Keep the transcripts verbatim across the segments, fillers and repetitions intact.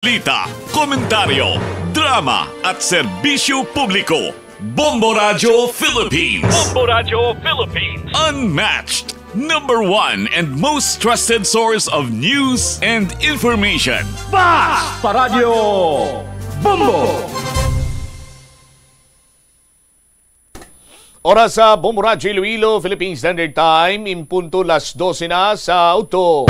Balita, komentaryo, drama at serbisyo publiko. Bombo Radyo Philippines. Bombo Radyo Philippines. Unmatched, number one and most trusted source of news and information. Basta Radyo Bombo! Oras sa Bombo Radyo Iloilo, Philippine Standard Time, in punto las dose na sa udto.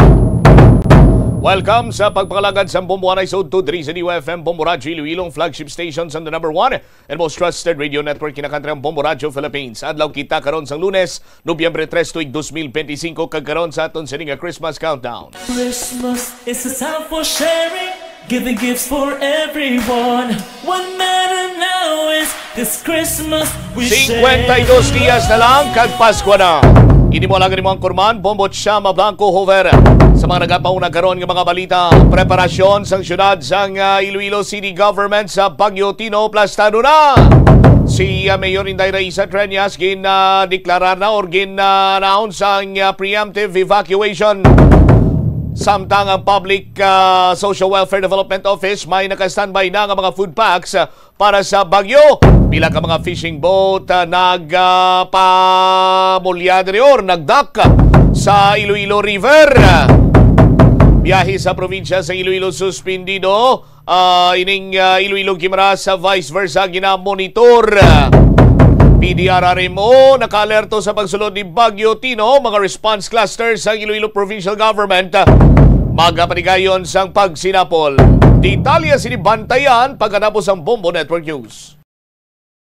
Welcome sa pagpangalagad sa Bombo Anay sa udto diri sa D U F M Bombo Radyo Iloilo, ang flagship station sa the number one and most trusted radio network, kinakantrang Bombo Radyo Philippines. Adlaw kita karon sang Lunes, Nobyembre tres, tuig dos mil benti-singko, kag karon sa aton sini nga Christmas countdown. Christmas is a time for sharing, giving gifts for everyone. What matter now is this Christmas we share. Singkwenta y dos diyas na lang kag Pasko na. Ini mo lang, ini mo ang kurman, Bombo Chama Blanco Hover. Sa mga nagapauna karon nga mga balita, preparasyon sang syudad sang, ah, Iloilo City Government sa Bagyo Tino plastado na. Si, ah, Mayor Inday Raisa Treñas gin, ah, deklarar na or gin, ah, announce ang, ah, preemptive evacuation. Samtang ang Public, ah, Social Welfare Development Office may naka-standby na nga mga food packs, ah, para sa bagyo. Pila ka mga fishing boat, ah, nag, ah, pamulya diri or nag-dock sa Iloilo River. Biyahe sa probinsya sa Iloilo suspindido. Ah, ining, ah, Iloilo Guimaras sa vice versa ginamonitor. P D R R M O nakaalerto sa pagsulod ni Bagyo Tino, mga response cluster sa Iloilo Provincial Government, ah, magapatigayon sang pagsinapol. Detalye sini bantayan pagkatapos ang Bombo Network News.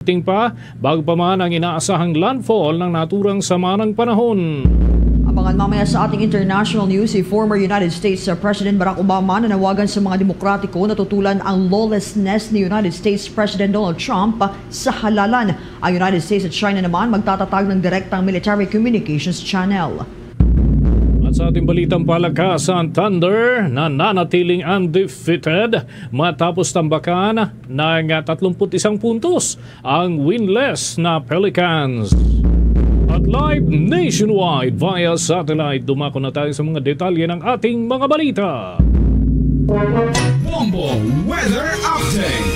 Ting pa, bago pa man ang inaasahang landfall ng naturang sama ng panahon. Abangan mamaya sa ating international news, si former United States President Barack Obama nanawagan sa mga Demokratiko na tutulan ang lawlessness ni United States President Donald Trump sa halalan. Ang United States at China naman magtatatag ng direktang military communications channel. At sa ating balitang palakasan, Thunder nananatiling undefeated matapos tambakan ng tatlumpu't isang puntos ang winless na Pelicans. At live nationwide via satellite, dumako na tayo sa mga detalye ng ating mga balita. Bombo Weather Update.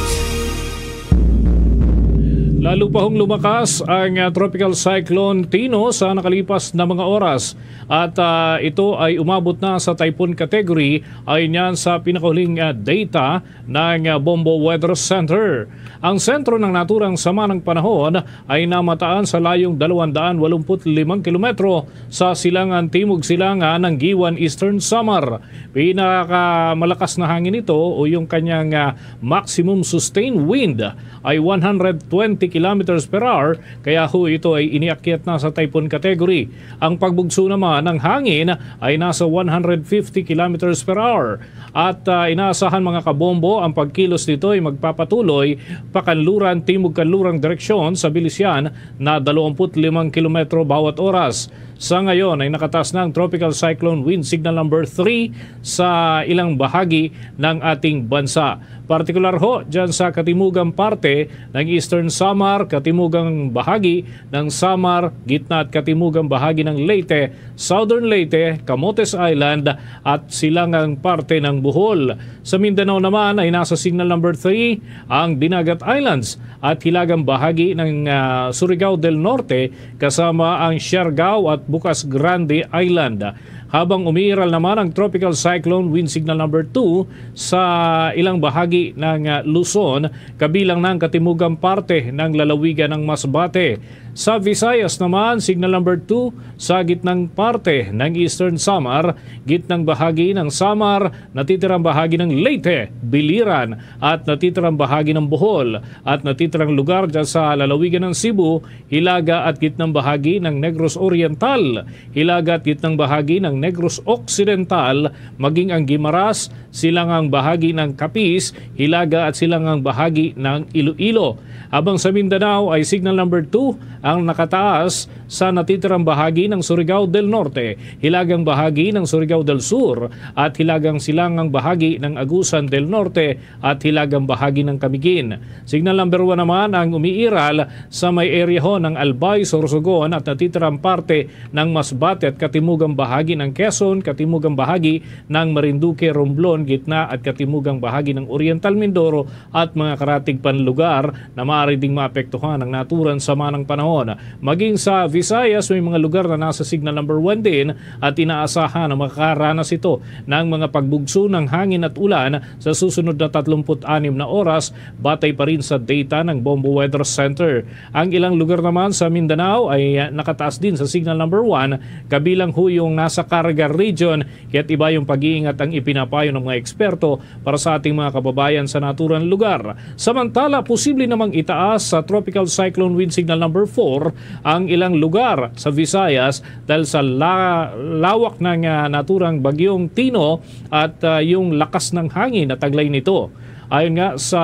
Lalo pa hong lumakas ang, ah, Tropical Cyclone Tino sa nakalipas na mga oras at, ah, ito ay umabot na sa typhoon category, ayon yan sa pinakahuling, ah, data ng, ah, Bombo Weather Center. Ang sentro ng naturang sama ng panahon ay namataan sa layong dalawang daan walumput limang kilometro sa silangan timog-silangan ng Guiuan, Eastern Samar. Pinakamalakas na hangin ito o yung kanyang, ah, maximum sustained wind ay one hundred twenty kilometers per hour, kaya ho ito ay iniakyat na sa typhoon category. Ang pagbugso naman ng hangin ay nasa one hundred fifty kilometers per hour. At, ah, inaasahan, mga kabombo, ang pagkilos nito ay magpapatuloy pakanluran timog-kanlurang direksyon sa bilis yan na dalawampu't limang kilometro bawat oras. Sa ngayon ay nakataas na ang Tropical Cyclone Wind Signal number three sa ilang bahagi ng ating bansa. Partikular ho dyan sa katimugang parte ng Eastern Samar, katimugang bahagi ng Samar, gitna at katimugang bahagi ng Leyte, Southern Leyte, Camotes Island, at silangang parte ng Bohol. Sa Mindanao naman ay nasa signal number three ang Dinagat Islands at hilagang bahagi ng, ah, Surigao del Norte, kasama ang Siargao at Bucas Grande Island. Habang umiiral naman ang Tropical Cyclone Wind Signal number two sa ilang bahagi ng, ah, Luzon, kabilang na ang katimugang parte ng lalawigan ng Masbate. Sa Visayas naman, signal number two sa gitnang parte ng Eastern Samar, gitnang bahagi ng Samar, natitirang bahagi ng Leyte, Biliran, at natitirang bahagi ng Bohol, at natitirang lugar dyan sa lalawigan ng Cebu, hilaga at gitnang bahagi ng Negros Oriental, hilaga at gitnang bahagi ng Negros Occidental, maging ang Guimaras, silangang bahagi ng Capiz, hilaga at silangang bahagi ng Iloilo. Habang sa Mindanao ay signal number two ang nakataas sa natitirang bahagi ng Surigao del Norte, hilagang bahagi ng Surigao del Sur, at hilagang silangang bahagi ng Agusan del Norte at hilagang bahagi ng Camiguin. Signal number one naman ang umiiral sa may area ho ng Albay, Sorsogon at natitirang parte ng Masbate at katimugang bahagi ng Quezon, katimugang bahagi ng Marinduque, Romblon, gitna at katimugang bahagi ng Oriental Mindoro at mga karatig pang lugar na maaari ding maapektuhan ng naturang sama ng panahon. Maging sa Visayas, may mga lugar na nasa signal number one din at inaasahan na makakaranas ito ng mga pagbugso ng hangin at ulan sa susunod na tatlumpu't anim na oras batay pa rin sa data ng Bombo Weather Center. Ang ilang lugar naman sa Mindanao ay nakataas din sa signal number one, kabilang ho yung nasa Caraga Region, kaya't iba yung pag-iingat ang ipinapayo ng mga eksperto para sa ating mga kababayan sa naturang lugar. Samantala, posible namang itaas sa Tropical Cyclone Wind Signal number four ang ilang lugar sa Visayas dahil sa la- lawak ng ah, naturang bagyong Tino at ah, yung lakas ng hangin na taglay nito. Ayon nga sa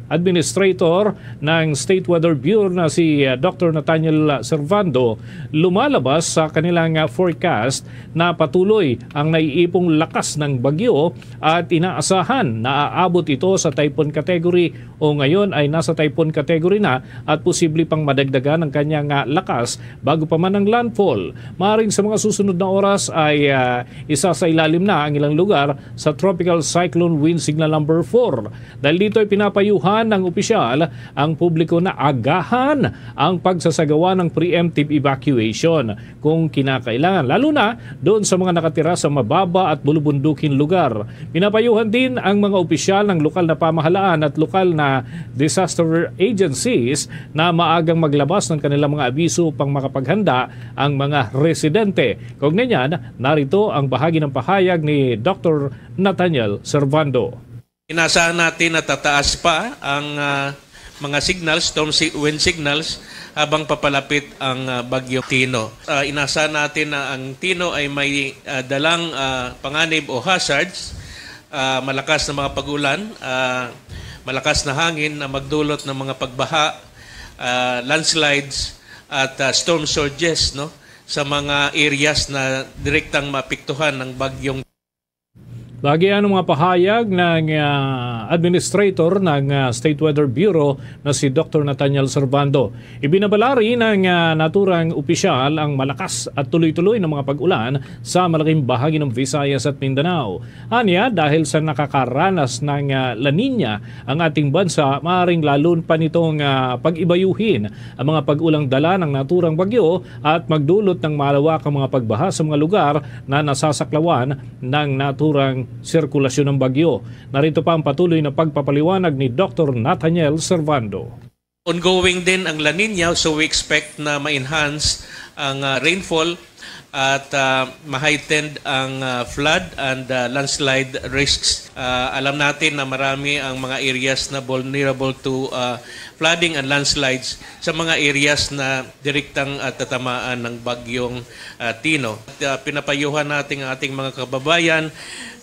administrator ng State Weather Bureau na si ah, Doctor Nathaniel Servando, lumalabas sa kanilang ah, forecast na patuloy ang naiipong lakas ng bagyo at inaasahan na aabot ito sa typhoon category o ngayon ay nasa typhoon category na at posible pang madagdagan ang kanyang ah, lakas bago pa man ang landfall. Maring sa mga susunod na oras ay ah, isa sa ilalim na ang ilang lugar sa Tropical Cyclone Wind Signal number four. Dahil dito ay pinapayuhan ng opisyal ang publiko na agahan ang pagsasagawa ng preemptive evacuation kung kinakailangan, lalo na doon sa mga nakatira sa mababa at bulubunduking lugar. Pinapayuhan din ang mga opisyal ng lokal na pamahalaan at lokal na disaster agencies na maagang maglabas ng kanilang mga abiso upang makapaghanda ang mga residente. Kaugnay niyan, narito ang bahagi ng pahayag ni Doctor Nathaniel Servando. Inasahan natin na tataas pa ang ah, mga signals, storm si- wind signals, habang papalapit ang ah, Bagyo Tino. Ah, inasahan natin na ang Tino ay may ah, dalang ah, panganib o hazards, ah, malakas na mga pag-ulan, ah, malakas na hangin na magdulot ng mga pagbaha, ah, landslides, at ah, storm surges, no, sa mga areas na direktang maapektuhan ng bagyong Bagian ang mga pahayag ng ah, administrator ng ah, State Weather Bureau na si Doctor Nathaniel Servando. Ibinabalari ng ah, naturang opisyal ang malakas at tuloy-tuloy na mga pag-ulan sa malaking bahagi ng Visayas at Mindanao. Anya, dahil sa nakakaranas ng ah, La Niña ang ating bansa, maaring lalon pa nitong ah, pag-ibayuhin ang mga pag-ulang dala ng naturang bagyo at magdulot ng malawakang mga pagbaha sa mga lugar na nasasaklawan ng naturang sirkulasyon ng bagyo. Narito pa ang patuloy na pagpapaliwanag ni Doctor Nathaniel Servando. Ongoing din ang La Niña, so we expect na ma-enhance ang ah, rainfall at ah, ma-heightened ang ah, flood and ah, landslide risks. Ah, alam natin na marami ang mga areas na vulnerable to ah, flooding and landslides sa mga areas na direktang ah, tatamaan ng bagyong ah, Tino. At ah, pinapayuhan natin ang ating mga kababayan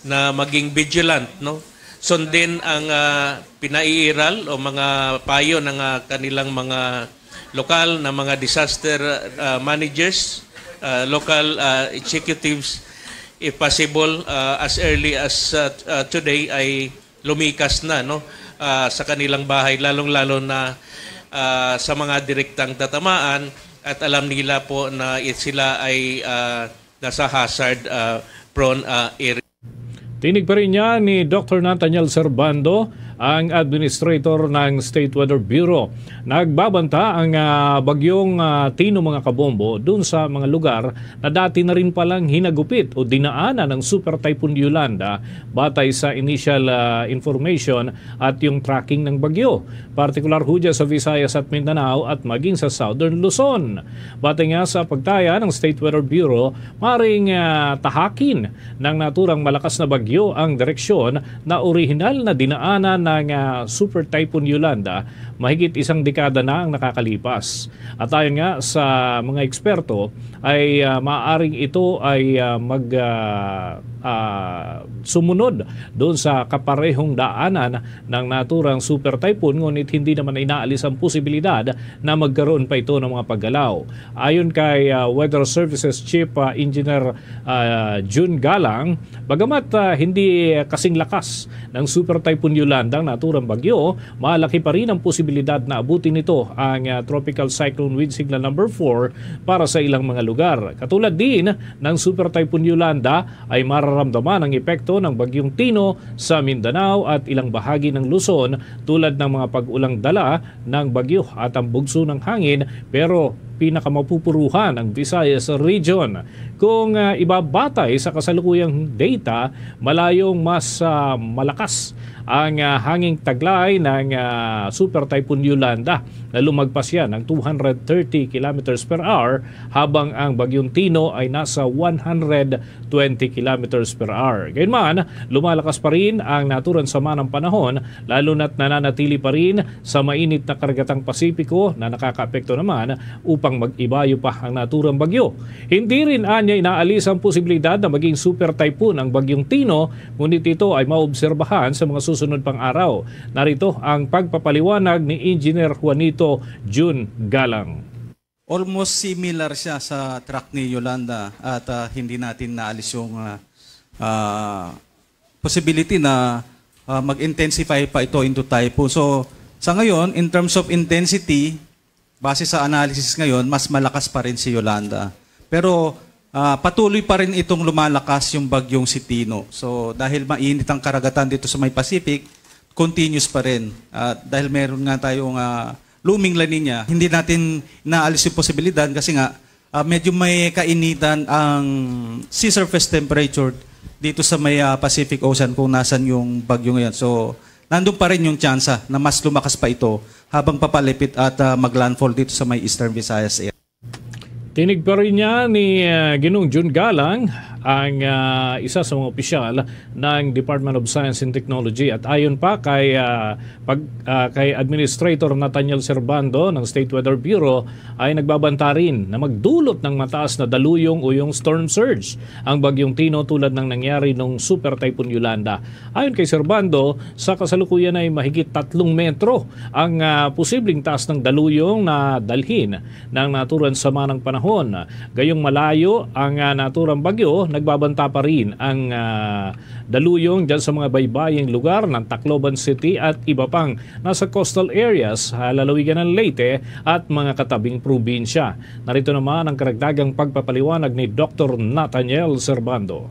na maging vigilant, no? Sundin ang ah, pinaiiral o mga payo ng ah, kanilang mga lokal na mga disaster ah, managers, ah, local ah, executives, if possible, ah, as early as ah, ah, today ay lumikas na, no, ah, sa kanilang bahay, lalong-lalo na ah, sa mga direktang tatamaan, at alam nila po na it- sila ay ah, nasa hazard ah, prone ah, area. Tinig pa rin niya ni Doctor Nathaniel Servando, ang administrator ng State Weather Bureau. Nagbabanta ang ah, bagyong ah, Tino, mga kabombo, dun sa mga lugar na dati na rin palang hinagupit o dinaanan ng Super Typhoon Yolanda, batay sa initial ah, information at yung tracking ng bagyo, partikular ho dyan sa Visayas at Mindanao at maging sa Southern Luzon. Batay nga sa pagtaya ng State Weather Bureau, maring ah, tahakin ng naturang malakas na bagyo ang direksyon na orihinal na dinaanan ng ah, Super Typhoon Yolanda mahigit isang dekada na ang nakakalipas. At ayon nga sa mga eksperto, ay ah, maaaring ito ay ah, mag ah, ah, sumunod doon sa kaparehong daanan ng naturang super typhoon, ngunit hindi naman inaalis ang posibilidad na magkaroon pa ito ng mga paggalaw. Ayon kay, ah, Weather Services Chief, ah, Engineer, ah, Jun Galang, bagamat, ah, hindi kasing lakas ng Super Typhoon Yolanda ang naturang bagyo, malaki pa rin ang posibilidad na abutin nito ang, ah, Tropical Cyclone Wind Signal number four para sa ilang mga lugar. Katulad din ng Super Typhoon Yolanda, ay mararamdaman ang epekto ng Bagyong Tino sa Mindanao at ilang bahagi ng Luzon, tulad ng mga pag-ulang dala ng bagyo at ang bugso ng hangin, pero pinakamapupuruhan ang Visayas region. Kung, ah, ibabatay sa kasalukuyang data, malayong mas, ah, malakas ang, ah, hanging taglay ng, ah, Super Typhoon Yolanda, na lumagpas yan ng two hundred thirty kilometers per hour, habang ang Bagyong Tino ay nasa one hundred twenty kilometers per hour. Gayunman, lumalakas pa rin ang naturang sama ng panahon, lalo na't nananatili pa rin sa mainit na karagatang Pasipiko na nakakaapekto naman upang mag-ibayo pa ang naturang bagyo. Hindi rin anya inaalis ang posibilidad na maging super typhoon ang Bagyong Tino, ngunit ito ay maobserbahan sa mga susunod pang araw. Narito ang pagpapaliwanag ni Engineer Juanito Jun Galang. Almost similar siya sa track ni Yolanda at, ah, hindi natin naalis yung, ah, ah, possibility na, ah, mag-intensify pa ito into typhoon. So, sa ngayon, in terms of intensity, base sa analysis ngayon, mas malakas pa rin si Yolanda. Pero, ah, patuloy pa rin itong lumalakas yung bagyong si Tino. So, dahil mainit ang karagatan dito sa may Pacific, continuous pa rin. At dahil meron nga tayong, ah, looming La Nina, hindi natin naalis yung posibilidad kasi nga, ah, medyo may kainitan ang sea surface temperature dito sa may, ah, Pacific Ocean kung nasan yung bagyo ngayon. So, nandun pa rin yung tsansa na mas lumakas pa ito habang papalapit at, ah, maglandfall dito sa may Eastern Visayas area. Tinig pa rin niya ni, ah, Ginoong Jun Galang, ang, ah, isa sa mga opisyal ng Department of Science and Technology. At ayon pa kay, ah, pag, ah, kay Administrator Nathaniel Servando ng State Weather Bureau, ay nagbabanta rin na magdulot ng mataas na daluyong o yung storm surge ang Bagyong Tino, tulad ng nangyari nung Super Typhoon Yolanda. Ayon kay Servando, sa kasalukuyan ay mahigit tatlong metro ang, ah, posibleng taas ng daluyong na dalhin ng naturang sama ng panahon. Gayong malayo ang, ah, naturang bagyo, nagbabanta pa rin ang, ah, daluyong dyan sa mga baybaying lugar ng Tacloban City at iba pang nasa coastal areas sa lalawigan ng Leyte at mga katabing probinsya. Narito naman ang karagdagang pagpapaliwanag ni Doktor Nathaniel Servando.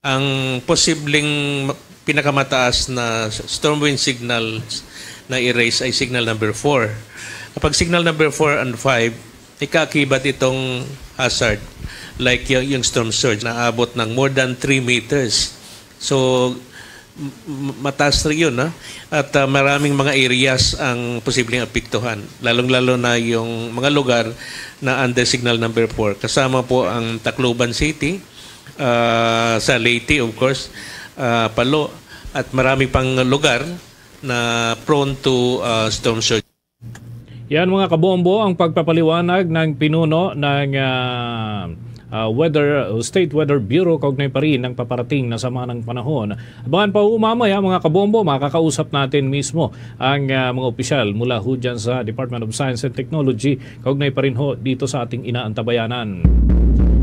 Ang posibleng ma-, pinakamataas na s-, storm wind signal na i-raise ay signal number four. Kapag signal number four and five, may kaakibat itong hazard, like yung, yung storm surge, naabot ng more than three meters. So, m-, m-, mataas na yun, ha? At, ah, maraming mga areas ang posibleng apektuhan, lalong-lalo na yung mga lugar na under signal number four. Kasama po ang Tacloban City, ah, sa Leyte, of course, ah, Palo, at marami pang lugar na prone to, ah, storm surge. Yan, mga kabombo, ang pagpapaliwanag ng pinuno ng, ah, ah, weather, State Weather Bureau kaugnay pa rin ng paparating na sama ng panahon. Abangan pa ho mamaya, mga kabombo, makakausap natin mismo ang, ah, mga opisyal mula ho dyan sa Department of Science and Technology kaugnay pa rin ho dito sa ating inaantabayanan.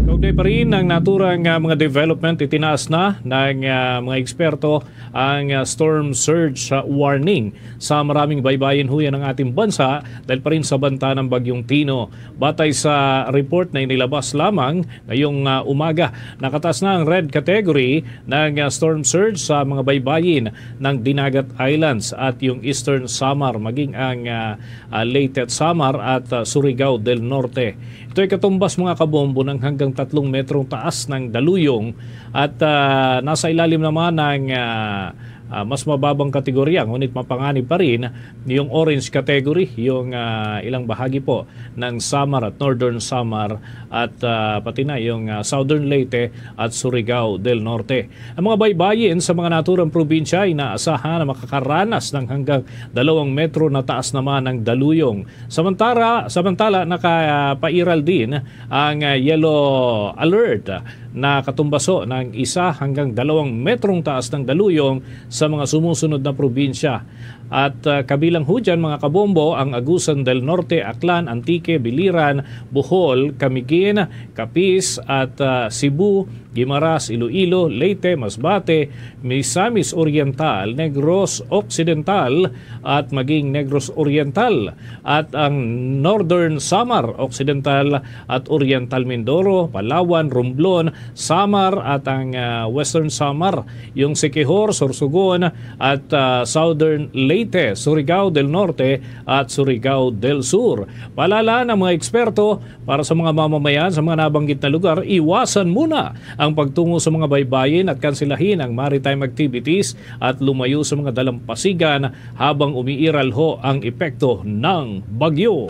Kaugnay pa rin ang naturang, ah, mga development, itinaas na ng, ah, mga eksperto ang, ah, storm surge, ah, warning sa maraming baybayin ho yan ng ating bansa dahil pa rin sa banta ng Bagyong Tino. Batay sa report na inilabas lamang ngayong, ah, umaga, nakataas na ang red category ng, ah, storm surge sa mga baybayin ng Dinagat Islands at yung Eastern Samar, maging ang, ah, ah, Leyte at Samar at, ah, Surigao del Norte. Ito'y katumbas, mga kabombo, ng hanggang tatlong metrong taas ng daluyong at, ah, nasa ilalim naman ng, ah, ah, mas mababang kategorya, ngunit mapanganib pa rin yung orange category, yung, ah, ilang bahagi po ng Samar at Northern Samar at, ah, pati na yung, ah, Southern Leyte at Surigao del Norte. Ang mga baybayin sa mga naturang probinsya ay inaasahan na makakaranas ng hanggang dalawang metro na taas naman ng daluyong. Samantara-, samantala, nakapairal din ang, ah, yellow alert nakatumbaso ng isa hanggang dalawang metrong taas ng daluyong sa mga sumusunod na probinsya. At, ah, kabilang ho dyan, mga kabombo, ang Agusan del Norte, Aklan, Antique, Biliran, Bohol, Camiguin, Capiz, at, ah, Cebu, Guimaras, Iloilo, Leyte, Masbate, Misamis Oriental, Negros Occidental, at maging Negros Oriental, at ang Northern Samar Occidental at Oriental Mindoro, Palawan, Romblon, Samar, at ang, ah, Western Samar, yung Siquijor, Sorsogon, at, ah, Southern Leyte, Surigao del Norte, at Surigao del Sur. Paalala ng mga eksperto, para sa mga mamamayan sa mga nabanggit na lugar, iwasan muna ang pagtungo sa mga baybayin at kanselahin ang maritime activities at lumayo sa mga dalampasigan habang umiiral ho ang epekto ng bagyo.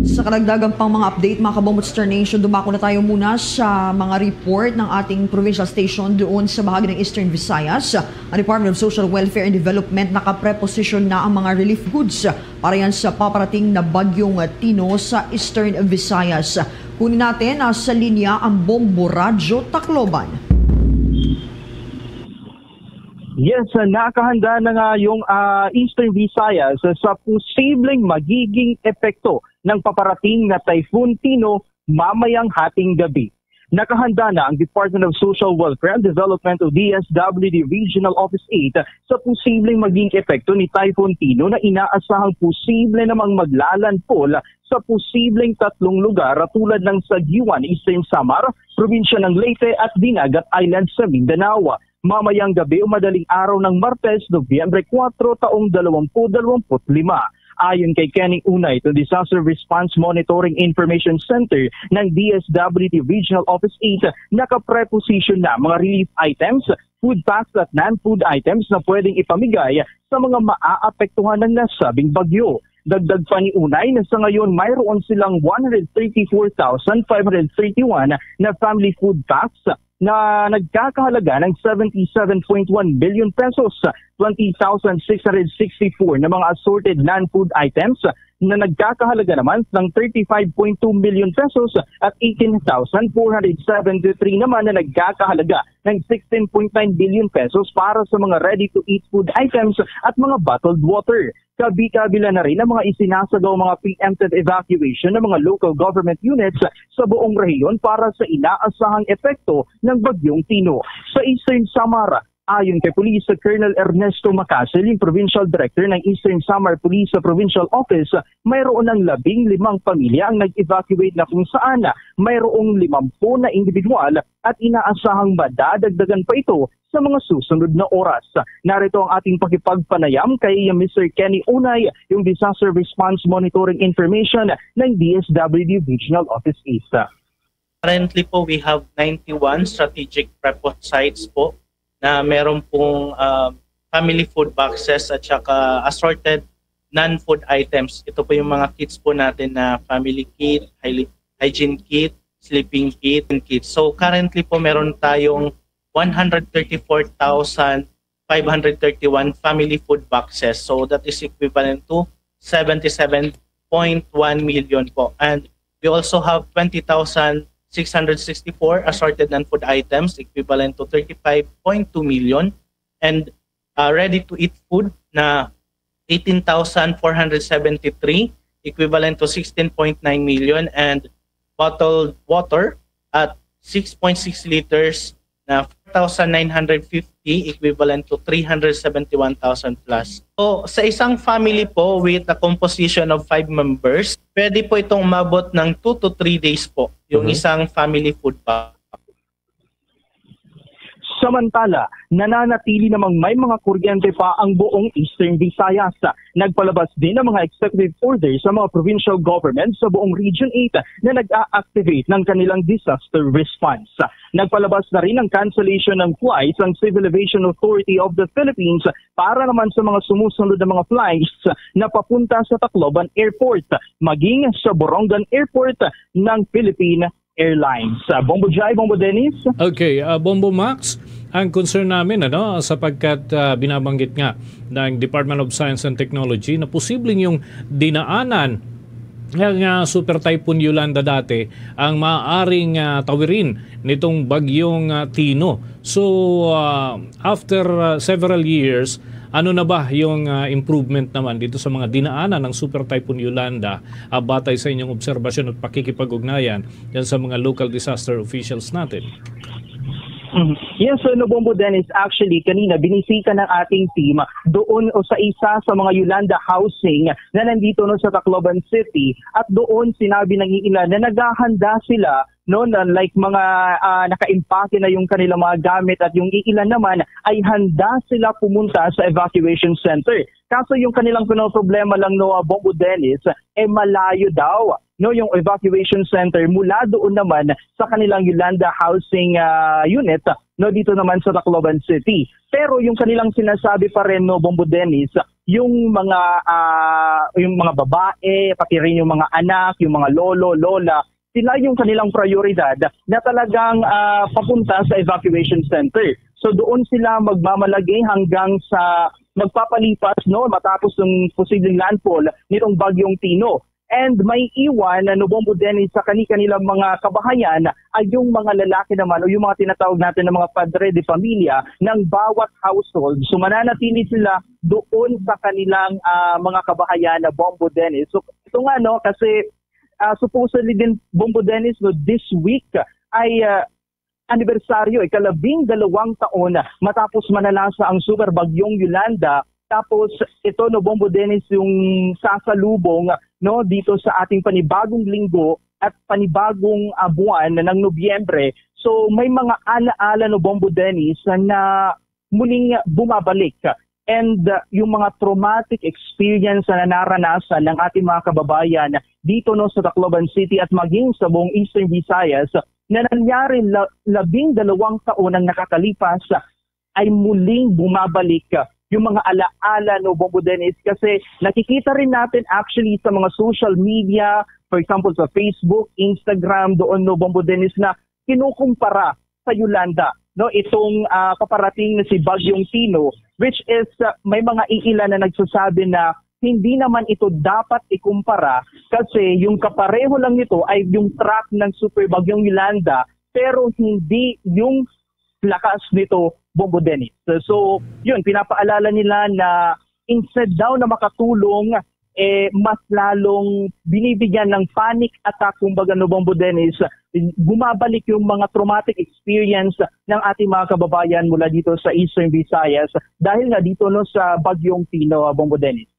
Sa karagdagan pang mga update, mga kabombo, Star Nation, dumako na tayo muna sa mga report ng ating provincial station doon sa bahagi ng Eastern Visayas. Ang Department of Social Welfare and Development, nakapreposition na ang mga relief goods para yan sa paparating na Bagyong Tino sa Eastern Visayas. Kunin natin, ah, sa linya ang Bombo Radyo Tacloban. Yes, nakahanda na nga yung, ah, Eastern Visayas sa posibleng magiging epekto ng paparating na Typhoon Tino mamayang hating gabi. Nakahanda na ang Department of Social Welfare and Development o D S W D Regional Office eight sa posibleng maging epekto ni Typhoon Tino na inaasahang posible namang maglalandfall sa posibleng tatlong lugar tulad ng Sagiwan, Eastern Samar, probinsya ng Leyte at Dinagat Island sa Mindanao. Mamayang gabi o madaling araw ng Martes, Nobyembre kuwatro, taong dalawang pu't dalawang pu't lima. Ayon kay Kenny Unay, itong Disaster Response Monitoring Information Center ng D S W D Regional Office eight, nakapreposition na mga relief items, food packs at non-food items na pwedeng ipamigay sa mga maaapektuhan ng nasabing bagyo. Dagdag pa ni Unay na sa ngayon mayroon silang one hundred thirty-four thousand five hundred thirty-one na family food packs na nagkakahalaga ng seventy-seven point one billion pesos, twenty thousand six hundred sixty-four na mga assorted non-food items na nagkakahalaga naman ng thirty-five point two million pesos at eighteen thousand four hundred seventy-three naman na nagkakahalaga ng sixteen point nine billion pesos para sa mga ready-to-eat food items at mga bottled water. Kabi-kabila na rin ang mga isinasagawang mga preemptive evacuation ng mga local government units sa buong rehiyon para sa inaasahang epekto ng Bagyong Tino. Sa Eastern Samar, ayon kay Police Colonel Ernesto Macasil, yung Provincial Director ng Eastern Samar Police Provincial Office, mayroon ng labing limang pamilya ang nag-evacuate na kung saan mayroong limampu na individual at inaasahang madadagdagan pa ito sa mga susunod na oras. Narito ang ating pakipagpanayam kay Mister Kenny Unay, yung Disaster Response Monitoring Information ng D S W D Regional Office East. Currently po, we have ninety-one strategic prepo sites po na meron pong, ah, family food boxes at saka assorted non-food items. Ito po yung mga kits po natin na family kit, hy-, hygiene kit, sleeping kit, and kits. So currently po, meron tayong one hundred thirty-four thousand five hundred thirty-one family food boxes. So that is equivalent to seventy-seven point one million po. And we also have twenty thousand six hundred sixty-four assorted non-food items, equivalent to thirty-five point two million. And, uh, ready-to-eat food na eighteen thousand four hundred seventy-three, equivalent to sixteen point nine million. And bottled water at six point six liters na four thousand nine hundred fifty, equivalent to three hundred seventy-one thousand plus. So, sa isang family po with a composition of five members, pwede po itong umabot ng two to three days po, yung Mhm. isang family food pack. Samantala, nananatili namang may mga kuryente pa ang buong Eastern Visayas. Nagpalabas din ng mga executive order sa mga provincial government sa buong Region eight na nag-a-activate ng kanilang disaster response. Nagpalabas na rin ng cancellation ng flights ang Civil Aviation Authority of the Philippines para naman sa mga sumusunod na mga flights na papunta sa Tacloban Airport, maging sa Borongan Airport ng Philippine Airlines. Ah, Bombo Jai, Bombo Dennis. Okay, ah, Bombo Max, ang concern namin, ano, sapagkat, ah, binabanggit nga ng Department of Science and Technology na posibleng yung dinaanan nga, nga Super Typhoon Yolanda dati ang maaaring, ah, tawirin nitong bagyong, ah, Tino. So, ah, after, ah, several years, ano na ba yung, ah, improvement naman dito sa mga dinaanan ng Super Typhoon Yolanda, ah, batay sa inyong obserbasyon at pakikipag-ugnayan yan sa mga local disaster officials natin? Mhm. Yes, so no, Bombo Dennis, actually, kanina binisita ng ating team doon o sa isa sa mga Yolanda housing na nandito no sa Tacloban City, at doon sinabi ng iilan na naghahanda sila no na, like, mga ah, nakaimpake na yung kanilang mga gamit, at yung iilan naman ay handa sila pumunta sa evacuation center. Kaso yung kanilang pinoproblema lang no, ah, Bombo Dennis, eh, malayo daw no yung evacuation center mula doon naman sa kanilang Yolanda housing ah, unit no dito naman sa Tacloban City. Pero yung kanilang sinasabi pa rin no, Bombo Dennis, yung mga ah, yung mga babae, pati rin yung mga anak, yung mga lolo, lola, sila yung kanilang prioridad na talagang ah, papunta sa evacuation center. So doon sila magmamalagi hanggang sa magpapalipas no matapos ng posibleng landfall nitong bagyong Tino. And may iwan na no, Bombo Dennis, sa kani-kanilang mga kabahayan ay yung mga lalaki naman o yung mga tinatawag natin ng mga padre de familia ng bawat household. So mananatili sila doon sa kanilang ah, mga kabahayan na, Bombo Dennis. So ito nga no, kasi ah, supposedly din, Bombo Dennis, no, this week ay ah, anibersaryo, ikalabing dalawang taon matapos manalasa ang Super Bagyong Yolanda. Tapos ito no, Bombo Dennis, yung sasalubong no dito sa ating panibagong linggo at panibagong ah, buwan ng Nobyembre. So may mga alaala no, Bombo Dennis, na muling bumabalik, and uh, yung mga traumatic experience na naranasan ng ating mga kababayan dito no sa Tacloban City at maging sa buong Eastern Visayas na nangyari la- labing dalawang taon ang nakakalipas, ay muling bumabalik, uh, yung mga alaala no, Bombo Dennis, kasi nakikita rin natin actually sa mga social media, for example sa Facebook, Instagram, doon no, Bombo Dennis, na kinukumpara sa Yolanda no itong ah, paparating na si Bagyong Tino, which is ah, may mga iilan na nagsasabi na hindi naman ito dapat ikumpara kasi yung kapareho lang nito ay yung track ng Super Bagyong Yolanda, pero hindi yung lakas nito, Bombo Dennis. So yun, pinapaalala nila na instead daw na makatulong, eh, mas lalong binibigyan ng panic attack, kumbaga no, Bombo Dennis, bumabalik yung mga traumatic experience ng ating mga kababayan mula dito sa Eastern Visayas dahil nga dito no sa Bagyong Tino, ah, Bombo Dennis.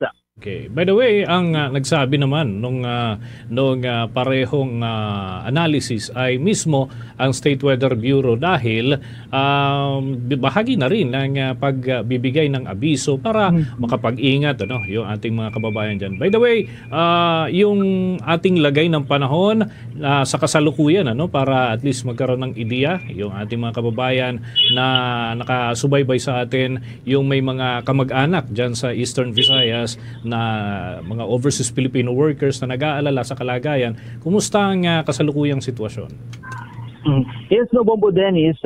Okay. By the way, ang ah, nagsabi naman nung ah, nung ah, parehong ah, analysis ay mismo ang State Weather Bureau dahil um, bahagi na rin ng ah, pagbibigay ng abiso para makapag-ingat ano yung ating mga kababayan diyan. By the way, ah, yung ating lagay ng panahon ah, sa kasalukuyan ano para at least magkaroon ng ideya yung ating mga kababayan na nakasubaybay sa atin, yung may mga kamag-anak diyan sa Eastern Visayas na mga overseas Filipino workers na nag-aalala sa kalagayan. Kumusta ang ah, kasalukuyang sitwasyon? Mm. Yes, no, Bombo Dennis.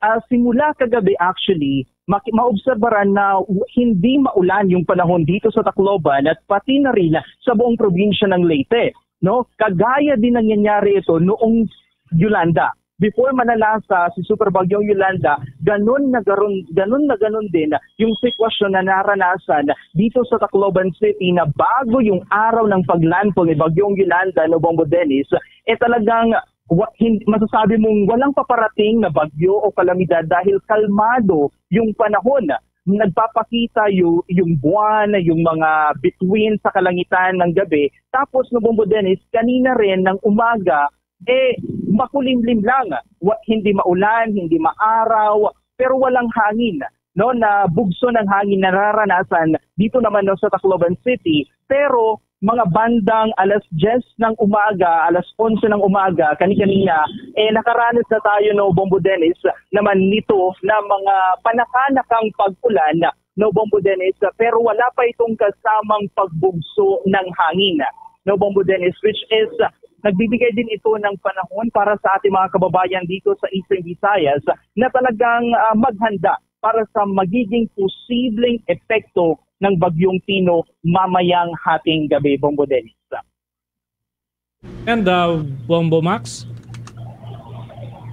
Ah, simula kagabi actually, maki- maobserbaran na w- hindi maulan yung panahon dito sa Tacloban at pati na rin sa buong probinsya ng Leyte. No? Kagaya din nangyayari ito noong Yolanda. Before manalasa si Super Bagyong Yolanda, ganun na ganun, ganun na ganun din yung sitwasyon na naranasan dito sa Tacloban City na bago yung araw ng paglandfall ni Bagyong Yolanda, no, Bombo Dennis, eh talagang wa, hin, masasabi mong walang paparating na bagyo o kalamidad dahil kalmado yung panahon. Nagpapakita yung, yung buwan, yung mga bituin sa kalangitan ng gabi. Tapos, no, Bombo Dennis, kanina rin ng umaga, eh, makulimlim lang. Wa, hindi maulan, hindi maaraw, pero walang hangin, no, na bugso ng hangin nararanasan dito naman, no, sa Tacloban City. Pero mga bandang alas diyes ng umaga, alas onse ng umaga, kani-kanina, eh, nakaranas na tayo, no, Bombo Dennis, naman nito na mga panakanakang pag-ulan, no, Bombo Dennis, pero wala pa itong kasamang pagbugso ng hangin, no, Bombo Dennis, which is, ah, nagbibigay din ito ng panahon para sa ating mga kababayan dito sa Eastern Visayas na talagang ah, maghanda para sa magiging posibleng epekto ng Bagyong Tino mamayang hating gabi, Bombo Dennis. And uh, Bombo Max?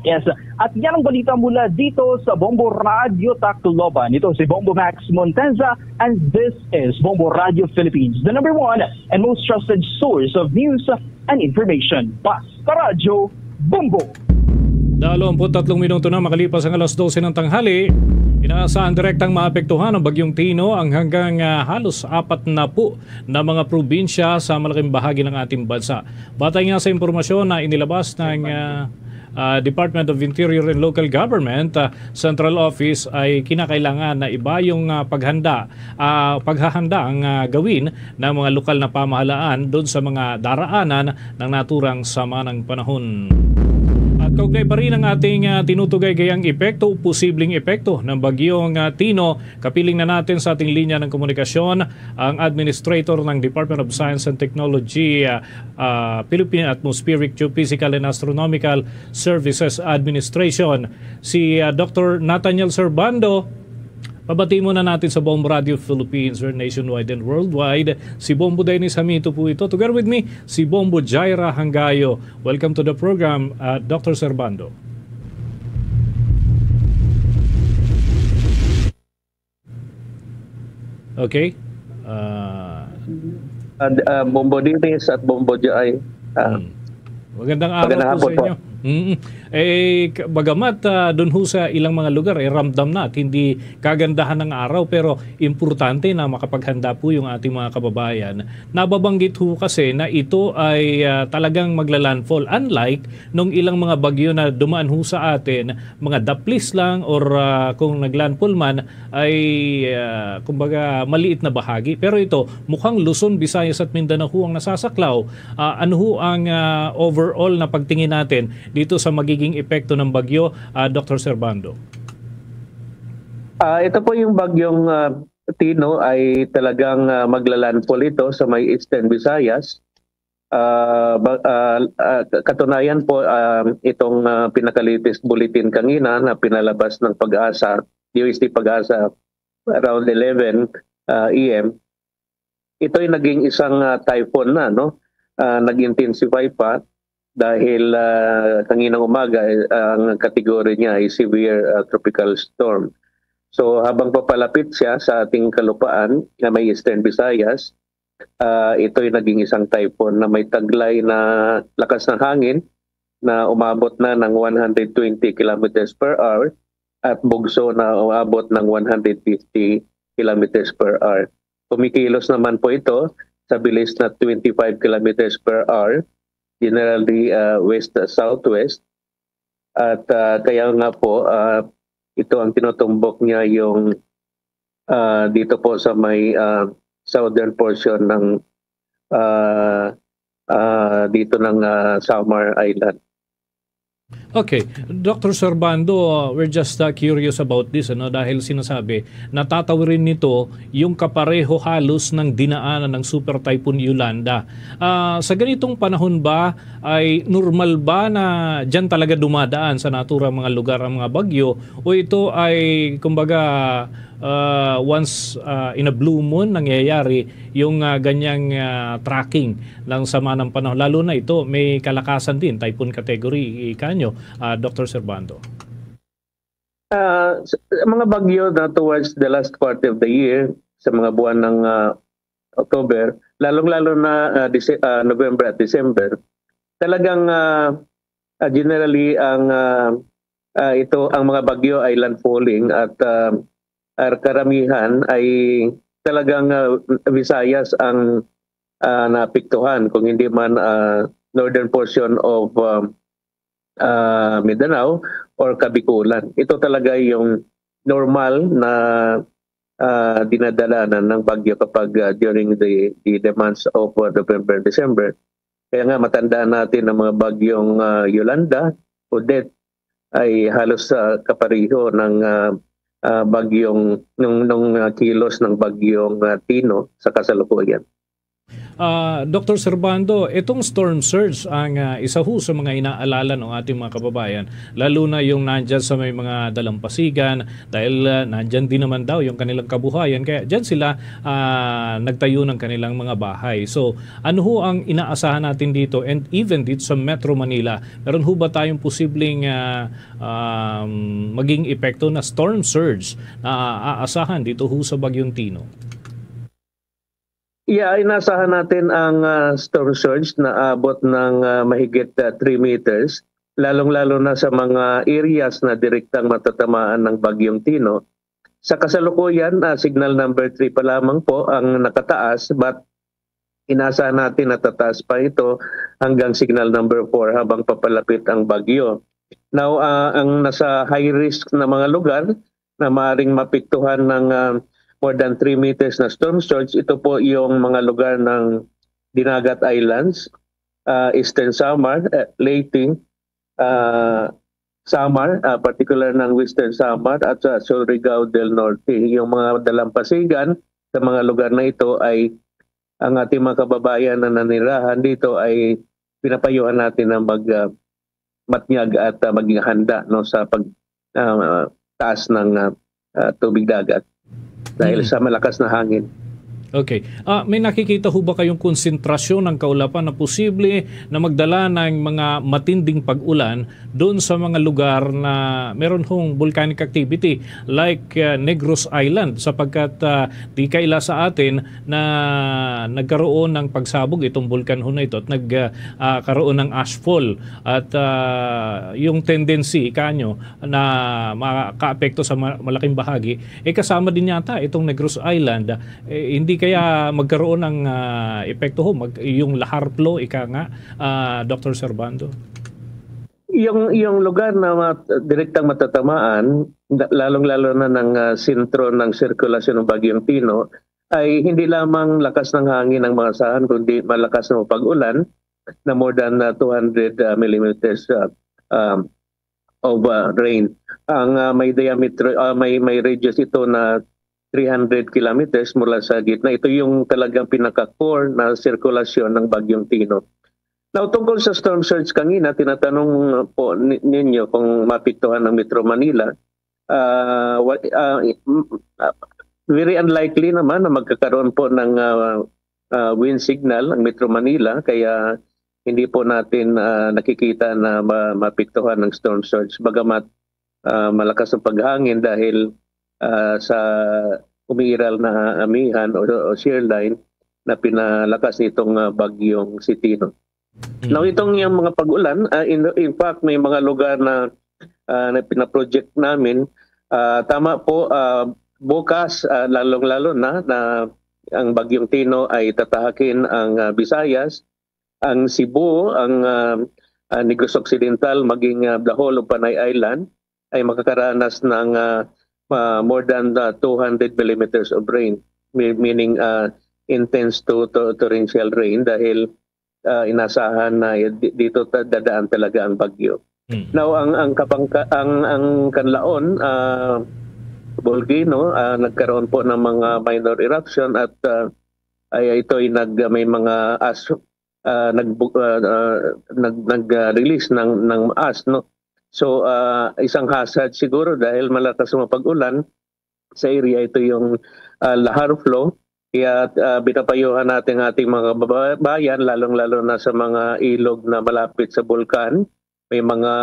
Yes. At yan ang balita mula dito sa Bombo Radio Tacloban. Ito si Bombo Max Montenza and this is Bombo Radio Philippines, the number one and most trusted source of news and information. Basta Radyo, Bombo! Dalawampu't tatlong minuto na makalipas ang alas dose ng tanghali. Inaasahan direktang maapektuhan ng Bagyong Tino ang hanggang uh, halos apat na po na mga probinsya sa malaking bahagi ng ating bansa. Batay nga sa impormasyon na inilabas ng uh, uh, Department of Interior and Local Government uh, Central Office, ay kinakailangan na iba yung uh, paghanda, uh, paghahanda ang uh, gawin ng mga lokal na pamahalaan doon sa mga daraanan ng naturang sama ng panahon. At kaugnay pa rin ang ating uh, tinutugay gayang epekto o posibleng epekto ng bagyong uh, Tino, kapiling na natin sa ating linya ng komunikasyon ang administrator ng Department of Science and Technology, uh, uh, Philippine Atmospheric, Geophysical and Astronomical Services Administration, si uh, Doctor Nathaniel Serbando. Pabati muna natin sa Bombo Radio Philippines, or nationwide and worldwide. Si Bombo Dennis Hamito po ito. Together with me, si Bombo Jaira Hangayo. Welcome to the program, uh, Doctor Serbando. Okay. Uh, And uh, Bombo Dennis at Bombo Jai. Uh, hmm. Magandang araw magandang po sa inyo. Mm. Eh, bagamat uh, doon ho sa ilang mga lugar, eh, ramdam na at hindi kagandahan ng araw, pero importante na makapaghanda po yung ating mga kababayan. Nababanggit ho kasi na ito ay uh, talagang maglalandfall. Unlike nung ilang mga bagyo na dumaan ho sa atin, mga daplis lang or uh, kung naglandfall man, ay uh, kumbaga maliit na bahagi. Pero ito, mukhang Luzon, Visayas at Mindanao ho ang nasasaklaw. Uh, ano ho ang uh, overall na pagtingin natin dito sa magiging epekto ng bagyo, uh, Doctor Serbando? Uh, ito po yung bagyong uh, Tino ay talagang uh, maglalandfall ito sa may Eastern Visayas. Uh, uh, uh, katunayan po, uh, itong uh, pinaka-latest bulletin kanina na pinalabas ng PAGASA, D O S T PAGASA, around eleven uh, A M, ito'y naging isang uh, typhoon na, no? Uh, nag-intensify pa dahil uh, kanginang umaga uh, ang kategorya niya ay severe uh, tropical storm. So habang papalapit siya sa ating kalupaan na may Eastern Visayas, uh, ito'y naging isang typhoon na may taglay na lakas ng hangin na umabot na ng one hundred twenty kilometers per hour at bugso na umabot ng one hundred fifty kilometers per hour. Kumikilos naman po ito sa bilis na twenty-five kilometers per hour, generally uh, west-southwest. At uh, kaya nga po, uh, ito ang tinutumbok niya yung uh, dito po sa may uh, southern portion ng uh, uh, dito ng uh, Samar Island. Okay. Doctor Serbando, we're just uh, curious about this, ano, dahil sinasabi, natatawirin nito yung kapareho halos ng dinaanan ng Super Typhoon Yolanda. Uh, sa ganitong panahon ba, ay normal ba na dyan talaga dumadaan sa naturang mga lugar ang mga bagyo? O ito ay, kumbaga, uh, once uh, in a blue moon nangyayari yung uh, ganyang uh, tracking ng sama ng panahon. Lalo na ito, may kalakasan din, typhoon category, ika nyo, uh, Doctor Serbando. Uh, mga bagyo na towards the last quarter of the year, sa mga buwan ng uh, October, lalong-lalo na uh, Dece- uh, November at December, talagang uh, uh, generally ang uh, uh, ito ang mga bagyo ay landfalling at uh, karamihan ay talagang uh, Visayas ang uh, naapektuhan, kung hindi man uh, northern portion of uh, uh, Mindanao or Kabikulan. Ito talaga yung normal na uh, dinadalanan ng bagyo kapag uh, during the, the, the months of uh, November and December. Kaya nga matandaan natin ang mga bagyong uh, Yolanda, Odette, ay halos uh, kapareho ng uh, uh, bagyong nung nung uh, kilos ng bagyong uh, Tino sa kasalukuyan. Ah, Doktor Servando, itong storm surge ang, ah, isa ho sa mga inaalala ng ating mga kababayan, lalo na yung nandyan sa may mga dalampasigan, dahil, ah, nandyan din naman daw yung kanilang kabuhayan, kaya dyan sila, ah, nagtayo ng kanilang mga bahay. So, ano ho ang inaasahan natin dito, and even dito sa Metro Manila, meron ho ba tayong posibleng, ah, um, maging epekto na storm surge na aasahan dito ho sa Bagyong Tino? Yeah, inasahan natin ang, ah, storm surge na abot ng, ah, mahigit, ah, three meters, lalong-lalo na sa mga areas na direktang matatamaan ng Bagyong Tino. Sa kasalukuyan, ah, signal number three pa lamang po ang nakataas, but inasahan natin na tataas pa ito hanggang signal number four habang papalapit ang bagyo. Now, ah, ang nasa high risk na mga lugar na maaaring mapiktuhan ng, ah, more than three meters na storm surge, ito po yung mga lugar ng Dinagat Islands, ah, Eastern Samar, eh, Leyte, ah, Samar, ah, particular ng Western Samar at sa Surigao del Norte. Yung mga dalampasigan sa mga lugar na ito ay ang ating mga kababayan na nanirahan dito ay pinapayuhan natin na mag, ah, matnyag at, ah, maging handa, no, sa pag, ah, taas ng, ah, ah, tubig dagat dahil Mhm. sa malakas na hangin. Okay. Ah, may nakikita ho ba kayong konsentrasyon ng kaulapan na posible na magdala ng mga matinding pag-ulan doon sa mga lugar na meron hong volcanic activity, like, ah, Negros Island, sapagkat, ah, di kaila sa atin na nagkaroon ng pagsabog itong bulkan ho na ito at nag, ah, ah, karoon ng ashfall at, ah, yung tendency, ika nyo, na makaapekto sa ma-, malaking bahagi, eh, kasama din yata itong Negros Island. Eh, hindi kaya magkaroon ng, ah, epekto ho, mag-, yung lahar flow, ika nga, ah, Doktor Servando? Yung, yung lugar na mat-, direktang matatamaan, na-, lalong-lalo na ng, ah, sentro ng sirkulasyon ng Bagyong Tino, ay hindi lamang lakas ng hangin ang maasahan, kundi malakas na pag-ulan na more than, ah, two hundred, ah, millimeters, ah, um, of, ah, rain. Ang, ah, may diameter, ah, may, may radius ito na three hundred kilometers mula sa gitna. Ito yung talagang pinaka-core na sirkulasyon ng Bagyong Tino. Now, tungkol sa storm surge kanina, tinatanong po ni-, ninyo kung mapiktuhan ng Metro Manila. Ah, wa-, ah, i-, m-, ah, very unlikely naman na magkakaroon po ng, ah, ah, wind signal ang Metro Manila, kaya hindi po natin, ah, nakikita na ma-, mapiktuhan ng storm surge. Bagamat, ah, malakas ang paghangin dahil, ah, sa umiiral na amihan o, o shear line na pinalakas nitong, ah, bagyong si Tino. Now, itong yung mga pag-ulan, ah, in, in fact, may mga lugar na, ah, na pinaproject namin. Ah, tama po, ah, bukas, ah, lalong-lalo na, na ang Bagyong Tino ay tatahakin ang, ah, Visayas, ang Cebu, ang, ah, ah, Negros Occidental, maging, ah, Bohol o Panay Island ay makakaranas ng, ah, ah, more than, ah, two hundred millimeters of rain, me-, meaning, ah, intense to, to torrential rain dahil, ah, inasahan na y-, di-, dito ta-, dadaan talaga ang bagyo. Mm. Now, ang, ang kapangka-, ang, ang Kanlaon, ah, volcano, ah, nagkaroon po ng mga minor eruption at, ah, ay, ito'y nag-, may mga ash, ah, nagbu-, ah, ah, nag-, nag-, ah, release ng, ng ash, no? So, ah, isang hazard siguro dahil malakas ang pag-ulan sa area, ito yung, ah, lahar flow. Kaya, ah, pinapayuhan natin ang ating mga kababayan, lalong-lalo na sa mga ilog na malapit sa bulkan. May mga,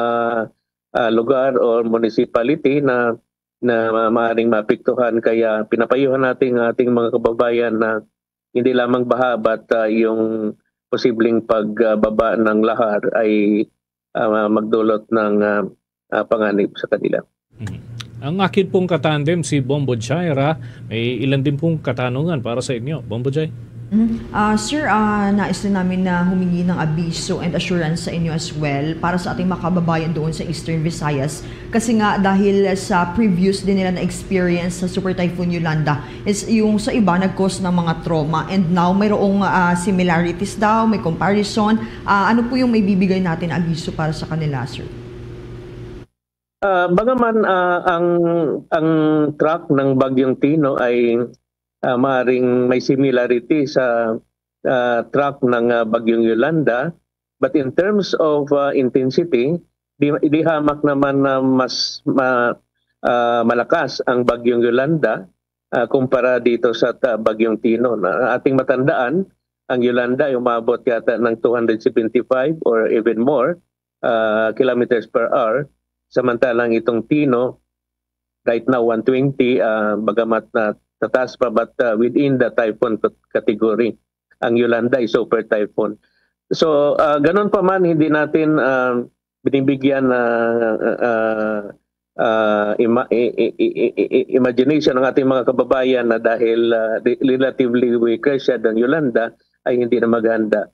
ah, lugar o municipality na, na ma-, maaring maapektuhan. Kaya pinapayuhan natin ang ating mga kababayan na hindi lamang baha, but, ah, yung posibleng pagbaba ng lahar ay, ah, magdulot ng, ah, ah, panganib sa kanila. Mhm. Ang akin pong katandem, si Bombo Jaira, may ilan din pong katanungan para sa inyo. Bombo Jai? Mhm. Ah, sir, ah, nais din namin na humingi ng abiso and assurance sa inyo as well para sa ating mga kababayan doon sa Eastern Visayas. Kasi nga, dahil sa previous din nila na experience sa Super Typhoon Yolanda, is yung sa iba nag-cause ng mga trauma. And now, mayroong, ah, similarities daw, may comparison. Ah, ano po yung may bibigay natin na abiso para sa kanila, sir? Ah, bagaman, ah, ang, ang track ng Bagyong Tino ay, ah, maaring may similarity sa, ah, track ng, ah, Bagyong Yolanda. But in terms of, ah, intensity, di, di hamak naman na mas ma-, ah, malakas ang Bagyong Yolanda, ah, kumpara dito sa ta-, Bagyong Tino. Na ating matandaan, ang Yolanda ay umabot yata ng two hundred seventy-five or even more, ah, kilometers per hour, samantalang itong Tino, right now, one twenty, ah, bagamat na tataas pa, but, ah, within the typhoon cat-, category ang Yolanda is super typhoon. So, ah, ganun pa man, hindi natin, ah, binibigyan na, ah, ah, ima-, i-, i-, i-, i-, i-, imagination ng ating mga kababayan na dahil, ah, re-, relatively weaker siya than Yolanda, ay hindi na maghanda.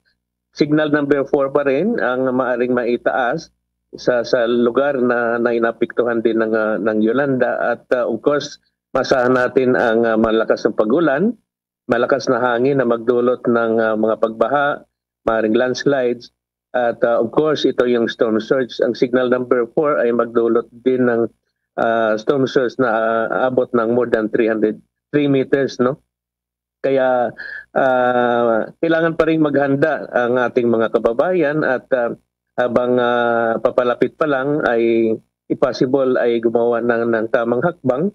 Signal number four pa rin ang maaring maitaas sa, sa lugar na, na inapektuhan din ng, ah, ng Yolanda. At, ah, of course, masahan natin ang, ah, malakas ng pag-ulan, malakas na hangin na magdulot ng, ah, mga pagbaha, maaaring landslides, at, ah, of course, ito yung storm surge. Ang signal number four ay magdulot din ng, ah, storm surge na, ah, abot ng more than three hundred, three meters, no? Kaya, ah, kailangan pa rin maghanda ang ating mga kababayan at, ah, habang, ah, papalapit pa lang ay i-possible ay gumawa ng, ng tamang hakbang,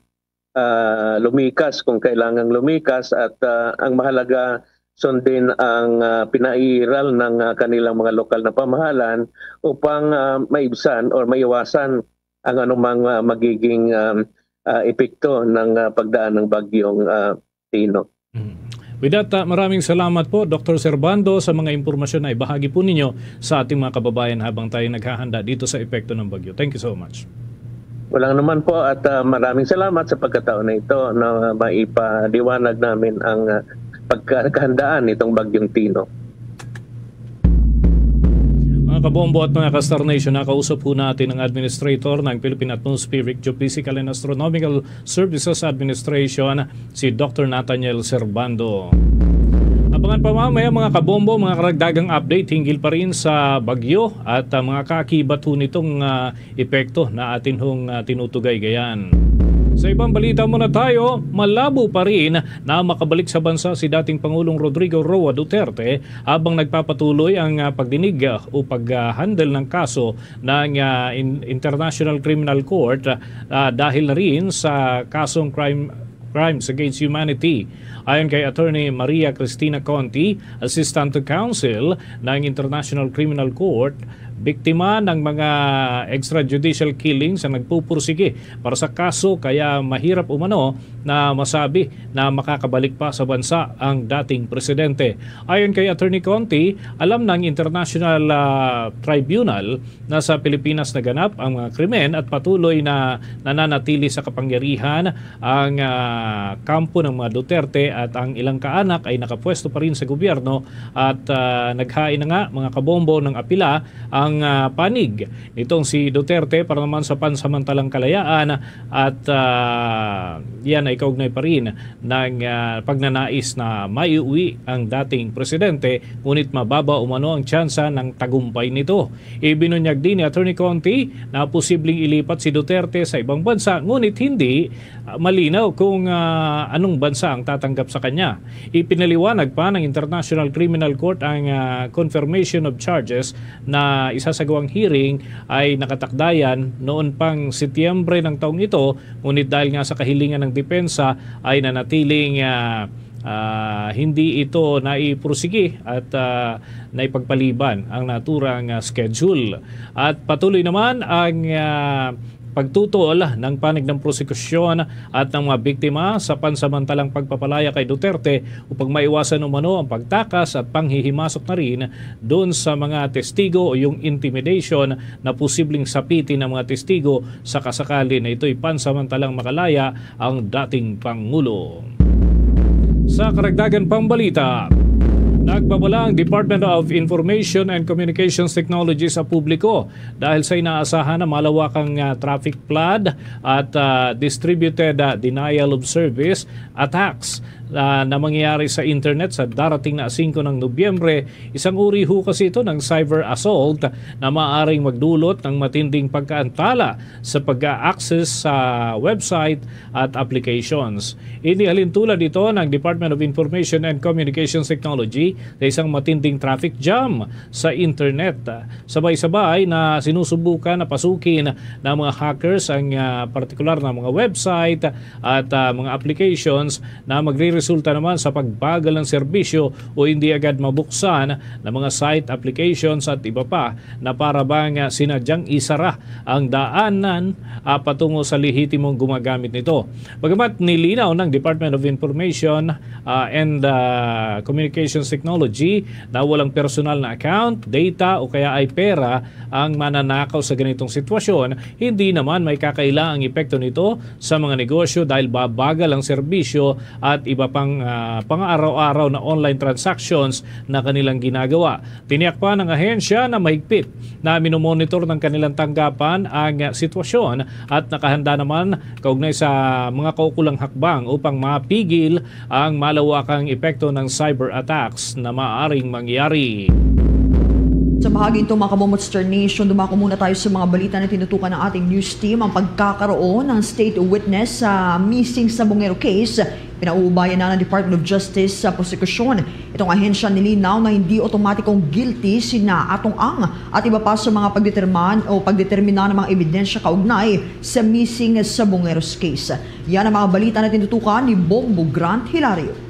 ah, lumikas kung kailangang lumikas at, ah, ang mahalaga, sundin ang, ah, pinairal ng, ah, kanilang mga lokal na pamahalaan upang, ah, maibsan or maiwasan ang anumang, ah, magiging, um, ah, epekto ng, ah, pagdaan ng bagyong, ah, Tino. Mm. With that, ah, maraming salamat po, Doktor Servando, sa mga impormasyon na ibahagi po ninyo sa ating mga kababayan habang tayo naghahanda dito sa epekto ng bagyo. Thank you so much. Walang naman po at, ah, maraming salamat sa pagkataon na ito na maipaliwanag namin ang, ah, pagkahandaan nitong Bagyong Tino. Mga kabombo at mga ka-Star Nation, nakausap po natin ang administrator ng Philippine Atmospheric, Geophysical and Astronomical Services Administration, si Doktor Nathaniel Servando. Abangan pa mamaya, mga kabombo, mga karagdagang update hinggil pa rin sa bagyo at, ah, mga kaakibat ho nitong, ah, epekto na atin hong, ah, tinutugay gayan. Sa ibang balita muna tayo, malabo pa rin na makabalik sa bansa si dating Pangulong Rodrigo Roa Duterte habang nagpapatuloy ang, ah, pagdinig, ah, o pag-handle ng kaso ng, ah, in-, International Criminal Court, ah, dahil na rin sa kasong crime, crimes against humanity. Ayon kay Attorney Maria Cristina Conti, Assistant to Counsel ng International Criminal Court, biktima ng mga extrajudicial killings ang nagpupursige para sa kaso, kaya mahirap umano na masabi na makakabalik pa sa bansa ang dating presidente. Ayon kay Attorney Conti, alam ng International, ah, Tribunal na sa Pilipinas naganap ang mga krimen at patuloy na nananatili sa kapangyarihan ang, ah, kampo ng mga Duterte at ang ilang kaanak ay nakapwesto pa rin sa gobyerno at, ah, naghain na nga, mga kabombo, ng apila ang, ah, panig nitong si Duterte para naman sa pansamantalang kalayaan at, ah, yan ay kaugnay pa rin ng, ah, pagnanais na maiuwi ang dating presidente, ngunit mababa umano ang tsansa ng tagumpay nito. Ibinunyag din ni Attorney Conti na posibleng ilipat si Duterte sa ibang bansa, ngunit hindi, ah, malinaw kung, ah, anong bansa ang tatanggap sa kanya. Ipinaliwanag pa ng International Criminal Court ang, ah, confirmation of charges na isasagawang hearing ay nakatakdayan noon pang Setyembre ng taong ito, ngunit dahil nga sa kahilingan ng depensa ay nanatiling, ah, ah, hindi ito naipursige at, ah, naipagpaliban ang naturang, ah, schedule. At patuloy naman ang, ah, pagtutol ng panig ng prosekusyon at ng mga biktima sa pansamantalang pagpapalaya kay Duterte upang maiwasan umano ang pagtakas at panghihimasok na rin doon sa mga testigo o yung intimidation na posibleng sapitin ng mga testigo sa kasakali na ito'y pansamantalang makalaya ang dating Pangulo. Sa karagdagan pang balita, nagbabala ang Department of Information and Communications Technology sa publiko dahil sa inaasahan na malawakang, ah, traffic flood at, ah, distributed, ah, denial of service attacks ah, na mangyayari sa internet sa darating na singko ng Nobyembre, isang uri ho kasi ito ng cyber assault na maaaring magdulot ng matinding pagkaantala sa pag-access sa website at applications. Inihalin tulad ito ng Department of Information and Communications Technology sa isang matinding traffic jam sa internet. Sabay-sabay na sinusubukan na pasukin ng mga hackers ang, ah, partikular na mga website at, ah, mga applications na magreresulta naman sa pagbagal ng serbisyo o hindi agad mabuksan ng mga site, applications at iba pa na para bang, ah, sinadyang isara ang daanan, ah, patungo sa lehitimong gumagamit nito. Bagamat nilinaw ng Department of Information, ah, and, ah, Communications Technology na walang personal na account, data o kaya ay pera ang mananakaw sa ganitong sitwasyon, hindi naman may kakaila ang epekto nito sa mga negosyo dahil babagal ang serbisyo at iba pang, ah, pang-araw-araw na online transactions na kanilang ginagawa. Tiniyak pa ng ahensya na mahigpit na minomonitor ng kanilang tanggapan ang sitwasyon at nakahanda naman kaugnay sa mga kaukulang hakbang upang mapigil ang malawakang epekto ng cyber attacks na maaaring mangyari. Sa bahagi nito, mga Kamomots Star Nation, dumako muna tayo sa mga balita na tinutukan ng ating news team. Ang pagkakaroon ng state witness sa missing Sabongero case, pinauubayan na ng Department of Justice sa prosekusyon. Itong ahensya nilinaw na hindi otomatikong guilty sina Atong Ang at iba pa sa mga pagdeterman o pagdetermina ng mga ebidensya kaugnay sa missing Sabongeros case. Yan ang mga balita na tinutukan ni Bombo Grant Hilario.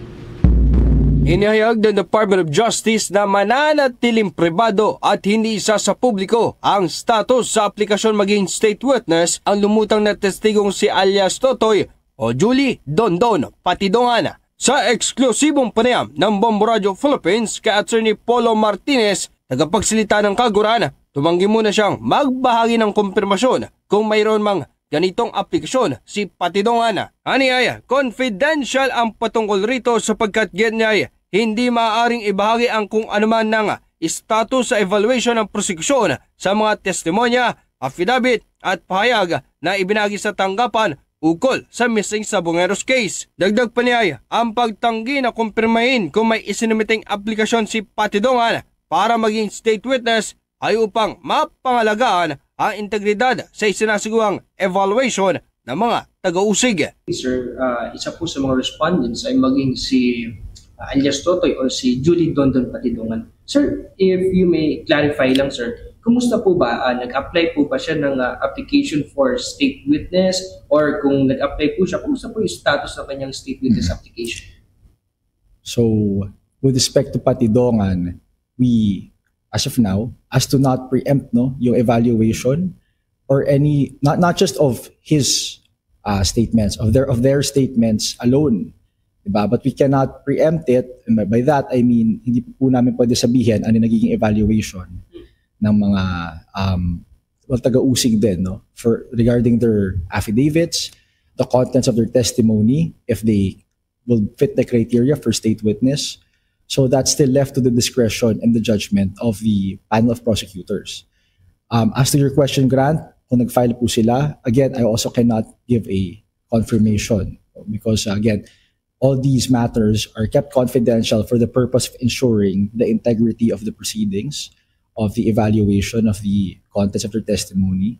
Inihayag ng Department of Justice na mananatiling pribado at hindi isa sa publiko ang status sa aplikasyon maging state witness ang lumutang na testigong si alias Totoy o Julie Dondon Patidongan. Sa eksklusibong panayam ng Bombo Radio Philippines kay Attorney Polo Martinez, tagapagsalita ng Kaguran, tumanggi muna siyang magbahagi ng kumpirmasyon kung mayroon mang ganitong aplikasyon si Patidongan. Ani ay confidential ang patungkol rito sapagkat ginyay hindi maaaring ibahagi ang kung anuman nga status sa evaluation ng prosekusyon sa mga testimonya, affidavit at pahayag na ibinagi sa tanggapan ukol sa missing Sabongeros case. Dagdag pa niya, ang pagtanggi na kumpirmahin kung may isinumiting aplikasyon si Patidongan para maging state witness ay upang mapangalagaan ang integridad sa isinasagawang evaluation ng mga taga-usig. Sir, ah, isa po sa mga respondents ay maging si, ah, alias Totoy or si Julie Dondon Patidongan. Sir, if you may clarify lang, sir, kumusta po ba? Ah, nag-apply po ba siya ng, ah, application for state witness? Or kung nag-apply po siya, kumusta po yung status ng kanyang state witness application? So, with respect to Patidongan, we, as of now, as to not preempt, no, yung evaluation or any, not, not just of his uh, statements, of their, of their statements alone. Diba? But we cannot preempt it. And by, by that, I mean, hindi po namin pwede sabihin ano yung nagiging evaluation ng mga um, well, taga-usig din, no? For regarding their affidavits, the contents of their testimony, if they will fit the criteria for state witness. So that's still left to the discretion and the judgment of the panel of prosecutors. Um, as to your question, Grant, kung nag-file po sila, again, I also cannot give a confirmation because, uh, again, all these matters are kept confidential for the purpose of ensuring the integrity of the proceedings, of the evaluation of the contents of their testimony.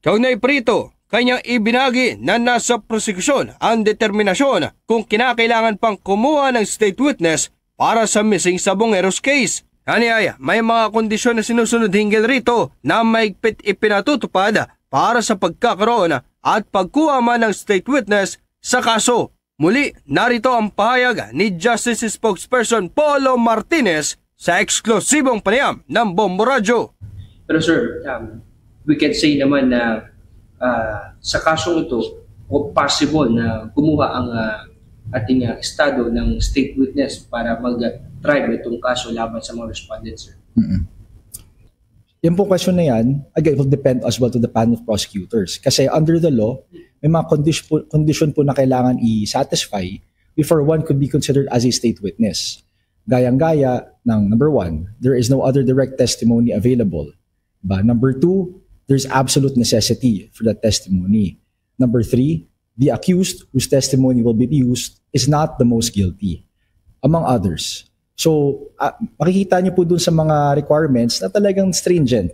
Kaugnay pa rito, kanyang ibinagi na nasa prosekusyon ang determinasyon kung kinakailangan pang kumuha ng state witness para sa missing Sabongeros case. Ani ay may mga kondisyon na sinusunod hinggil rito na mahigpit ipinatutupad para sa pagkakaroon at pagkuha man ng state witness sa kaso. Muli, narito ang pahayag ni Justice Spokesperson Polo Martinez sa eksklusibong panayam ng Bombo Radyo. Pero sir, um, we can say naman na ah, sa kasong ito, o possible na kumuha ang ah, ating ah, estado ng state witness para mag-trial itong kaso laban sa mga respondents, sir. Yung pong question na yan, again, it will depend as well to the panel of prosecutors. Kasi under the law, may mga condition po, condition po na kailangan i-satisfy before one could be considered as a state witness. Gayang-gaya ng number one, there is no other direct testimony available. Ba, number two, there's absolute necessity for that testimony. Number three, the accused whose testimony will be used is not the most guilty, among others. So, ah, makikita niyo po dun sa mga requirements na talagang stringent.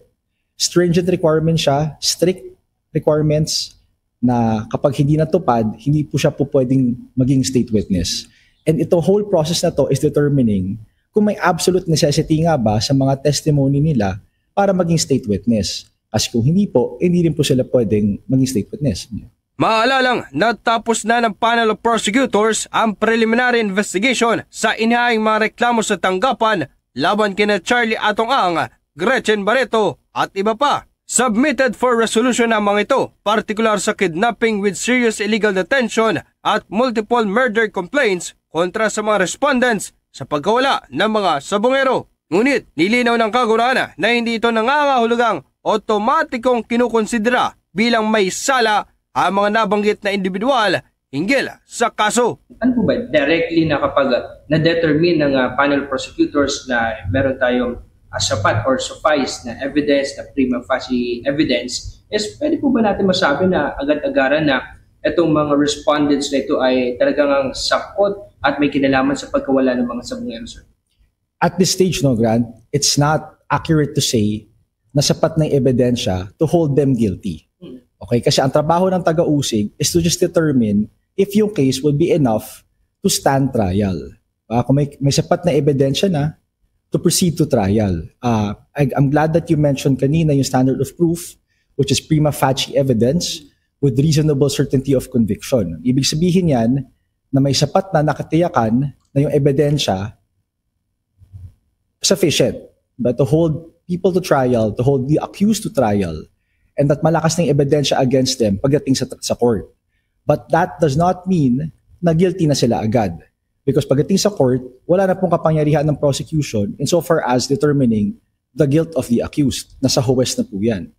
Stringent requirement siya, strict requirements na kapag hindi natupad, hindi po siya po pwedeng maging state witness. And ito whole process na to is determining kung may absolute necessity nga ba sa mga testimony nila para maging state witness. Kasi kung hindi po, hindi rin po sila pwedeng maging state witness. Maalalang natapos na ng panel of prosecutors ang preliminary investigation sa inihayang mga reklamo sa tanggapan laban kina Charlie Atong Ang, Gretchen Barreto, at iba pa. Submitted for resolution ang mga ito, partikular sa kidnapping with serious illegal detention at multiple murder complaints kontra sa mga respondents sa pagkawala ng mga sabungero. Ngunit nilinaw ng kaguraan na hindi ito nangangahulugang otomatikong kinukonsidera bilang may sala ang mga nabanggit na individual hinggil sa kaso. Ano po ba, directly na kapag na-determine ng uh, panel prosecutors na meron tayong uh, sapat or suffice na evidence, na prima facie evidence, is pwede po ba natin masabi na agad-agaran na itong mga respondents na ito ay talagang ang sakot at may kinalaman sa pagkawala ng mga sabungero, sir? At this stage, no, Grant, it's not accurate to say na sapat na ebidensya to hold them guilty. Okay? Kasi ang trabaho ng taga-usig is to just determine if yung case will be enough to stand trial. Uh, kung may, may sapat na ebidensya na, to proceed to trial. Uh, I, I'm glad that you mentioned kanina yung standard of proof, which is prima facie evidence with reasonable certainty of conviction. Ibig sabihin yan na may sapat na nakatiyakan na yung ebidensya sufficient, but to hold people to trial, to hold the accused to trial, and that malakas na yung ebidensya against them pagdating sa, sa court. But that does not mean na guilty na sila agad. Because pagdating sa court, wala na pong kapangyarihan ng prosecution insofar as determining the guilt of the accused. Nasa huwes na po yan.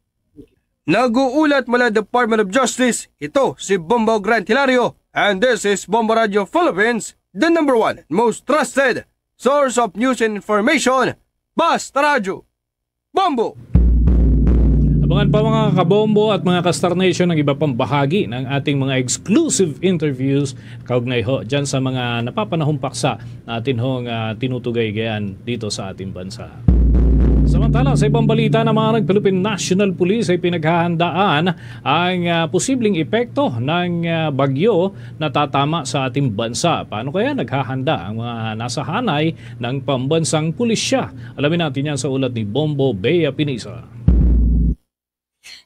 Nag-uulat mula Department of Justice, ito si Bombo Grant Hilario, and this is Bombo Radio Philippines, the number one most trusted source of news and information. Basta Radyo Bombo! Abangan pa, mga kabombo at mga ka-Star Nation, ang iba pang bahagi ng ating mga exclusive interviews kaugnay ho dyan sa mga napapanahong paksa natin hong uh, tinutugay gayan dito sa ating bansa. Samantala, sa ibang balita naman, ang Philippine National Police ay pinaghahandaan ang uh, posibleng epekto ng uh, bagyo na tatama sa ating bansa. Paano kaya naghahanda ang mga nasahanay ng pambansang pulisya? Alamin natin yan sa ulat ni Bombo Bea Pinisa.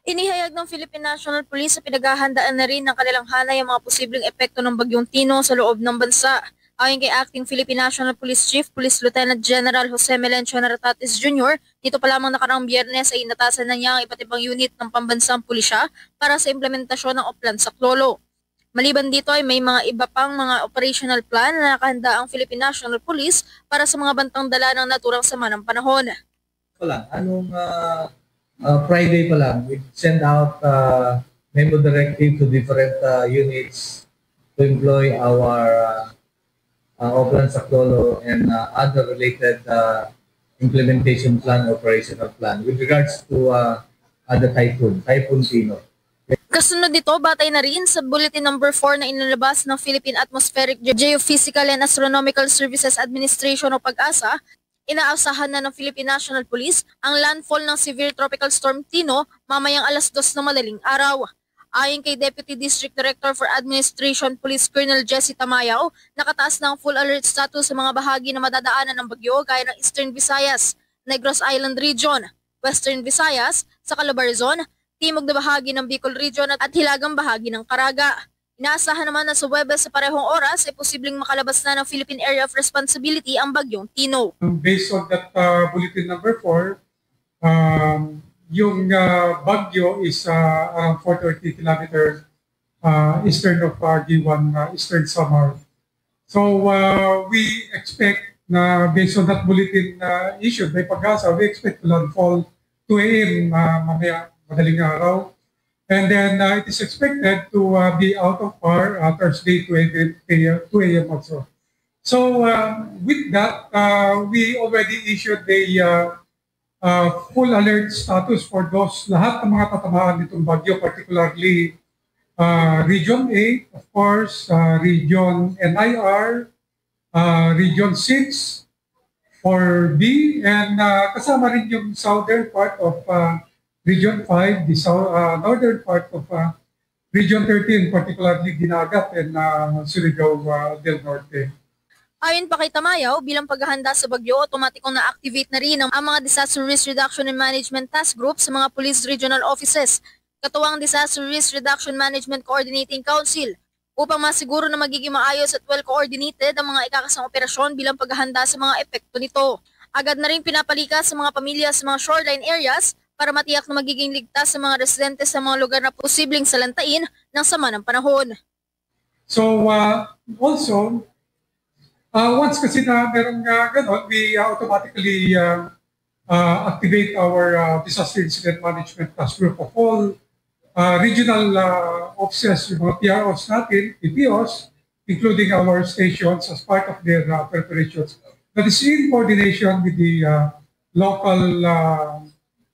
Inihayag ng Philippine National Police sa pinaghahandaan na rin ng kanilang hanay ang mga posibleng epekto ng Bagyong Tino sa loob ng bansa. Ayon kay Acting Philippine National Police Chief Police Lieutenant General Jose Melencio Naratatis Junior, nito pa lamang nakaraang biyernes ay inatasan na niya ang iba't ibang unit ng pambansang pulisya para sa implementasyon ng Oplan Saklolo. Maliban dito ay may mga iba pang mga operational plan na nakahanda ang Philippine National Police para sa mga bantang dala ng naturang sama ng panahon. Pa lang, anong uh, uh, Friday pa lang, we send out uh, memo directive to different uh, units to employ our uh, uh, Oplan Saklolo and uh, other related uh, implementation plan, operational plan with regards to uh, uh, the typhoon, Typhoon Tino. Kasunod nito, batay na rin sa Bulletin Number four na inilabas ng Philippine Atmospheric Geophysical and Astronomical Services Administration o PAGASA, inaasahan na ng Philippine National Police ang landfall ng Severe Tropical Storm Tino mamayang alas dos ng madaling araw. Ayon kay Deputy District Director for Administration Police Colonel Jesse Tamayaw, nakataas na ang full alert status sa mga bahagi na madadaanan ng bagyo gaya ng Eastern Visayas, Negros Island Region, Western Visayas, sa Calabarzon, timog na bahagi ng Bicol Region at hilagang bahagi ng Caraga. Inaasahan naman na sa Huwebes sa parehong oras ay posibleng makalabas na ng Philippine Area of Responsibility ang Bagyong Tino. Based on that uh, bulletin number four, um, yung uh, bagyo is uh, around four thirty kilometers uh, eastern of uh, Guiuan, uh, Eastern Samar. So uh, we expect na based on that bulletin uh, issued by PAGASA, we expect to landfall two a.m. Uh, mamaya madaling araw. And then uh, it is expected to uh, be out of power uh, Thursday, two a.m. also. So uh, with that, uh, we already issued a uh, uh, full alert status for those, lahat ng mga tatamaan nitong bagyo, particularly uh, Region eight, of course, uh, Region N I R, uh, Region six, four B, and uh, kasama rin yung southern part of uh, Region five, the sou- uh, northern part of uh, Region thirteen, particularly Dinagat and uh, Surigao uh, del Norte. Ayon pa kay Tamayaw, bilang paghahanda sa bagyo, otomatikong na-activate na rin ang, ang mga Disaster Risk Reduction and Management Task Group sa mga police regional offices. Katuwang Disaster Risk Reduction Management Coordinating Council upang masiguro na magiging maayos at well-coordinated ang mga ikakasang operasyon bilang paghahanda sa mga epekto nito. Agad na rin pinapalikas sa mga pamilya sa mga shoreline areas para matiyak na magiging ligtas sa mga residente sa mga lugar na posibleng salantain ng sama ng panahon. So uh, also, uh, once kasi na meron nga ganon, we uh, automatically uh, uh, activate our uh, disaster incident management task group of all uh, regional uh, offices, yung mga P R Os natin, P P Os, including our stations as part of their uh, preparations. That is in coordination with the uh, local uh,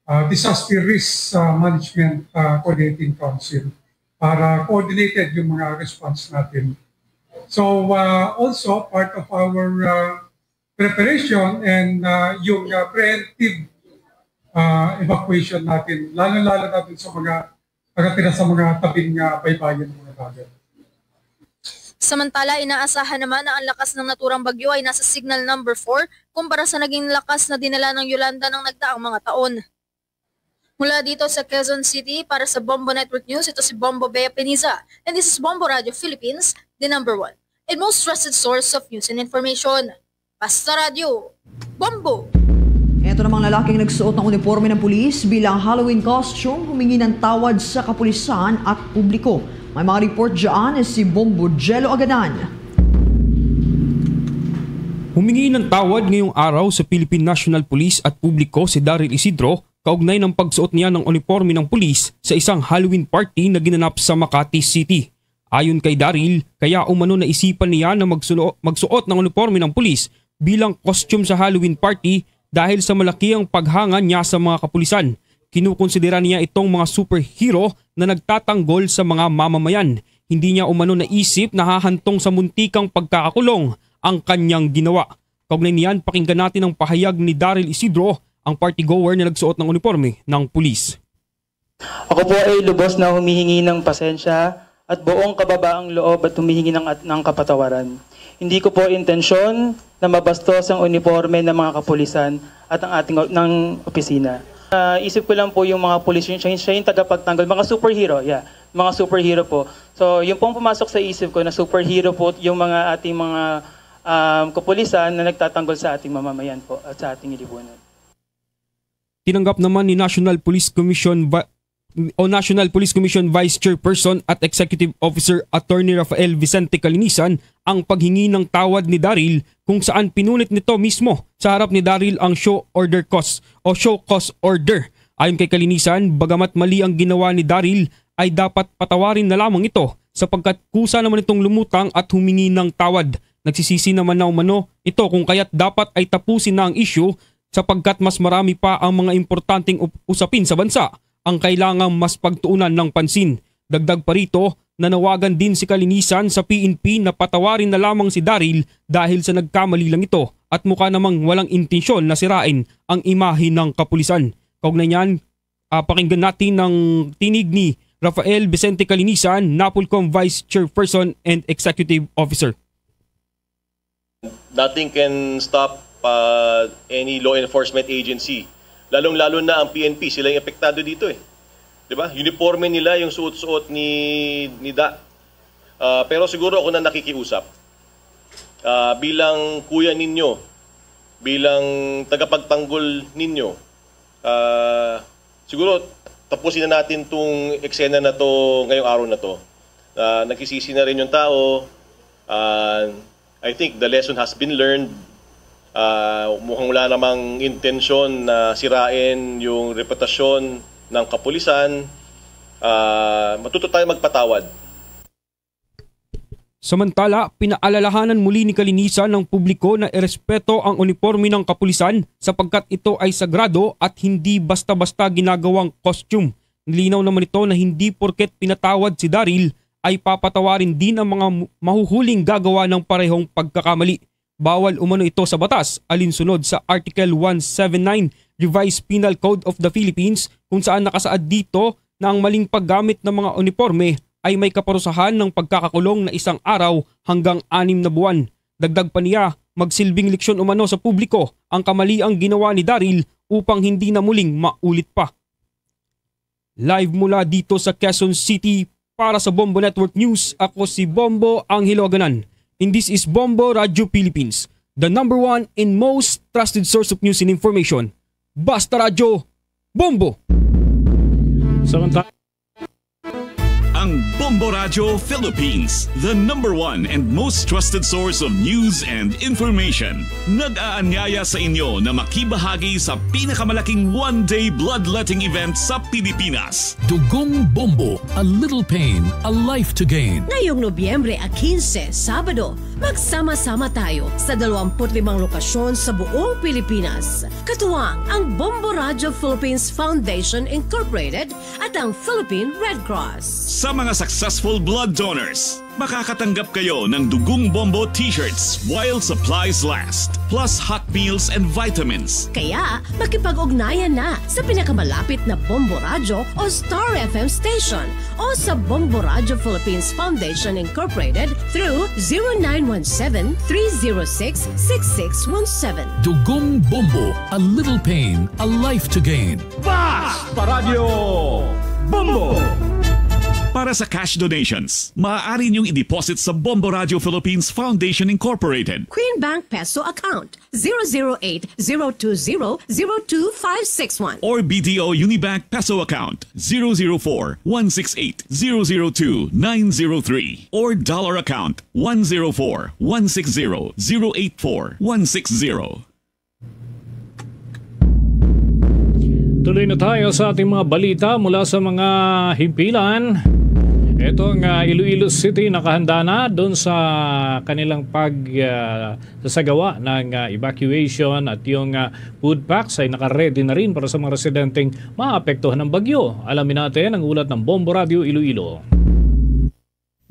uh, disaster risk uh, management uh, coordinating council para coordinated yung mga response natin. So uh, also part of our uh, preparation and uh, yung uh, preemptive uh, evacuation natin, lalo-lalo na dun sa mga nakatira sa mga tabing uh, baybayin ng mga dagat. Samantala, inaasahan naman na ang lakas ng naturang bagyo ay nasa signal number four kumpara sa naging lakas na dinala ng Yolanda ng nagdaang mga taon. Mula dito sa Quezon City, para sa Bombo Network News, ito si Bombo Bea Peniza. And this is Bombo Radio Philippines, the number one and most trusted source of news and information. Basta Radyo, Bombo! Ito namang lalaking nagsuot ng uniforme ng pulis bilang Halloween costume humingi ng tawad sa kapulisan at publiko. May mga report dyan si Bombo Jello Agadan. Humingi ng tawad ngayong araw sa Philippine National Police at publiko si Daryl Isidro kaugnay ng pagsuot niya ng uniforme ng pulis sa isang Halloween party na ginanap sa Makati City. Ayon kay Daryl, kaya umano naisipan niya na magsuno- magsuot ng uniforme ng pulis bilang costume sa Halloween party dahil sa malaki ang paghanga niya sa mga kapulisan. Kinukonsidera niya itong mga superhero na nagtatanggol sa mga mamamayan. Hindi niya umano naisip na hahantong sa muntikang pagkakakulong ang kanyang ginawa. Kaugnay niyan, pakinggan natin ang pahayag ni Daryl Isidro, ang partygoer na nagsuot ng uniforme ng pulis. Ako po ay lubos na humihingi ng pasensya at buong kababaang loob at humihingi ng, at, ng kapatawaran. Hindi ko po intensyon na mabastos ang uniforme ng mga kapulisan at ang ating o- ng opisina. Ah, isip ko lang po yung mga pulis, yun, siya, siya yung tagapagtanggol, mga superhero, yeah. Mga superhero po. So, yung pong pumasok sa isip ko na superhero po yung mga ating mga um, kapulisan na nagtatanggol sa ating mamamayan po at sa ating lipunan. Tinanggap naman ni National Police Commission Vi- o National Police Commission Vice Chairperson at Executive Officer Attorney Rafael Vicente Calinisan ang paghingi ng tawad ni Daryl, kung saan pinulit nito mismo sa harap ni Daryl ang show order cause o show cause order. Ayon kay Calinisan, bagamat mali ang ginawa ni Daryl, ay dapat patawarin na lamang ito sapagkat kusa naman itong lumutang at humingi ng tawad. Nagsisisi naman na umano ito kung kaya't dapat ay tapusin na ang issue sapagkat mas marami pa ang mga importanteng up- usapin sa bansa ang kailangang mas pagtuunan ng pansin. Dagdag pa rito, nanawagan din si Calinisan sa P N P na patawarin na lamang si Daryl dahil sa nagkamali lang ito at mukha namang walang intensyon na sirain ang imahe ng kapulisan. Kaugnay niyan, ah, pakinggan natin ang tinig ni Rafael Vicente Calinisan, NAPOLCOM Vice Chairperson and Executive Officer. Nothing can stop uh, any law enforcement agency, lalong-lalo na ang P N P, sila yung apektado dito eh. 'Di ba? Uniforme nila yung suot-suot ni ni Da. Uh, pero siguro ako na nakikiusap uh, bilang kuya ninyo, bilang tagapagtanggol ninyo. Uh, siguro tapusin na natin tong eksena na to ngayong araw na to. Uh, nagsisisi na rin yung tao. Uh, I think the lesson has been learned. Uh, mukhang wala namang intensyon na sirain yung reputasyon ng kapulisan. Uh, matuto tayo magpatawad. Samantala, pinaalalahanan muli ni Kalinisan ng publiko na irespeto ang uniporme ng kapulisan sapagkat ito ay sagrado at hindi basta-basta ginagawang costume. Nilinaw naman nito na hindi porket pinatawad si Daryl ay papatawarin din ang mga mu-, mahuhuling gagawa ng parehong pagkakamali. Bawal umano ito sa batas, alinsunod sa Article one seven nine Revised Penal Code of the Philippines, kung saan nakasaad dito na ang maling paggamit ng mga uniporme ay may kaparusahan ng pagkakakulong na isang araw hanggang anim na buwan. Dagdag pa niya, magsilbing leksyon umano sa publiko ang kamaliang ginawa ni Daryl upang hindi na muling maulit pa. Live mula dito sa Quezon City, para sa Bombo Network News, ako si Bombo Angelo Aganan. And this is Bombo Radio Philippines, the number one and most trusted source of news and information. Basta Radyo, Bombo! Samantala, ang Bombo Radio Philippines, the number one and most trusted source of news and information, nag-aanyaya sa inyo na makibahagi sa pinakamalaking one-day bloodletting event sa Pilipinas. Dugong Bombo, a little pain, a life to gain. Ngayong Nobyembre a quince, Sabado, magsama-sama tayo sa dalawampu't limang lokasyon sa buong Pilipinas. Katuwang ang Bombo Radio Philippines Foundation Incorporated at ang Philippine Red Cross. Sa mga successful blood donors, makakatanggap kayo ng Dugong Bombo t-shirts while supplies last, plus hot meals and vitamins. Kaya, makipag-ugnayan na sa pinakamalapit na Bombo Radyo o Star F M station o sa Bombo Radyo Philippines Foundation Incorporated through zero nine one seven, three zero six, six six one seven. Dugong Bombo, a little pain, a life to gain. Basta Radyo Bombo! Para sa cash donations, maaari niyong i-deposit sa Bombo Radio Philippines Foundation Incorporated. Queen Bank Peso Account, zero zero eight, zero two zero, zero two five six one. Or B D O Unibank Peso Account, zero zero four, one six eight, zero zero two, nine zero three. Or Dollar Account, one zero four, one six zero, zero eight four, one six zero. Tuloy na tayo sa ating mga balita mula sa mga himpilan. Itong, ah, Iloilo City nakahanda na doon sa kanilang pag, ah, sasagawa ng, ah, evacuation at yung, ah, food packs ay naka-ready na rin para sa mga residenteng maapektuhan ng bagyo. Alamin natin ang ulat ng Bombo Radio Iloilo.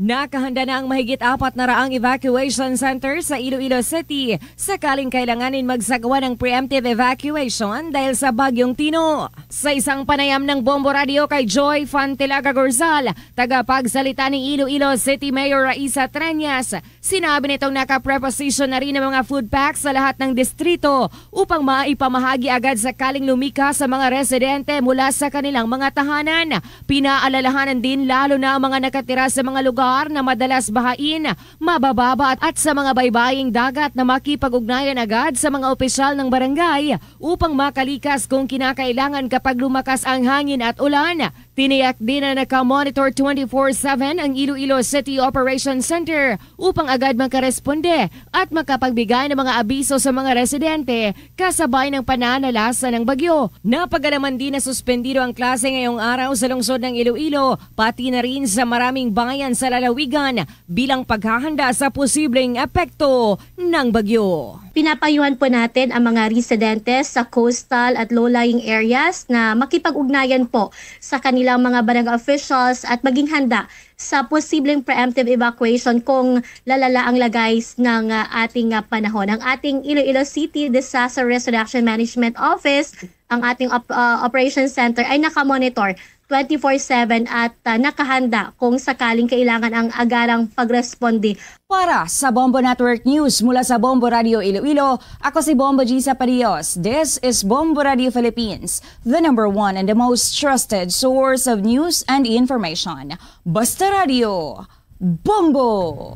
Nakahanda na ang mahigit apat na raang evacuation center sa Iloilo City sakaling kailanganin magsagawa ng preemptive evacuation dahil sa Bagyong Tino. Sa isang panayam ng Bombo Radio kay Joy Fantelaga Gorzal, tagapagsalita ni Iloilo City Mayor Raisa Treñas, sinabi nitong nakapreposition na rin ang mga food packs sa lahat ng distrito upang maipamahagi agad sakaling lumikas sa mga residente mula sa kanilang mga tahanan. Pinaalalahanan din lalo na ang mga nakatira sa mga lugar na madalas bahain, mabababa at sa mga baybaying dagat na makipag-ugnayan agad sa mga opisyal ng barangay upang makalikas kung kinakailangan kapag lumakas ang hangin at ulan. Tiniyak din na naka-monitor twenty-four seven ang Iloilo City Operations Center upang agad makaresponde at makapagbigay ng mga abiso sa mga residente kasabay ng pananalasa ng bagyo. Napag-alaman din na suspendido ang klase ngayong araw sa lungsod ng Iloilo, pati na rin sa maraming bayan sa lalawigan bilang paghahanda sa posibleng epekto ng bagyo. Pinapayuhan po natin ang mga residente sa coastal at low-lying areas na makipag-ugnayan po sa kanilang mga barangay officials at maging handa sa posibleng preemptive evacuation kung lalala ang lagay s-, ng, ah, ating, ah, panahon. Ang ating Iloilo City Disaster Risk Reduction Management Office, ang ating op-, ah, Operations Center ay nakamonitor twenty-four seven at, ah, nakahanda kung sakaling kailangan ang agarang pagresponde. Para sa Bombo Network News mula sa Bombo Radio Iloilo, ako si Bombo Gisa Padillos. This is Bombo Radio Philippines, the number one and the most trusted source of news and information. Basta Radio, Bombo!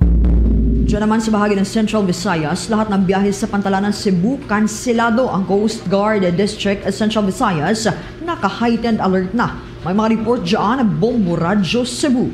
Diyan naman sa bahagi ng Central Visayas, lahat ng biyahe sa pantalanan Cebu kanselado. Ang Coast Guard District Central Visayas naka-heightened alert na. May mga report dyan, Bombo Radyo Cebu.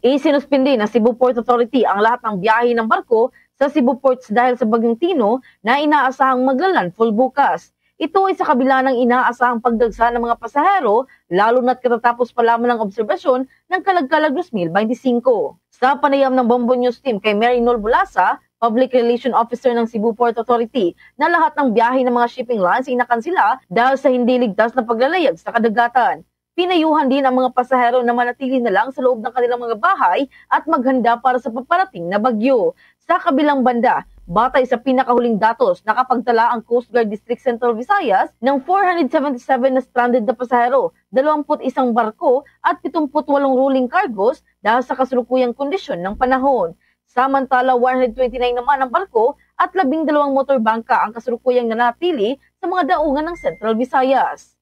Isinuspindi ng Cebu Port Authority ang lahat ng biyahe ng barko sa Cebu Ports dahil sa Bagyong Tino na inaasahang magla-landfall bukas. Ito ay sa kabila ng inaasahang pagdagsa ng mga pasahero, lalo na't katatapos pa lamang ng obserbasyon ng Kalag-Kalag twenty twenty-five. Sa panayam ng Bombo News Team kay Mary Nol Bulasa, Public Relation Officer ng Cebu Port Authority, na lahat ng biyahe ng mga shipping lines ay nakansela dahil sa hindi ligtas na paglalayag sa kadagatan. Pinayuhan din ang mga pasahero na manatili na lang sa loob ng kanilang mga bahay at maghanda para sa paparating na bagyo. Sa kabilang banda, batay sa pinakahuling datos, nakapagtala ang Coast Guard District Central Visayas ng four hundred seventy-seven na stranded na pasahero, dalawampu't isang barko at pitungput walong rolling cargos dahil sa kasalukuyang kondisyon ng panahon. Samantala, one hundred twenty-nine naman ang barko at labing dalawang motor bangka ang kasalukuyang nanatili sa mga daungan ng Central Visayas.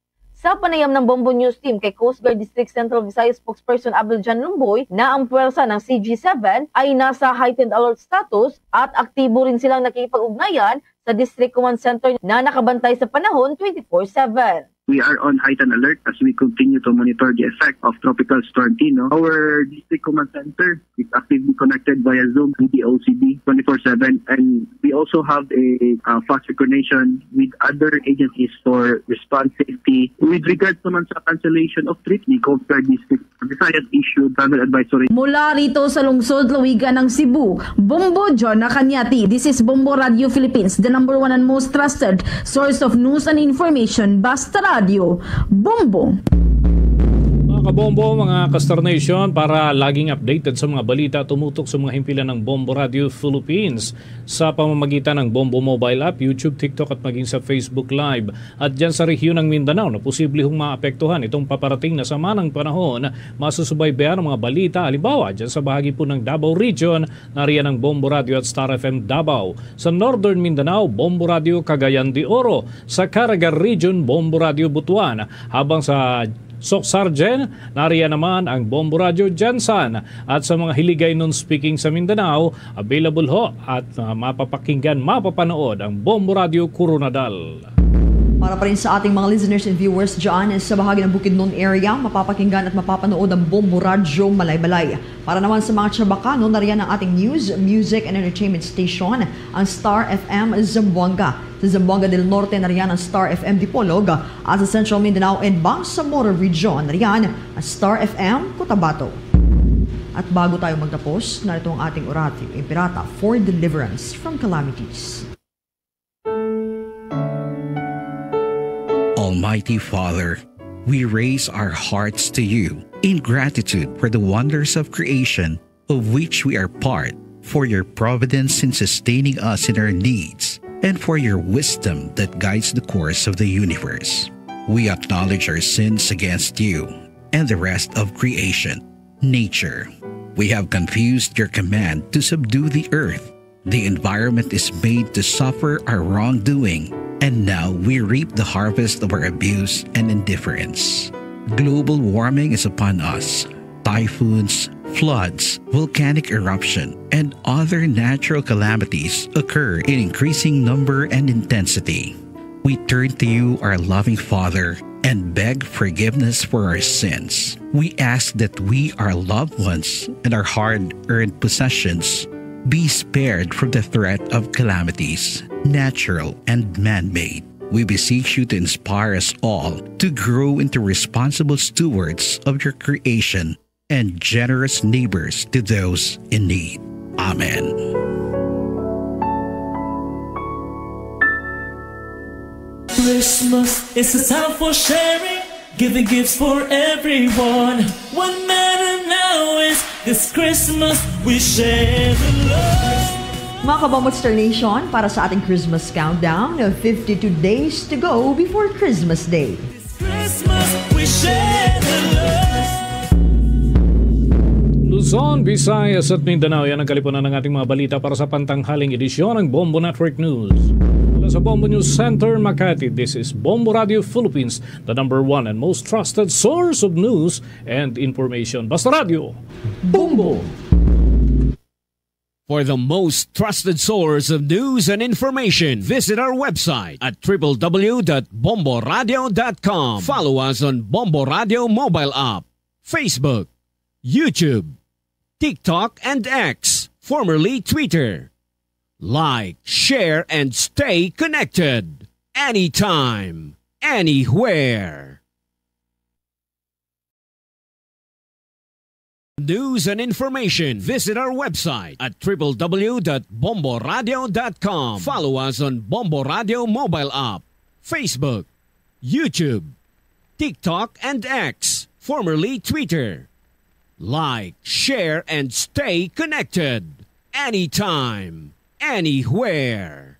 Sa panayam ng Bombo News Team kay Coast Guard District Central Visayas Spokesperson Abel John Lumboy na ang puwersa ng C G seven ay nasa heightened alert status at aktibo rin silang nakikipag-ugnayan sa District Command Center na nakabantay sa panahon twenty-four seven. We are on heightened alert as we continue to monitor the effect of Tropical Storm Tino. Our District Command Center is actively connected via Zoom with the O C D twenty-four seven, and we also have a, uh, fast coordination with other agencies for response safety. With regards naman sa cancellation of trip, the Coast Guard District Visayas issued travel advisory. Mula rito sa lungsod Lawigan ng Cebu, Bombo John Nakanyati. This is Bombo Radio Philippines, the number one and most trusted source of news and information. Basta Radio, Bombo. Mga kabombo, mga ka-Star Nation, para laging updated sa mga balita, tumutok sa mga himpilan ng Bombo Radio Philippines sa pamamagitan ng Bombo Mobile App, YouTube, TikTok at maging sa Facebook Live. At dyan sa rehiyon ng Mindanao na posibleng maapektuhan itong paparating na sama ng panahon, masusubaybayan ang mga balita. Halimbawa, dyan sa bahagi po ng Davao Region, nariyan ang Bombo Radio at Star F M Davao. Sa Northern Mindanao, Bombo Radio Cagayan de Oro. Sa Caraga Region, Bombo Radio Butuan. Habang sa Soc-Sargen, nariyan naman ang Bombo Radio Gensan. At sa mga Hiligaynon speaking sa Mindanao, available ho at, ah, mapapakinggan, mapapanood ang Bombo Radio Koronadal. Para pa rin sa ating mga listeners and viewers dyan sa bahagi ng Bukidnon area, mapapakinggan at mapapanood ang Bombo Radyo Malaybalay. Para naman sa mga Chabacano, nariyan ang ating news, music, and entertainment station, ang Star F M Zamboanga. Sa Zamboanga del Norte, nariyan ang Star F M Dipolog, at sa Central Mindanao and Bangsamoro Region, nariyan ang Star F M Cotabato. At bago tayo magtapos, narito ang ating oratio, Impirata for deliverance from calamities. Almighty Father, we raise our hearts to you in gratitude for the wonders of creation of which we are part, for your providence in sustaining us in our needs, and for your wisdom that guides the course of the universe. We acknowledge our sins against you and the rest of creation, nature. We have confused your command to subdue the earth. The environment is made to suffer our wrongdoing, and now we reap the harvest of our abuse and indifference. Global warming is upon us. Typhoons, floods, volcanic eruption, and other natural calamities occur in increasing number and intensity. We turn to you, our loving Father, and beg forgiveness for our sins. We ask that we, our loved ones, and our hard-earned possessions be spared from the threat of calamities, natural and man-made. We beseech you to inspire us all to grow into responsible stewards of your creation and generous neighbors to those in need. Amen. Christmas is a time for sharing, giving gifts for everyone. What matter now is this Christmas we share the love. Mga Kabombo Star Nation, para sa ating Christmas countdown, fifty-two days to go before Christmas Day. This Christmas, we share the love. Luzon, Visayas at Mindanao, yan ang kalipunan ng ating mga balita para sa pantanghaling edisyon ng Bombo Network News. Mula sa Bombo News Center, Makati, this is Bombo Radio Philippines, the number one and most trusted source of news and information. Basta Radio, Bombo! For the most trusted source of news and information, visit our website at triple w dot bomboradio dot com. Follow us on Bombo Radio mobile app, Facebook, YouTube, TikTok, and X, formerly Twitter. Like, share, and stay connected. Anytime, anywhere. News and information, visit our website at triple w dot bomboradio dot com. Follow us on Bombo Radio mobile app, Facebook, YouTube, TikTok, and X, formerly Twitter. Like, share, and stay connected anytime, anywhere.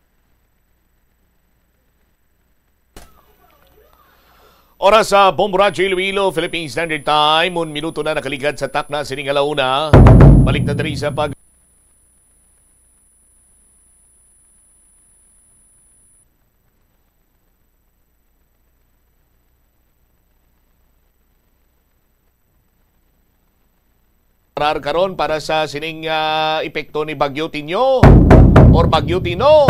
Oras sa Bombo Radyo Iloilo, Philippine Standard Time. Un minuto na nakaligad sa takna sini nga alauna. Balik na diri sa pag Parar karon para sa sining, ah, epekto ni Bagyo Tinyo or Bagyo Tino.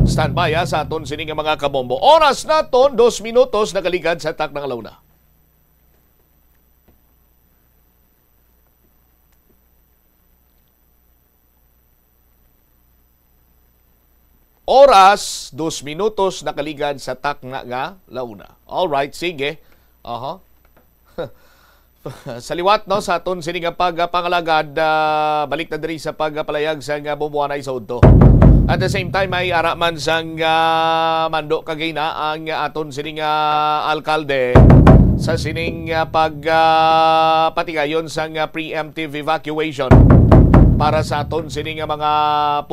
Standby, ah, sa aton sining nga mga kabombo. Oras naton, dos minutos nakaligad sa takna nga alauna. Oras, dos minutos nakaligad sa takna nga alauna. All right, sige. Aha. Sa liwat, no, sa aton sini nga pagpangalagad, ah, balik na diri sa pagpalayag sa nga bumbuanay sa udto. At the same time, may ara man sang, ah, mando kagina ang aton sini nga alkalde sa sining, ah, pag, ah, patigayon sang, ah, preemptive evacuation para sa aton sini nga mga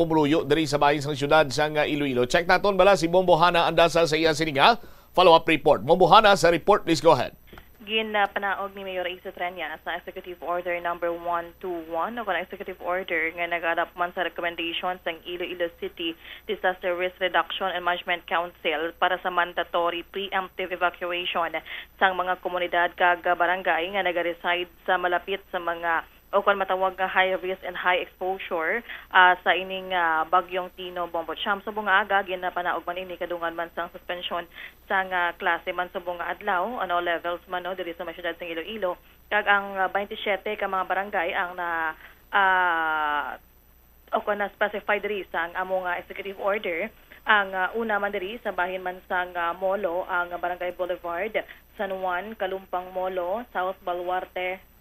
pumuluyo diri sa bahin sang siyudad sang, ah, Iloilo. Check naton bala si Bombo Hana Andasa sa iya sini nga follow-up report. Bombo Hana, sa report, please go ahead. Ginpanaog ni Mayor Ace Treñas ang Executive Order number one two one o kon Executive Order nga nag-adapt man sa recommendation sang Iloilo City Disaster Risk Reduction and Management Council para sa mandatory preemptive evacuation sang mga komunidad kag barangay nga nagareside sa malapit sa mga o kon matawag nga high risk and high exposure, ah, sa ining, ah, Bagyong Tino Bombo Cham. Subong nga aga, ginpanaog man ini kadungan man sang suspensyon sang, ah, klase man subong nga adlaw, on all levels man, no, diri sa may siyudad sang Iloilo. Kag ang, ah, twenty-seven ka mga barangay ang na, ah, o kon na-specify diri sang amo nga executive order. Ang, ah, una man diri sa bahin man sang, ah, Molo, ang Barangay Boulevard, San Juan, Kalumpang Molo, South Baluarte,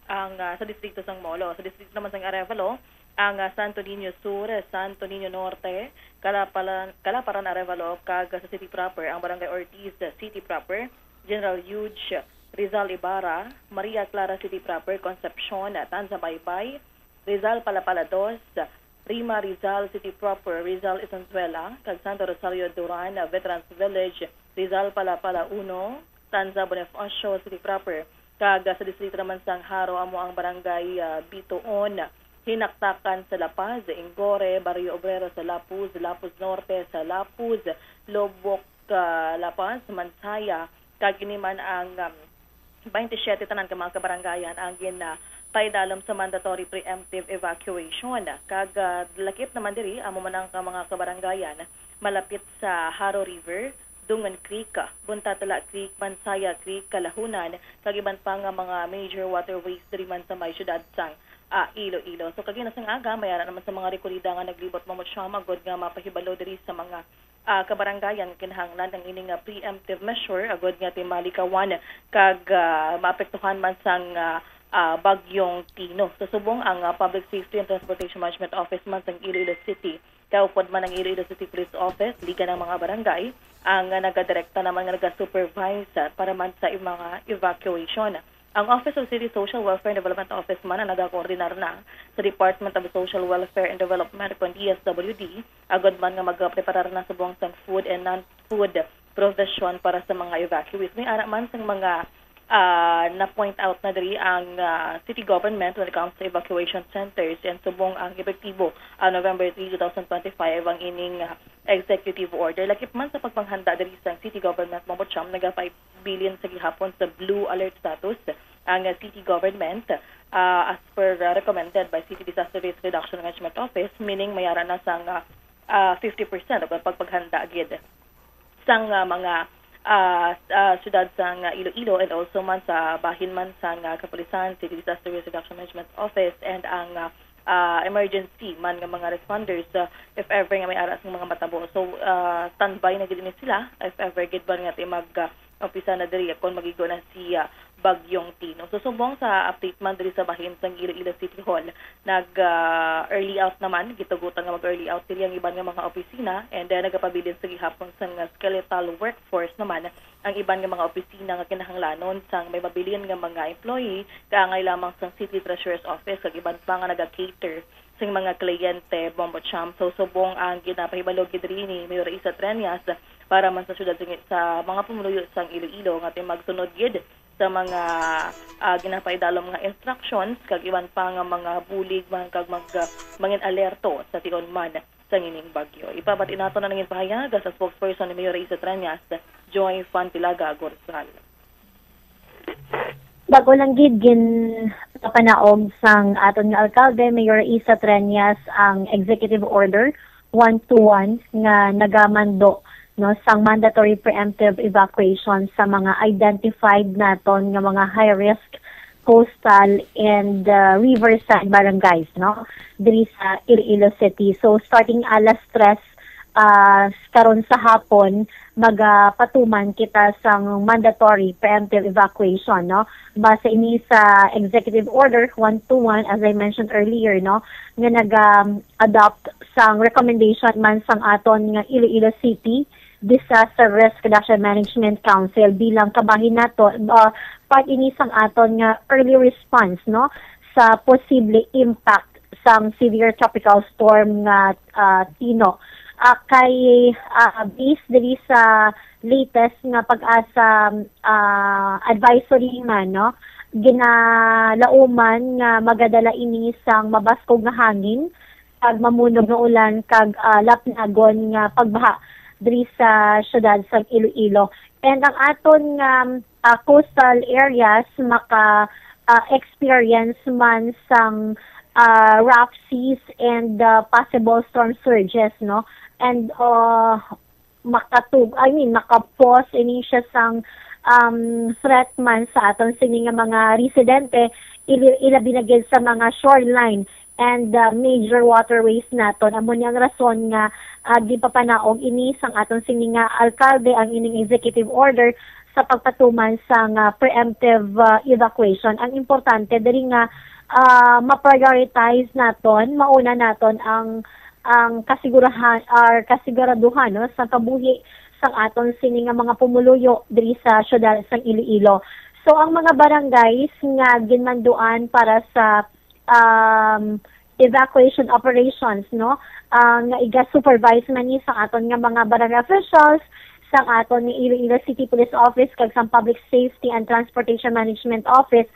ang, ah, sa distrito sang Molo. Sa distrito naman sang Arevalo, ang, ah, Santo Niño Sur, Santo Niño Norte, Calapalan-, Calaparan Arevalo, kag sa city proper, ang Barangay Ortiz, City Proper, General Huge, Rizal Ibarra, Maria Clara City Proper, Concepcion, Tanza Baybay, Rizal Palapala dos, Rima Rizal City Proper, Rizal Isanzuela, kag Santo Rosario Duran, Veterans Village, Rizal Palapala uno, Tanza Bonifacio City Proper, kag sa distrito naman sang Jaro amo ang barangay, ah, Bitoon, Hinaktakan sa La Paz, Ingore, Barrio Obrero sa Lapuz, Lapuz Norte sa Lapuz, Lobok, ah, La Paz, Mansaya, kag ini man ang, um, twenty-seven tanan ka mga kabarangayan ang gin, ah, paidalom sa mandatory preemptive evacuation. Kag, ah, lakip naman diri, amo man ang ka-, mga kabarangayan malapit sa Jaro River, Dungan Creek, Buntatala Creek, Mansaya Creek, Kalahunan, kag iban pa nga mga major waterways diri man sa may siyudad sang, ah, Iloilo. So, kagina sang aga, may ara naman sa mga rekorida nga naglibot, Ma'am Cham, agod nga mapahibalo diri sa mga, ah, kabarangayan nga kinahanglan ang ini nga preemptive measure agod nga timalikawan kag, ah, maapektuhan man sang, ah, ah, Bagyong Tino. So, subong ang, ah, Public Safety and Transportation Management Office man sang Iloilo City, kaupod man ang Iloilo City Police Office, liga ng mga barangay, ang, ah, nagadirekta naman nga naga-supervise, ah, para man sa mga evacuation. Ang Office of City Social Welfare and Development Office man ang nagakoordinar na sa Department of Social Welfare and Development, kon D S W D, agod man nga magapreparar na subong sang food and non-food provision para sa mga evacuees. May ara man sang mga, ah, na-point out na diri ang, ah, city government when it comes to evacuation centers, and subong ang epektibo, ah, November three, two thousand twenty-five, ang ining, ah, executive order. Lakip man sa pagpanghanda diri sa city government, Ma'am Cham, naga-five billion sa gihapon sa blue alert status ang, ah, city government, ah, as per, ah, recommended by City Disaster Risk Reduction Management Office, meaning may ara na sang, ah, ah, fifty percent ang pagpaghanda gid sang, ah, mga, ah, s-, ah, siyudad sang, ah, Iloilo and also man sa bahin man sang, ah, kapulisan, City Disaster Risk Reduction Management Office, and ang, ah, ah, emergency man nga mga responders, ah, if ever nga may ara sang mga matabo. So, ah, standby na gid ni sila if ever gid ba nga ti mag, ah, umpisa na diri kung magigo na si, ah, Bagyong Tino. So, subong sa update man diri sa bahin sang Iloilo City Hall, nag, ah, early out naman, gitugutan nga mag-early out diri ang iban nga mga opisina, and then nagapabilin sa gihapon sang skeletal workforce naman ang iban nga mga opisina nga kinahanglanon sang may mabilin nga mga employee, kaangay lamang sang City Treasurer's Office kag iban pa nga naga-cater sing mga kliyente, Bombo Champ. So, subong ang ginapahibalo gid diri ni Mayor Isa Treñas para man sa syudad sing, sa mga pumuluyo sang Iloilo nga ti magsunod gid sa mga, ah, ginapaidalom nga instructions kag iban pa nga mga bulig man kag mag, ah, mangin alerto sa tion man sa ining bagyo. Ipabati nato na nangin pahayag sa spokesperson ni Mayor Isa Treñas, Joy Fantilaga Gorsal. Bago lang gid ginpapanaog sang aton nga alkalde, Mayor Isa Treñas, ang Executive Order one two one nga nagamando, no, sang mandatory preemptive evacuation sa mga identified naton nga mga high risk coastal and, uh, riverside barangays, no, diri sa Iloilo City. So, starting alas tres, ah, karon sa hapon, magapatuman kita sang mandatory preemptive evacuation, no? Base ini sa Executive Order one two one, as I mentioned earlier, no, nga naga-adopt sang recommendation man sang aton nga Iloilo City Disaster Risk Reduction Management Council bilang kabahin nato, ah, part ini sang aton nga early response, no, sa posible impact sang severe tropical storm nga, ah, Tino. Ah, kay, ah, based diri sa latest nga PAGASA, ah, advisory man, no, ginalauman nga magadala ini sang mabaskog nga hangin kag mamunog nga ulan kag, ah, lapnagon nga pagbaha diri sa siyudad sang Iloilo. And ang aton nga, ah, coastal areas maka, ah, experience man sang, ah, rough seas and, ah, possible storm surges, no? And, ah, makatug-, I mean, makapos ini siya sang, um, threat man sa aton sini nga mga residente, ili-, ilabi na gid sa mga shoreline and, uh, major waterways naton. Amo ni ang rason nga, uh, ginpapanaog ini sang aton sini nga alkalde ang ining executive order sa pagpatuman sang, uh, preemptive, uh, evacuation. Ang importante diri nga, uh, ma-prioritize naton, mauna naton ang, ang kasigurahan or kasiguraduhan, no, sa kabuhi sang aton sini nga mga pumuluyo diri sa siyudad sang Iloilo. So, ang mga barangays nga ginmanduan para sa um, evacuation operations, no? Ah, nga iga-supervise man ni sa aton nga mga barangay officials, sa aton ni Iloilo City Police Office kag sa Public Safety and Transportation Management Office,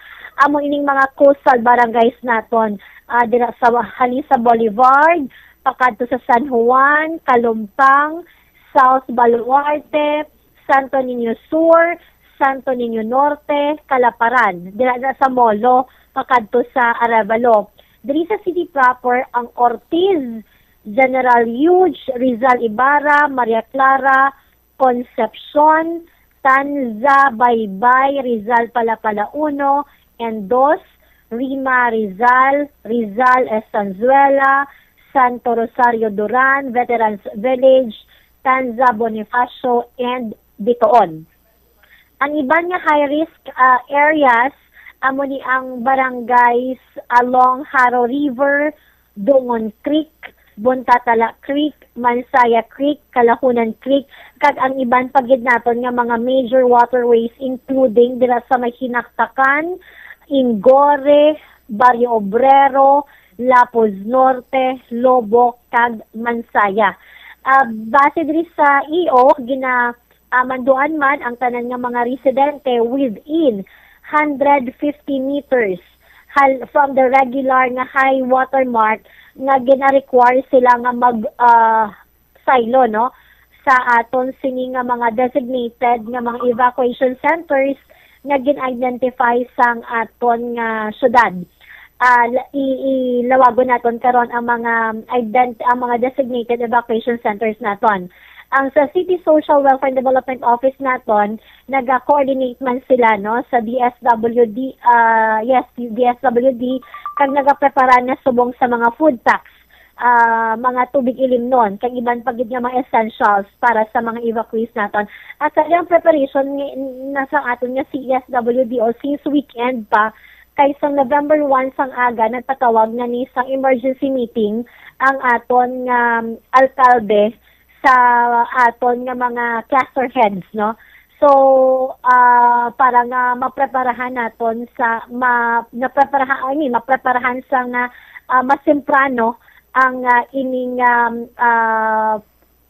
amo ining mga coastal barangays naton, ah, dira sa, hali sa Boulevard, pakadto sa San Juan, Kalumpang, South Baluarte, Santo Niño Sur, Santo Niño Norte, Calaparan, dira na sa Molo, pakadto sa Arevalo. Diri sa city proper, ang Ortiz, General Huge, Rizal Ibarra, Maria Clara, Concepcion, Tanza, Baybay, Rizal Palapala uno and dos, Rima, Rizal, Rizal, Estanzuela, Santo Rosario, Duran, Veterans Village, Tanza, Bonifacio, and Bitoon. Ang iban nga high risk, ah, areas amo ni ang barangays along Jaro River, Dungon Creek, Buntatala Creek, Mansaya Creek, Kalahunan Creek, kag ang iban pa gid naton nga mga major waterways, including dira sa may Hinaktakan, Ingore, Barrio Obrero, Lapuz Norte, Lobo, kag Mansaya. Ah, base diri sa E O, gina-, ah, manduan man ang tanan nga mga residente within hundred fifty meters hal-, from the regular nga high water mark nga gina-require sila nga mag, ah, silo, no, sa aton sini nga mga designated nga mga evacuation centers nga gin-identify sang aton nga syudad. Ah, la-, i-, ilawagon naton karon ang mga ident-, ang mga designated evacuation centers naton. Ang sa City Social Welfare and Development Office naton, naga-coordinate man sila, no, sa D S W D, ah, yes, D S W D, kag nagaprepara na subong sa mga food packs. ah, mga tubig ilimnon, kag iban pa gid nga mga essentials para sa mga evacuees naton. Actually, ang preparation nga, na sa aton nga C E S W D O since weekend pa, kay sang November one sang aga, nagpatawag na ni sang emergency meeting ang aton nga, um, alkalde sa aton nga mga cluster heads, no? So, ah, para nga mapreparahan naton sa, ma-, napreparahan, I mean, mapreparahan sa nga, ah, mas temprano ang, ah, ining, um, ah,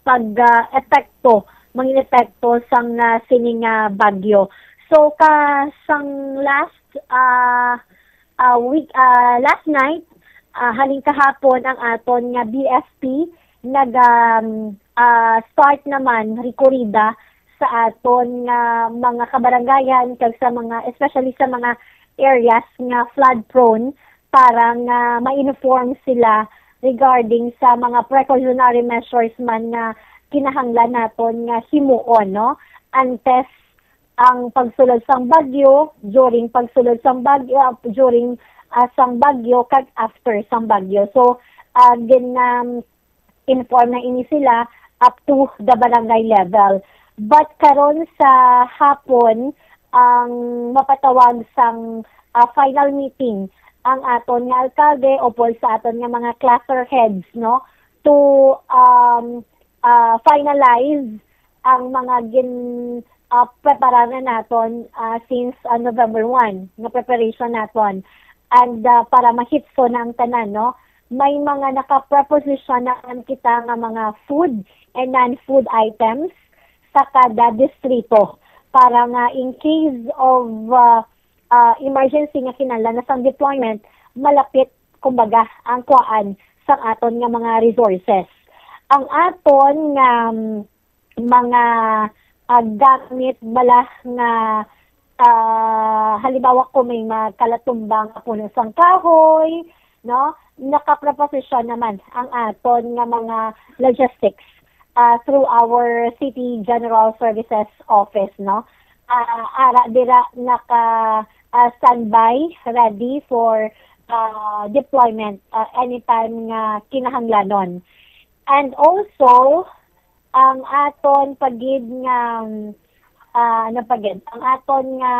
pag, ah, epekto, mangin epekto sang, ah, sining, ah, bagyo. So, ka, sang last, ah, ah, week, ah, last night, ah, halin kahapon ang aton nga B F P nag, um, ah, start naman rekorida sa aton nga mga kabarangayan kag sa mga, especially sa mga areas nga flood prone, para nga ma-inform sila regarding sa mga precautionary measures man nga kinahanglan naton nga himuon, no? Antes ang pagsulod sang bagyo, during pagsulod sang bagyo, ah, during, ah, sang bagyo, kag after sang bagyo. So, ah, gin, um, inform na ini sila up to the barangay level. But karon sa hapon, ang mapatawag sang, ah, final meeting ang aton nga alkalde upod sa aton nga mga cluster heads, no, to, um, ah, finalize ang mga gin, ah, prepara na naton, ah, since, ah, November one, nga preparation naton. And, ah, para mahitso na ang tanan, no? May mga naka-preposition na man kita nga mga food and non-food items sa kada distrito para nga in case of, ah, ah, emergency nga kinahanglan na sang deployment, malapit, kumbaga, ang kuan sang aton nga mga resources. Ang aton nga, mm, mga, ah, gamit bala nga, ah, halimbawa, kung may mga kalatumba nga puno sang kahoy, no, nakapreposisyon naman ang aton nga mga logistics, ah, through our City General Services Office, no. Ah, ara dira naka, ah, standby, ready for, ah, deployment, ah, anytime nga kinahanglanon. And also, ang aton pa gid nga, ah, ano pa gid, ang aton nga,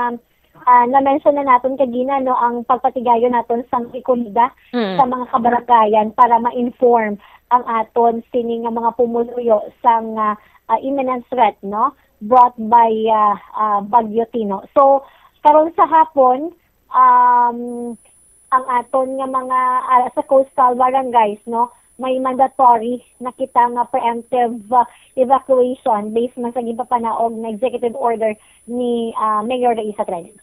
ah, na-mention na naton kagina, no, ang pagpatigayon naton sang rekorida Mm. sa mga kabaranggayan para ma-inform ang aton sini nga mga pumuluyo sang, ah, ah, imminent threat, no, brought by, ah, ah, Bagyo Tino. So, karon sa hapon, um, ang aton nga mga, ah, sa coastal barangays, no, may mandatory na kita nga preemptive, ah, evacuation based man sa ginpapanaog na executive order ni, ah, Mayor Raisa Trenes.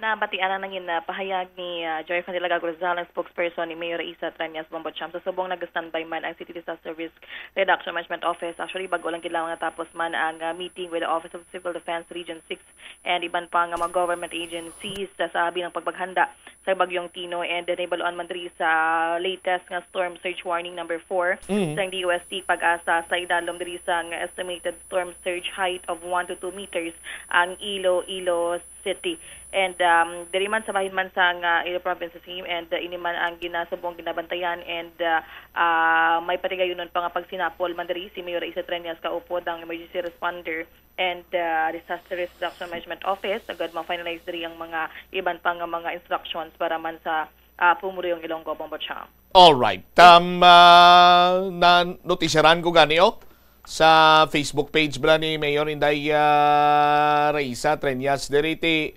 Nabatian ang nangin, ah, pahayag ni, ah, Joy Candelaga Gozal, ang spokesperson ni Mayor Raisa Treñas Bombocham. Sa subong, nag-standby man ang City Disaster Risk Reduction Management Office. Actually, bago lang gid lamang natapos man ang, ah, meeting with the Office of Civil Defense Region six and iban pa nga mga government agencies sa, sa abi ng pagpaghanda sa Bagyong Tino, and nahibaluan man diri sa latest nga storm surge warning number four Mm. sang D O S T PAGASA, sa idalom diri sang estimated storm surge height of one to two meters ang Iloilo City. And, um, diri man sa bahin man sang, ah, Iloilo Province sa same, and, ah, ini man ang ginasubong ginabantayan, and, ah, ah, may patigayunon pa nga pagsinapol man diri si Mayor Isa Treñas kaupod ang emergency responder and, ah, Disaster Risk Reduction Management Office, agud ma-finalize diri ang mga iban pa nga mga instructions para man sa, ah, pumuluyong Ilonggo, Bombo Cham. All right. Um, ah, na notisyaran ko gani, oh, sa Facebook page bala ni Mayor Inday, ah, Raisa Treñas. Diri ti,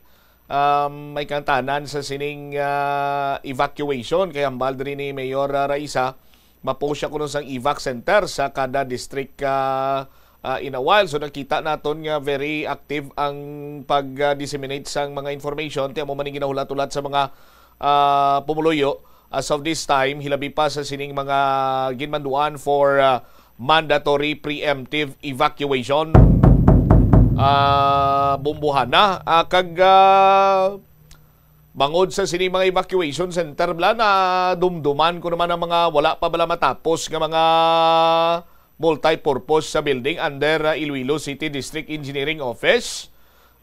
um, may kantanan sa sining, ah, evacuation. Kay hambal diri ni Mayor, ah, Raisa, mapost siya kuno sang evac center sa kada district, ah, ah, in a while. So, nakita naton nga very active ang pag, ah, disseminate sang mga information. Ti amo man ang ginahulat-hulat sa mga, ah, pumuluyo as of this time, hilabi pa sa sining mga ginmanduan for, ah, mandatory preemptive evacuation. Ah, bumbuhana, ah, kag, ah, bangod sa sini mga evacuation center, bala, na dumduman ko naman ang mga wala pa bala matapos nga mga multi-purpose sa building under, ah, Iloilo City District Engineering Office,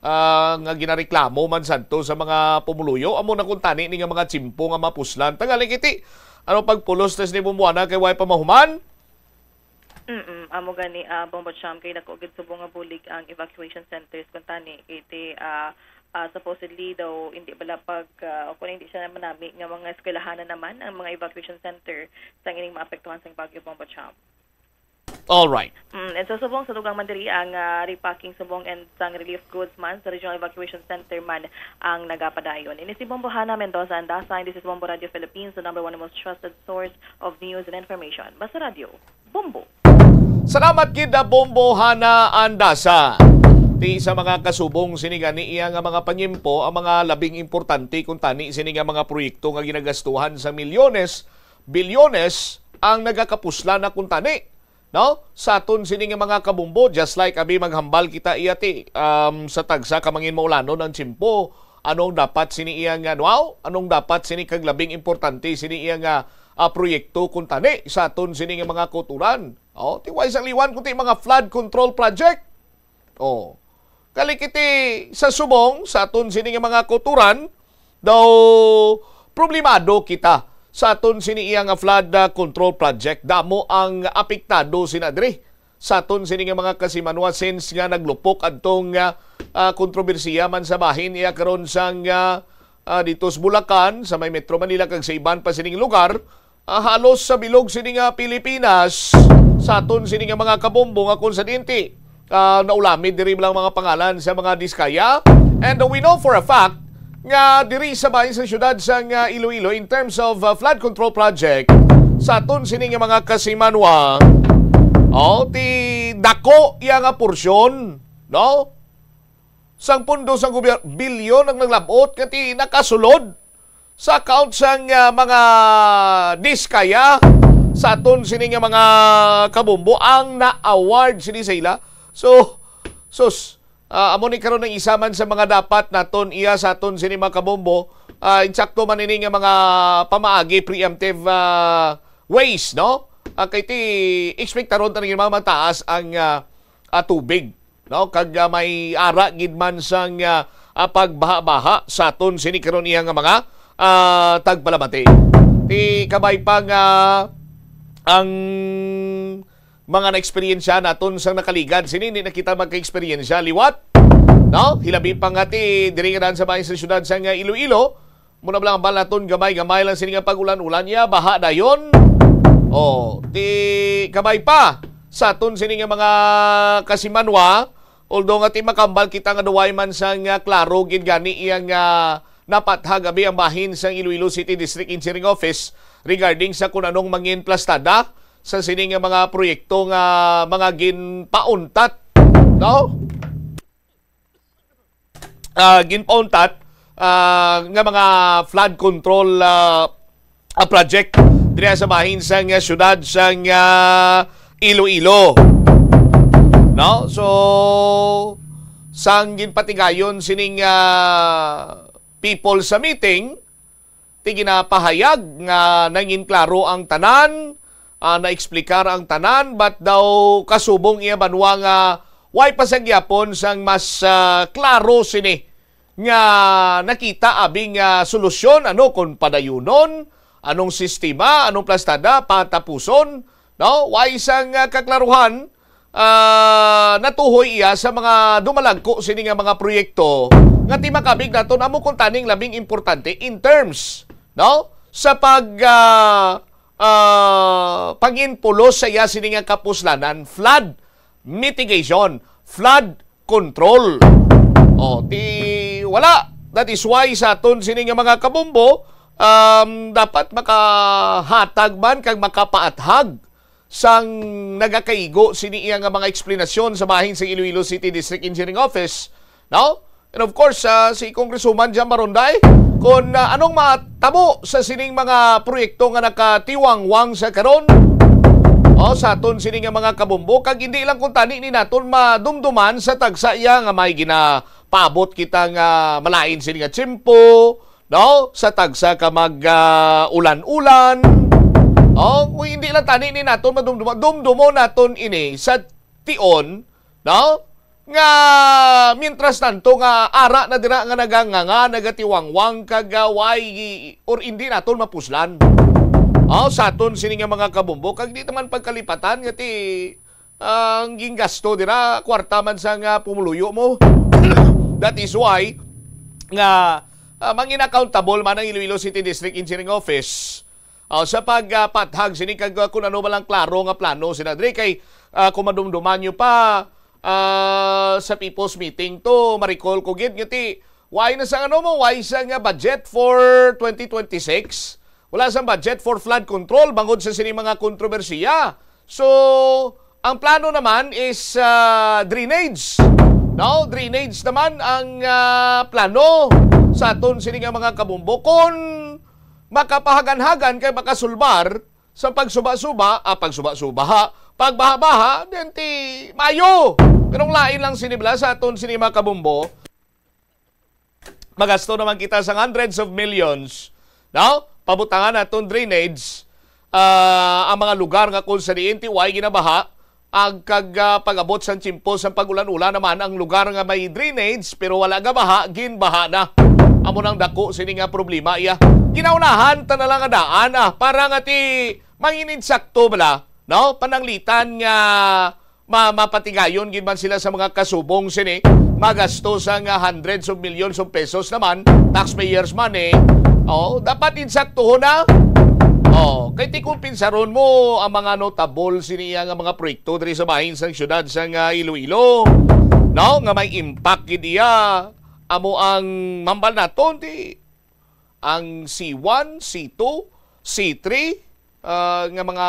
ah, nga ginareklamo man sadto sa mga pumuluyo. Amo na kuntani ni nga mga tiyempo nga mapuslan. Tangali kiti, Ano pagpulos tas ni Bombo Hana kay way pa mahuman? Mm, amo gani, ah, Bombo Cham, kay dako gid subong nga bulig ang evacuation centers kuntani kay ti, ah, ah, supposedly daw hindi bala pag, ah, kung hindi siya manami nga mga eskwelahan na naman ang mga evacuation center sa ining maapektuhan sang bagyo, Bombo Cham. All right. Mm, and so subong sa dugang man diri ang, ah, repacking subong and sang relief goods man sa Regional Evacuation Center man ang nagapadayon. Ini si Bombo Hana Mendoza Andasa, and this is Bombo Radio Philippines, the number one and most trusted source of news and information. Basta Radio, Bombo. Salamat gid na Bombo Hana Andasa. Ti sa mga kasubong sini gani iya nga mga panyimpo ang mga labing importante kuntani sini nga mga proyekto nga ginagastuhan sa milyones, bilyones ang nagakapuslan na kuntani, no? Sa aton sini nga mga kabumbo, just like abi maghambal kita iya ti, um, sa tagsa ka mangin maulanon ang tiyempo, anong dapat sini iya nga, wow? Anong dapat sini kag labing importante sini iya nga, ah, proyekto kuntani sa aton sini nga mga kauturan? Oh, ti way sang liwan kundi mga flood control project. Oh. Kalikiti sa subong sa aton sini nga mga kauturan, daw problemado kita sa aton sini iya nga flood, ah, control project. Damo ang apektado sina diri sa aton sini nga mga kasimanwa since nga naglupok adtong, ah, ah, kontrobersiya man sa bahin iya karon sang, ah, ah, dito sa Bulacan, sa may Metro Manila kag sa iban pa sining lugar, ah, halos sa bilog sini nga Pilipinas, sa aton sini nga mga kabombo nga kung sa dinti, ah, naulamid diri lang mga pangalan sa mga diskaya. And we know for a fact nga diri sa bahin sa siyudad sang, ah, Iloilo, in terms of, ah, flood control project, sa aton sini nga mga kasimanwa, oh, ti dako iya nga porsyon, no? Sang pondo sang gobyerno, bilyon ang naglabot nga ti nakasulod sa account sang, ah, mga diskaya sa aton sini nga mga kabombo ang na-award sini sa ila. So, sus, ah, amo ni karon ang isa man sa mga dapat naton iya sa aton sini mga kabombo. Ah, insakto man ini nga mga pamaagi, preemptive, ah, ways, no? Ah, kay ti expectaron ta nga mamataas ang, ah, ah, tubig, no? Kag, ah, may ara gid man sang, ah, ah, pagbaha-baha sa aton sini karon iya nga mga, ah, tagpalamati. Ti kabay pa nga ang mga naeksperyensya naton sang nakaligad sini, hindi na kita magka-eksperyensya liwat, no? Hilabi pa nga ti diri nga daan sa bahin sa siyudad sang, ah, Iloilo, muna lang ang balaton, gamay-gamay lang sini nga pag-ulan-ulan niya, baha dayon. Oh, ti kabay pa sa aton sini nga mga kasimanwa, although nga ti makambal kita nga duway man sang, ah, klaro gid gani iya nga napathag abi ang bahin sang Iloilo City District Engineering Office regarding sa kung anong mangin plastada sa sini nga mga proyekto nga mga ginpauntat, no? Ah, ginpauntat, ah, nga mga flood control, ah, ah, project diri sa bahin sang, ah, siyudad sang, ah, Iloilo. No? So, sang ginpatigayon sining, ah, people sa meeting, ti ginapahayag nga nangin klaro ang tanan, ah, naeksplikar ang tanan, but daw kasubong iya banwa nga way pa sa gyapon sang mas, ah, klaro sini nga nakita abi nga solusyon, ano, kung padayunon, anong sistema, anong plastada, patapuson, no? Way sang, ah, kaklaruhan, ah, natuhoy iya sa mga dumalagko sini nga mga proyekto nga ti makabig naton amo kung taning labing importante in terms, no, sa pag, ah, ah, pag-inpulos sa iya sini nga kapuslanan, flood mitigation, flood control. O, ti wala. That is why sa aton sini nga mga kabombo, um, dapat makahatag man kag makapaathag sang nagakaigo sini iya nga mga eksplanasyon sa bahin sa Iloilo City District Engineering Office, no? And of course, ah, si Congresswoman Jan Maronday, kung, ah, anong matabo sa sining mga proyekto nga nakatiwangwang sa karon, o, sa aton sini nga mga kabombo, kag hindi lang kung tani ni naton madumduman sa tagsa iya nga may ginapaabot kita nga malain sini nga tiyempo, no? Sa tagsa ka mag, ah, ulan-ulan. O, kung hindi lang tani ni naton madumduman, dumdumo naton ini sa tion, no? Nga, mientras tanto nga ara na dira nga naganganga, nagatiwangwang, kag, ah, way, or hindi naton mapuslan. Oh, sa aton sini nga mga kabumbo, kag di naman pagkalipatan nga ti ang ginggasto dira, kwarta man sa nga pumuluyo mo. That is why nga ah, mangin accountable man ang Iloilo City District Engineering Office, ah, sa pagpathag sini kag, ah, kung ano ba lang klaro nga plano sila diri kay, ah, kung madumduman nyo pa, ah, sa people's meeting to, ma-recall ko gid nga ti, why na sa ano mo, why sa nga budget for twenty twenty-six? Wala sang budget for flood control bangod sa sini mga kontrobersiya. So, ang plano naman is, ah, drainage. No? Drainage naman ang, ah, plano sa aton sini nga mga kabumbo. Kung makapahaganhagan kay makasulbar sa pagsuba-suba, ah, pagsuba-suba ha, pagbaha-baha, then ti mayo. Pero ang lain lang sini bala sa aton sini mga kabumbo, magasto naman kita sa hundreds of millions, no? Pabutangan naton drainage, ah, ang mga lugar nga kung sa diin ti way ginabaha, ag kag, ah, pag-abot sang tiyempo sang pag-ulan-ulan naman ang lugar nga may drainage pero wala gabaha, ginbaha na. Amo nang dako sini nga problema iya. Ginaunahan ta na lang nga daan, ah, para nga ti manginitsakto bala, no? Pananglitan nga ma-, mapatigayon gid man sila sa mga kasubong sini, magasto sa nga hundreds of millions of pesos naman, taxpayers money. Oh, dapat insaktuhon na. Oh, kay ti kung pinsaron mo ang mga notable sini iya nga mga proyekto diri sa bahin sang syudad sang, ah, Iloilo, no, nga may impact gid iya, amo ang mambal naton ti ang C one, C two, C three, ah, nga mga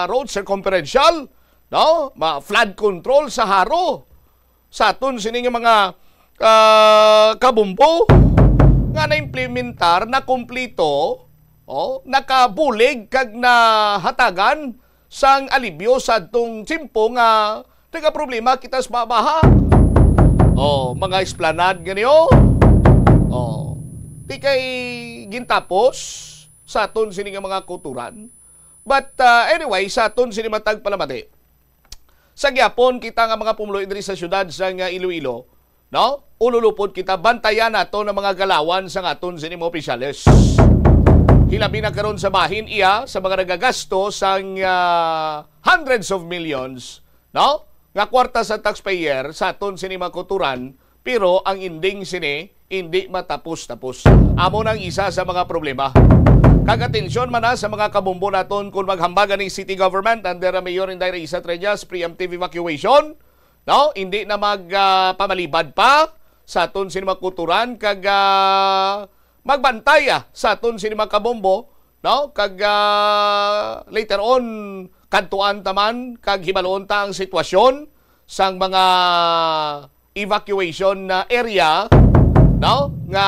road circumferential, no? Ma-, flood control sa Jaro. Sa aton sini nga mga, ah, kabumbo nga na-implementar, na kumplito, oh, nakabulig kag nahatagan sang alibyo sa adtong tiyempo nga nagaproblema kita sa baha. Oh, mga esplanade nga niyo. Oh, di kay gintapos sa aton sini nga mga kuturan. But, uh, anyway, sa aton sini matag palamati, sa gyapon kita nga mga pumuluyo diri sa syudad sa nga Iloilo, no? Ululupod kita, bantayan nato ang mga galawan sa aton sini mga opisyales. Hilabi na karon sa bahin iya sa mga nagagasto sang, ah, hundreds of millions, no? Nga kwarta sa taxpayer sa aton sini mga kuturan, pero ang ending sini hindi matapos-tapos. Amo nang isa sa mga problema. Kag atensyon man na sa mga kabumbo naton kung maghambag ni city government under Mayor Inday Raisa Treñas preemptive evacuation, no? Hindi na mag, ah, pamalibad pa sa aton sini mga kuturan kag, ah, magbantay, ah, sa aton sini mga kabombo, no? Kag, ah, later on, kadtuan ta man kag hibaloon ta ang sitwasyon sang mga evacuation na area, no? Nga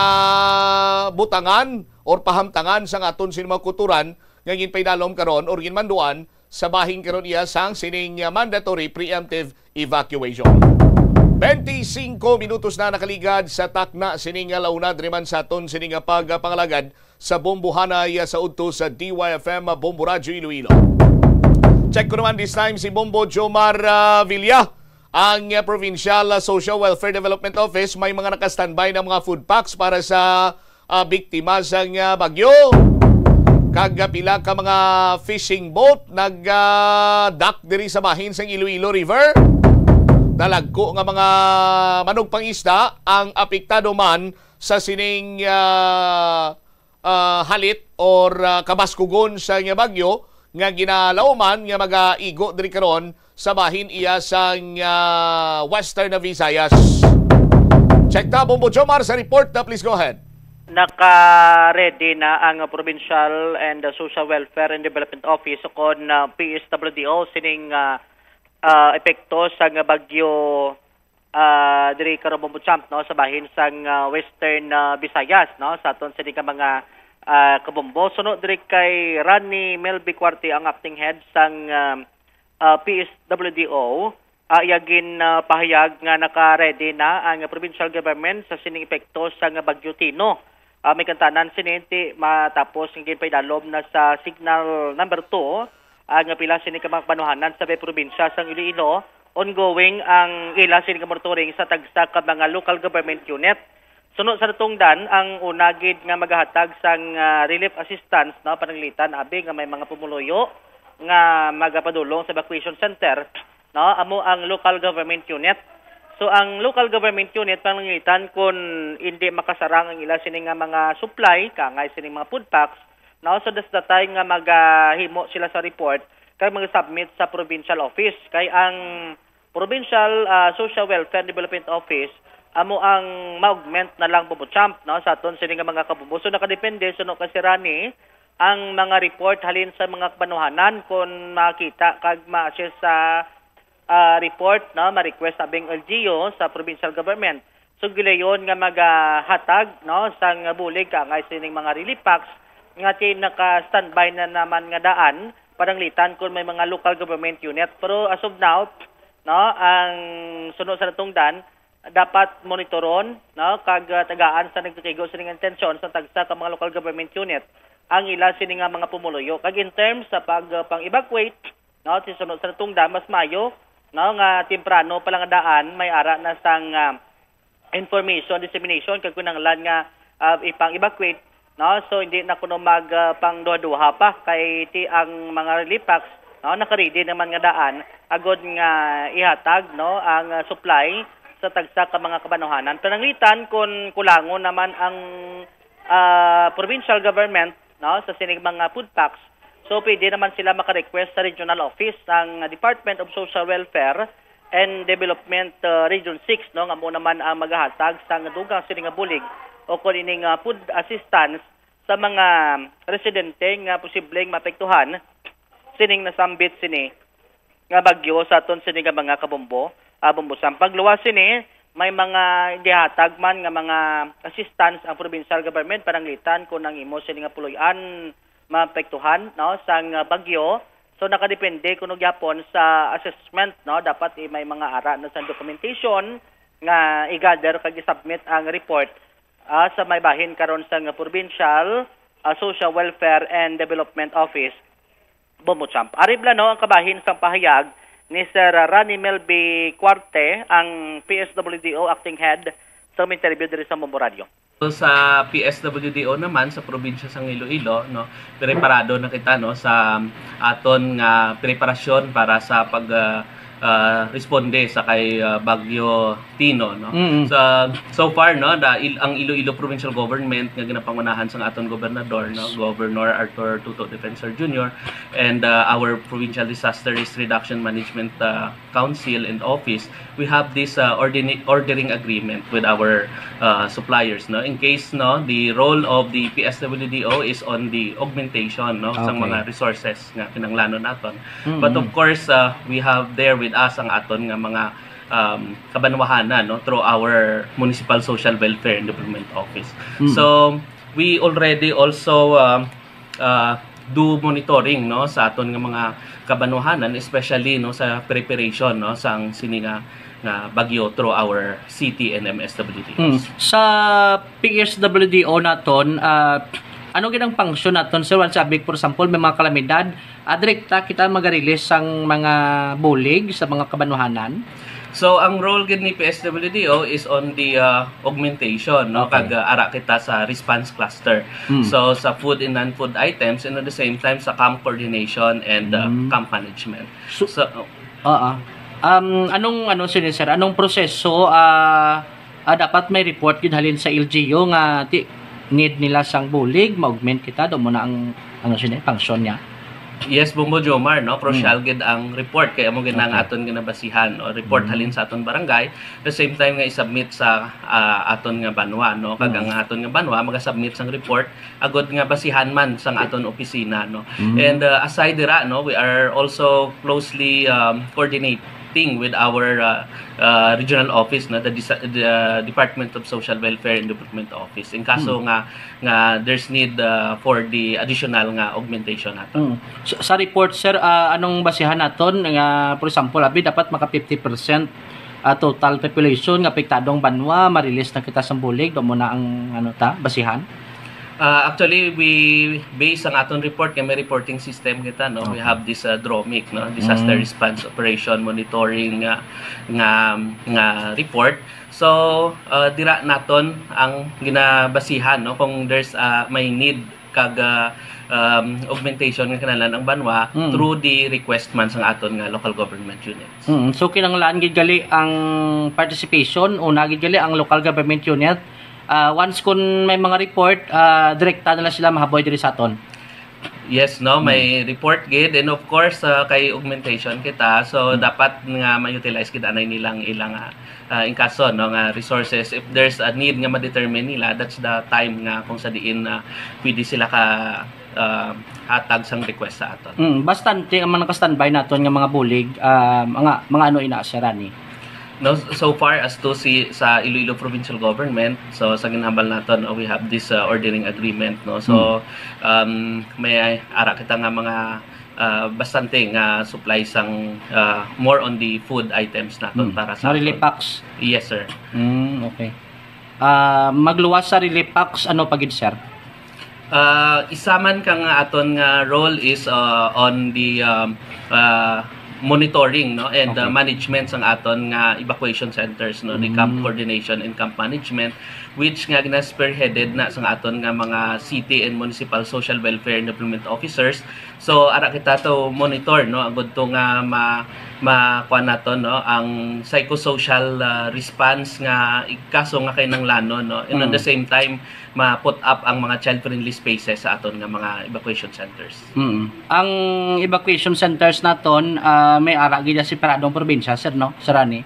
butangan or pahamtangan sang aton sini mga kuturan nga ginpaidalom karon or ginmanduan sa bahin karon iya sang sining, ah, mandatory preemptive evacuation. Twenty-cinco minutos na nakaligad sa takna sining, ah, launa diri man sa aton sining, ah, pagpangalagad sa Bombohanay, ah, sa udto sa D Y F M, ah, Bombo Radyo Iloilo. Check ko naman this time si Bombo Jomar, ah, Villa. Ang, ah, Provincial, ah, Social Welfare Development Office may mga naka-standby na mga food packs para sa ah, biktima sang, ah, bagyo. Kag, ah, pila ka mga fishing boat nag, ah, dock diri sa bahin sang Iloilo River. Dalagko nga mga manugpangisda ang apektado man sa sining, ah, ah, halit or, ah, kabaskugon sa nga bagyo nga ginalauman nga magaigo diri karon sa bahin iya sang, ah, Western Visayas. Check ta, Bombo Jomar, sa report na. Please go ahead. Naka-ready na ang Provincial and Social Welfare and Development Office o kon, ah, P S W D O sining, ah, ah, epekto sang bagyo, ah, diri karon, Bombo Champ, no, sa bahin sang, ah, Western, ah, Visayas, no, sa aton sini ka mga, ah, kabombo. Suno diri kay Ronnie Melby Cuarte, ang acting head sang, ah, ah, P S W D O, ah, iya gin, ah, pahayag nga naka-ready na ang provincial government sa sining epekto sang Bagyo Tino. Ah, may kantanan sini ti matapos nga ginpaidalom na sa signal number two ang pila sini ka mga kabanuhanan sa may probinsya sang Iloilo. Ongoing ang ila sini ka monitoring sa tagsa ka mga local government unit. Suno sa natungdan, ang una gid nga magahatag sang, ah, relief assistance, no, pananglitan abi nga may mga pumuluyo nga magapadulong sa evacuation center, no, amo ang local government unit. So, ang local government unit pananglitan kun indi makasarang ang ila sini nga mga supply, kaangay sini mga food packs, no, so that's the time nga magahimo sila sa report kag mag-submit sa provincial office. Kay ang Provincial, ah, Social Welfare and Development Office amo ang ma-augment na lang, Bombo Champ, no, sa aton sini nga mga kabombo. So, nakadepende, suno kay Sir Rani, ang mga report halin sa mga kabanuhanan kon makita kag ma-assess sa, ah, report, no, ma-request sa abing L G U sa provincial government. So, gilayon nga magahatag, no, sang bulig kaangay sining mga relief packs nga ti naka-standby na naman nga daan pananglitan kung may mga local government unit. Pero as of now, no, ang suno sa natungdan, dapat monitoron, no, kag, ah, tagaan sa nagtitigo sining intensyon sa tagsa ka mga local government unit ang ila sini nga mga pumuluyo. Kag in terms sa pag, ah, pang-evacuate, no, sa suno sa natungdan, mas maayo, no, nga temprano pa lang daan may ara na sang, ah, information dissemination kag kinahanglan nga, ah, ipang-evacuate, no? So, hindi na kuno mag, ah, pangduha-duha pa kay ti ang mga relief packs, no, naka-ready naman nga daan agod nga ihatag, no, ang, ah, supply sa tagsa ka mga kabanuhanan. Pananglitan kung kulangon naman ang, ah, provincial government, no, sa sining mga food packs, so pwede naman sila maka-request sa regional office sang Department of Social Welfare and Development, uh, Region six, no, nga amo naman ang magahatag sang dugang sini nga bulig o kon ining, uh, food assistance sa mga residente nga posibleng maapektuhan sining nasambit sini nga bagyo sa aton sini nga mga kabombo, ah, Bombo Champ. Pagluwas sini, may mga gihatag man nga mga assistance ang provincial government pananglitan kung ang imo sini nga puloy-an maapektuhan, no, sang, ah, bagyo. So, nakadepende kuno gyapon sa assessment, no? Dapat, eh, may mga ara na sa documentation nga i-gather kag i-submit ang report, ah, sa may bahin karon sang Provincial, ah, Social Welfare and Development Office, Bombo Champ. Ari bala, no, ang kabahin sang pahayag ni Sir Rani Melby Cuarte, ang P S W D O acting head, sa interview diri sa Bombo Radio. So, sa P S W D O naman sa probinsya sang Iloilo, no, preparado na kita, no, sa aton nga preparasyon para sa pag, ah, ah, responde sa kay, ah, Bagyo Tino, no. Mm-mm. Sa, so far, no, da, il, ang Iloilo Provincial Government nga ginapangunahan sang aton gobernador, no, Governor Arthur Toto Defensor Junior, and, ah, our Provincial Disaster Risk Reduction Management, ah, Council and Office, we have this, uh, ordini-, ordering agreement with our, uh, suppliers, no? In case, no, the role of the P S W D O is on the augmentation, no, sang Okay. mga resources nga kinahanglanon naton. Mm-hmm. But of course, uh, we have there with us ang aton nga mga, um, kabanwahanan, no, through our Municipal Social Welfare and Development Office. Mm. So, we already also, um, uh, do monitoring, no, sa aton nga mga kabanwahanan, especially, no, sa preparation, no, sang sini nga, nga bagyo through our city and M S W D Os. Mm. Sa P S W D O naton, ah, ano gid ang function naton, sir? Once a week, for example, may mga kalamidad, ah, direkta kita maga-release sang mga bulig sa mga kabanwahanan? So, ang role gid ni P S W D O is on the, uh, augmentation, no? Okay. Kag, uh, ara kita sa response cluster. Hmm. So, sa food and non-food items, and at the same time sa camp coordination and, uh, Hmm. camp management. So, So, oo. Um, anong, ano, sini, sir? Anong proseso, ah, ah, dapat may report gid halin sa L G U nga ti-, need nila sang bulig, ma-augment kita, do mo na ang, ano, sini, function niya? Yes, Bombo Jomar, no? Crucial Hmm. gid ang report, kay amo gid na ang Okay. aton ginabasihan, no? Report Hmm. halin sa aton barangay, the same time nga i-submit sa, ah, aton nga banwa, no? Kag Hmm. ang aton nga banwa maga-submit sang report agud nga basihan man sang aton opisina, no? Hmm. And, uh, aside dira, no, we are also closely, um, coordinating with our, uh, uh, regional office, no, the disa-, the, uh, Department of Social Welfare and Development Office. In kaso Hmm. nga nga there's need, uh, for the additional nga augmentation nato. Mm. Sa, sa report, sir, ah, anong basihan naton nga, for example, abi, dapat maka fifty percent, ah, total population nga apektado ang banwa, ma-release na kita sang bulig, do mo na ang, ano ta, basihan? Uh, actually, we base ang aton report kay may reporting system kita, no? We have this uh, DROMIC, no? Disaster Response Operation Monitoring uh, nga nga report. So, uh, dira naton ang ginabasihan, no? Kung there's uh, may need kag uh, um, augmentation nga kinahanglan ang banwa through the request man sang aton nga local government units. Mm. So, kinahanglan gid gali ang participation, una gid gali ang local government unit. Ah, once kun may mga report, ah, direkta na lang sila mahaboy diri sa aton. Yes, no, may report gid, and of course uh, kay augmentation kita, so dapat nga ma-utilize gid anay nilang ilang uh, uh, in kaso, no, nga resources. If there's a need nga ma-determine nila, that's the time nga kung sa diin uh, pwede sila ka uh, hatag sang request sa aton. Mm, bastante ang mga naka-standby naton nga mga bulig, ah, mga, mga ano ina, Sir Rani? No, so far as to si sa Iloilo Provincial Government, so sa ginhambal naton, uh, we have this uh, ordering agreement, no. So um may ara kita nga mga uh, bastante nga supply sang uh, more on the food items naton para sa relief packs. Yes, sir. Mm, okay. Ah, magluwas sa relief packs, ano pa gid, sir? Uh, isa man ka nga aton nga role is uh, on the um, uh, monitoring, no, and uh, management sang aton nga evacuation centers, no, the camp coordination and camp management, which nga gina-spearheaded na sang aton nga mga city and municipal social welfare and development officers. So ara kita to monitor, no, agud to nga ma ma kuan naton, no, ang psychosocial uh, response nga kaso nga kinahanglanon, no, and on the same time ma-put up ang mga child-friendly spaces sa aton nga mga evacuation centers. Mm. Ang evacuation centers naton, ah, may ara gid sa separadong probinsya, sir, no? Sir Rani?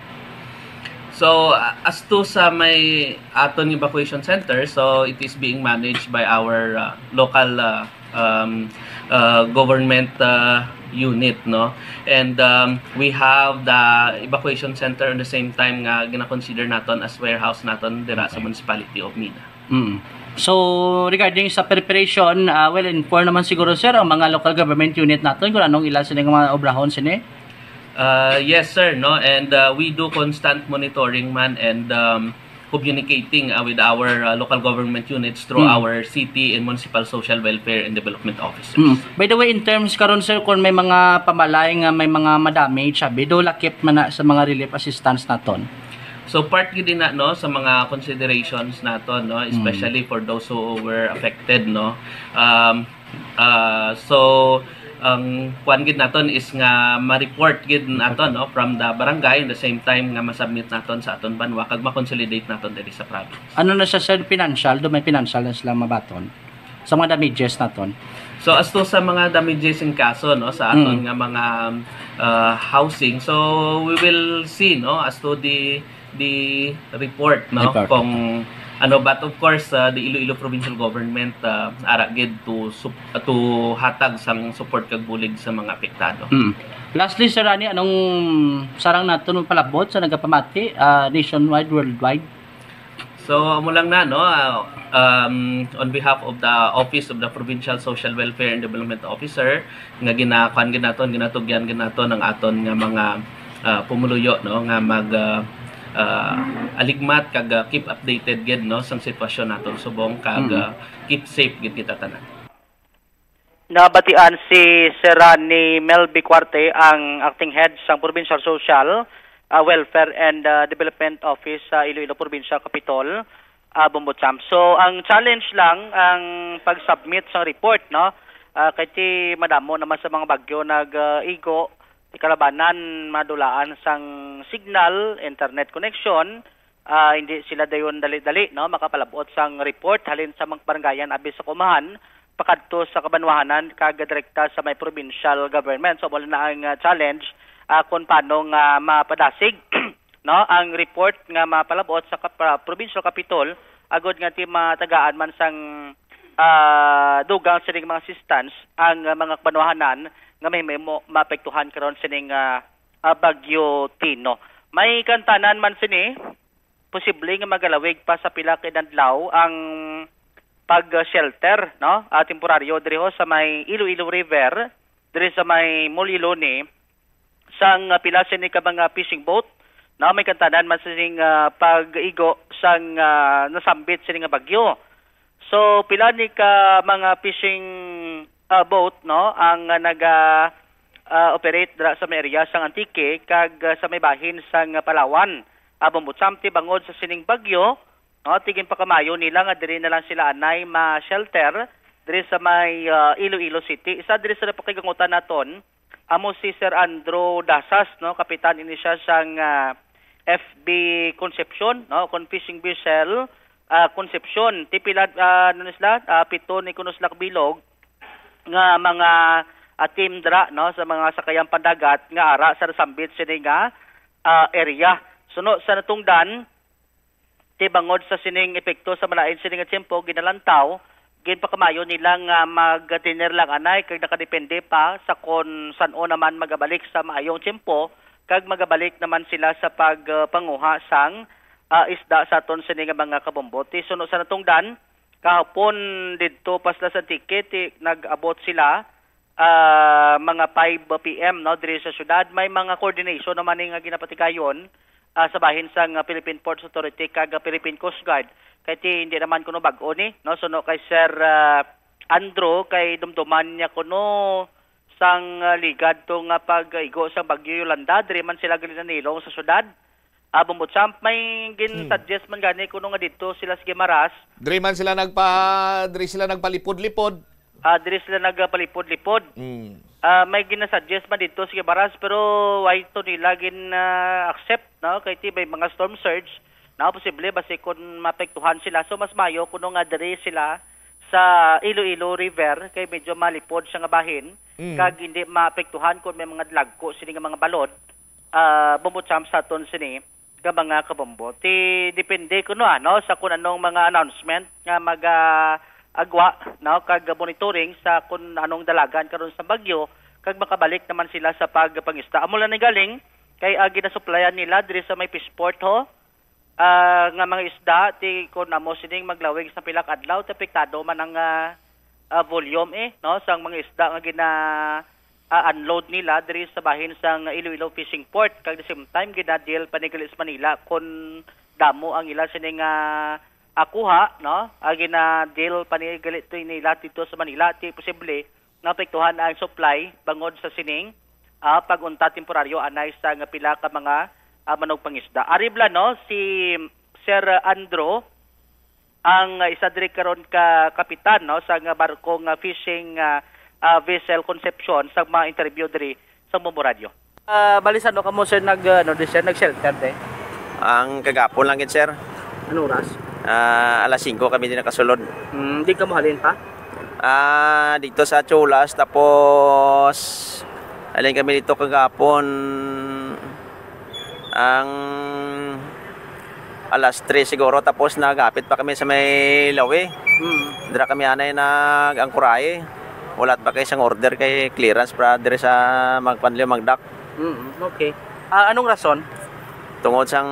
So, uh, as to sa may aton evacuation center, so it is being managed by our uh, local uh, um, uh, government uh, unit, no? And um, we have the evacuation center on the same time nga gina-consider naton as warehouse naton dira sa municipality of Mina. Mm. So, regarding sa preparation, ah, well informed naman siguro, sir, ang mga local government unit naton kung anong ila sini nga mga obrahon sini? Uh, yes, sir, no? And uh, we do constant monitoring man and um, communicating uh, with our uh, local government units through our city and municipal social welfare and development officers. Mm. By the way, in terms karon, sir, kung may mga pamalay nga may mga madamage, sabi, do lakip man na sa mga relief assistance naton? So part gid na, no, sa mga considerations naton, no, especially for those who were affected, no. Um uh, so ang kuan gid naton is nga ma-report gid naton, no, from the barangay, in the same time nga ma-submit naton sa aton banwa kag ma-consolidate naton diri sa province. Ano na siya, sir, financial? Do may financial na sila mabaton sa mga damages naton? So as to sa mga damages in kaso, no, sa aton nga mga uh, housing, so we will see, no, as to the the report, no, kung ano, but of course uh, the Iloilo Provincial Government uh, ara gid to sup- to hatag sang support kag bulig sa mga apektado. Mm. Lastly, Sir Rani, anong sarang naton palabot sa nagapamati uh, nationwide, worldwide? So amo lang na, no, uh, um, on behalf of the Office of the Provincial Social Welfare and Development Officer, nga ginakuan gid naton, ginatugyan gid naton ang aton nga mga uh, pumuluyo, no, nga mag uh, uh, aligmat kag uh, keep updated gid, no, sang sitwasyon naton subong kag uh, keep safe gid kita tanan. Nabatian si Sir Rani Melby Cuarte, ang acting head sang Provincial Social uh, Welfare and uh, Development Office sa Iloilo Provincial Capitol, uh, Bombo Champ. So ang challenge lang ang pag-submit sang report, no? Uh, kay ti madamo naman sa mga bagyo nag-igo, uh, kalabanan madulaan sang signal, internet connection, uh, hindi sila dayon dali-dali, no, makapalabot sang report halin sa mga barangayan abi sa kumahan pakadto sa kabanwahanan kag direkta sa may provincial government. So wala na ang uh, challenge uh, kung paano nga mapadasig no, ang report nga mapalabot sa kap- provincial capitol agod nga ti matagaan man sang ah, dugang sining mga assistance ang ah, mga kabanwahanan nga mahimo maapektuhan karon sining ah, ah, Bagyo Tino. May kantanan man sini, posible nga magalawig pa sa pila ka inadlaw ang pag-shelter, no? Ah, temporaryo diri ho sa may Iloilo River, diri sa may Moliloni, sang ah, pila sini ka mga fishing boat, no? May kantanan man sining ah, pag-igo sang ah, nasambit sini nga bagyo. So, pila ni ka mga fishing, ah, boat, no, ang, ah, naga, ah, operate dira sa may area sang Antique kag, ah, sa may bahin sang Palawan. Ah, Bombo Champ, ti bangod sa sining bagyo, no, ti ginpakamayo nila nga diri na lang sila anay ma-shelter diri sa may, ah, Iloilo City. Isa diri sa napakigwangutan naton, amo si Sir Andrew Dasas, no, kapitan ini siya sang, ah, F B Concepcion, no, kon fishing vessel, ah, Concepcion. Ti pila, ah, ano ni sila, ah, pito ni kuno sila kabilog nga mga, ah, team dira, no, sa mga sakayang pandagat nga ara sa nasambit sini nga, ah, area. Suno sa natungdan, ti bangod sa sining epekto sa malain sini nga tiyempo, ginalantaw, ginpakamayo nila nga mag-dinner lang anay kag nakadepende pa sa kon san-o naman magabalik sa maayong tiyempo kag magabalik naman sila sa pagpanguha sang, ah, isda sa aton sini nga mga kabombo. Ti suno sa natungdan, kahapon didto pa sila sa Antique, ti nag-abot sila, ah, mga five P M, no, diri sa syudad. May mga coordination naman ni nga ginapatigayon, ah, sa bahin sang, ah, Philippine Ports Authority kag, ah, Philippine Coast Guard. Kay ti hindi naman kuno bag-o ni, no, suno kay Sir, ah, Andrew, kay dumduman niya kuno sang, ah, ligad to nga pag-igo sang Bagyo Yolanda, diri man sila ginanilong sa syudad. Ah, Bombo Champ, may gin-suggest man gani kuno nga didto sila sa Guimaras. Diri man sila nagpa, diri sila nagpalipod-lipod. Ah, diri sila nagpalipod-lipod. Mm. Ah, may ginasuggest man didto sa Guimaras, pero why to nila gin, ah, accept, no? Kay ti may mga storm surge, na posible basi kun maapektuhan sila. So, mas mayo kuno nga diri sila sa Iloilo River, kay medyo malipod siya nga bahin, Mm. kag hindi maapektuhan kung may mga dalagko sini nga mga balod, ah, Bombo Champ, sa aton sini nga mga kabombo. Ti depende kuno, ano, sa kun anong mga announcement nga mag-, ah, agwa, no, kag monitoring sa kun anong dalagan karon sa bagyo, kag makabalik naman sila sa pagpangisda. Amo lang ni galing kay, ah, ginasuplayan nila diri sa may fishport, ho, ah, nga mga isda, ti kun amo sining maglawig sa pila ka adlaw, ti apektado man ang, ah, ah, volume, eh, no, sang mga isda nga gina, ah, unload nila diri sa bahin sang Iloilo Fishing Port, kag the same time gina-deal pa ni gali sa Manila kun damo ang ila sini nga, ah, kuha, no, ah, gina-deal pa ni gali to nila dito sa Manila, ti posible naapektuhan ang supply bangod sa sining, ah, pag-untat temporaryo anay sa nga pila ka mga, ah, manugpangisda. Ari bala, no, si Sir Andrew, ang, ah, isa diri karon ka kapitan, no, sa nga barko nga fishing, ah, ah, vessel Concepcion, sa mga interview diri sa Bombo Radio. Ah, bali, sa ano kamo, sir, nag, ah, ano, di, sir, nag-shelter, de? Ang kagapon lang gid, sir. Anong oras? Ah, alas singko kami din nakasulod. Hmm, di ka mahalin pa? Ah, dito sa Chulas, tapos alin kami dito kagapon, ang alas tres siguro, tapos nagapit pa kami sa may Lawi. Hmm. Dira kami anay nag-angkorahe. Wala pa kay isang order kay clearance para diri sa Magpanlio, Magdak. Mm, okay. Ah, anong rason? Tungod sang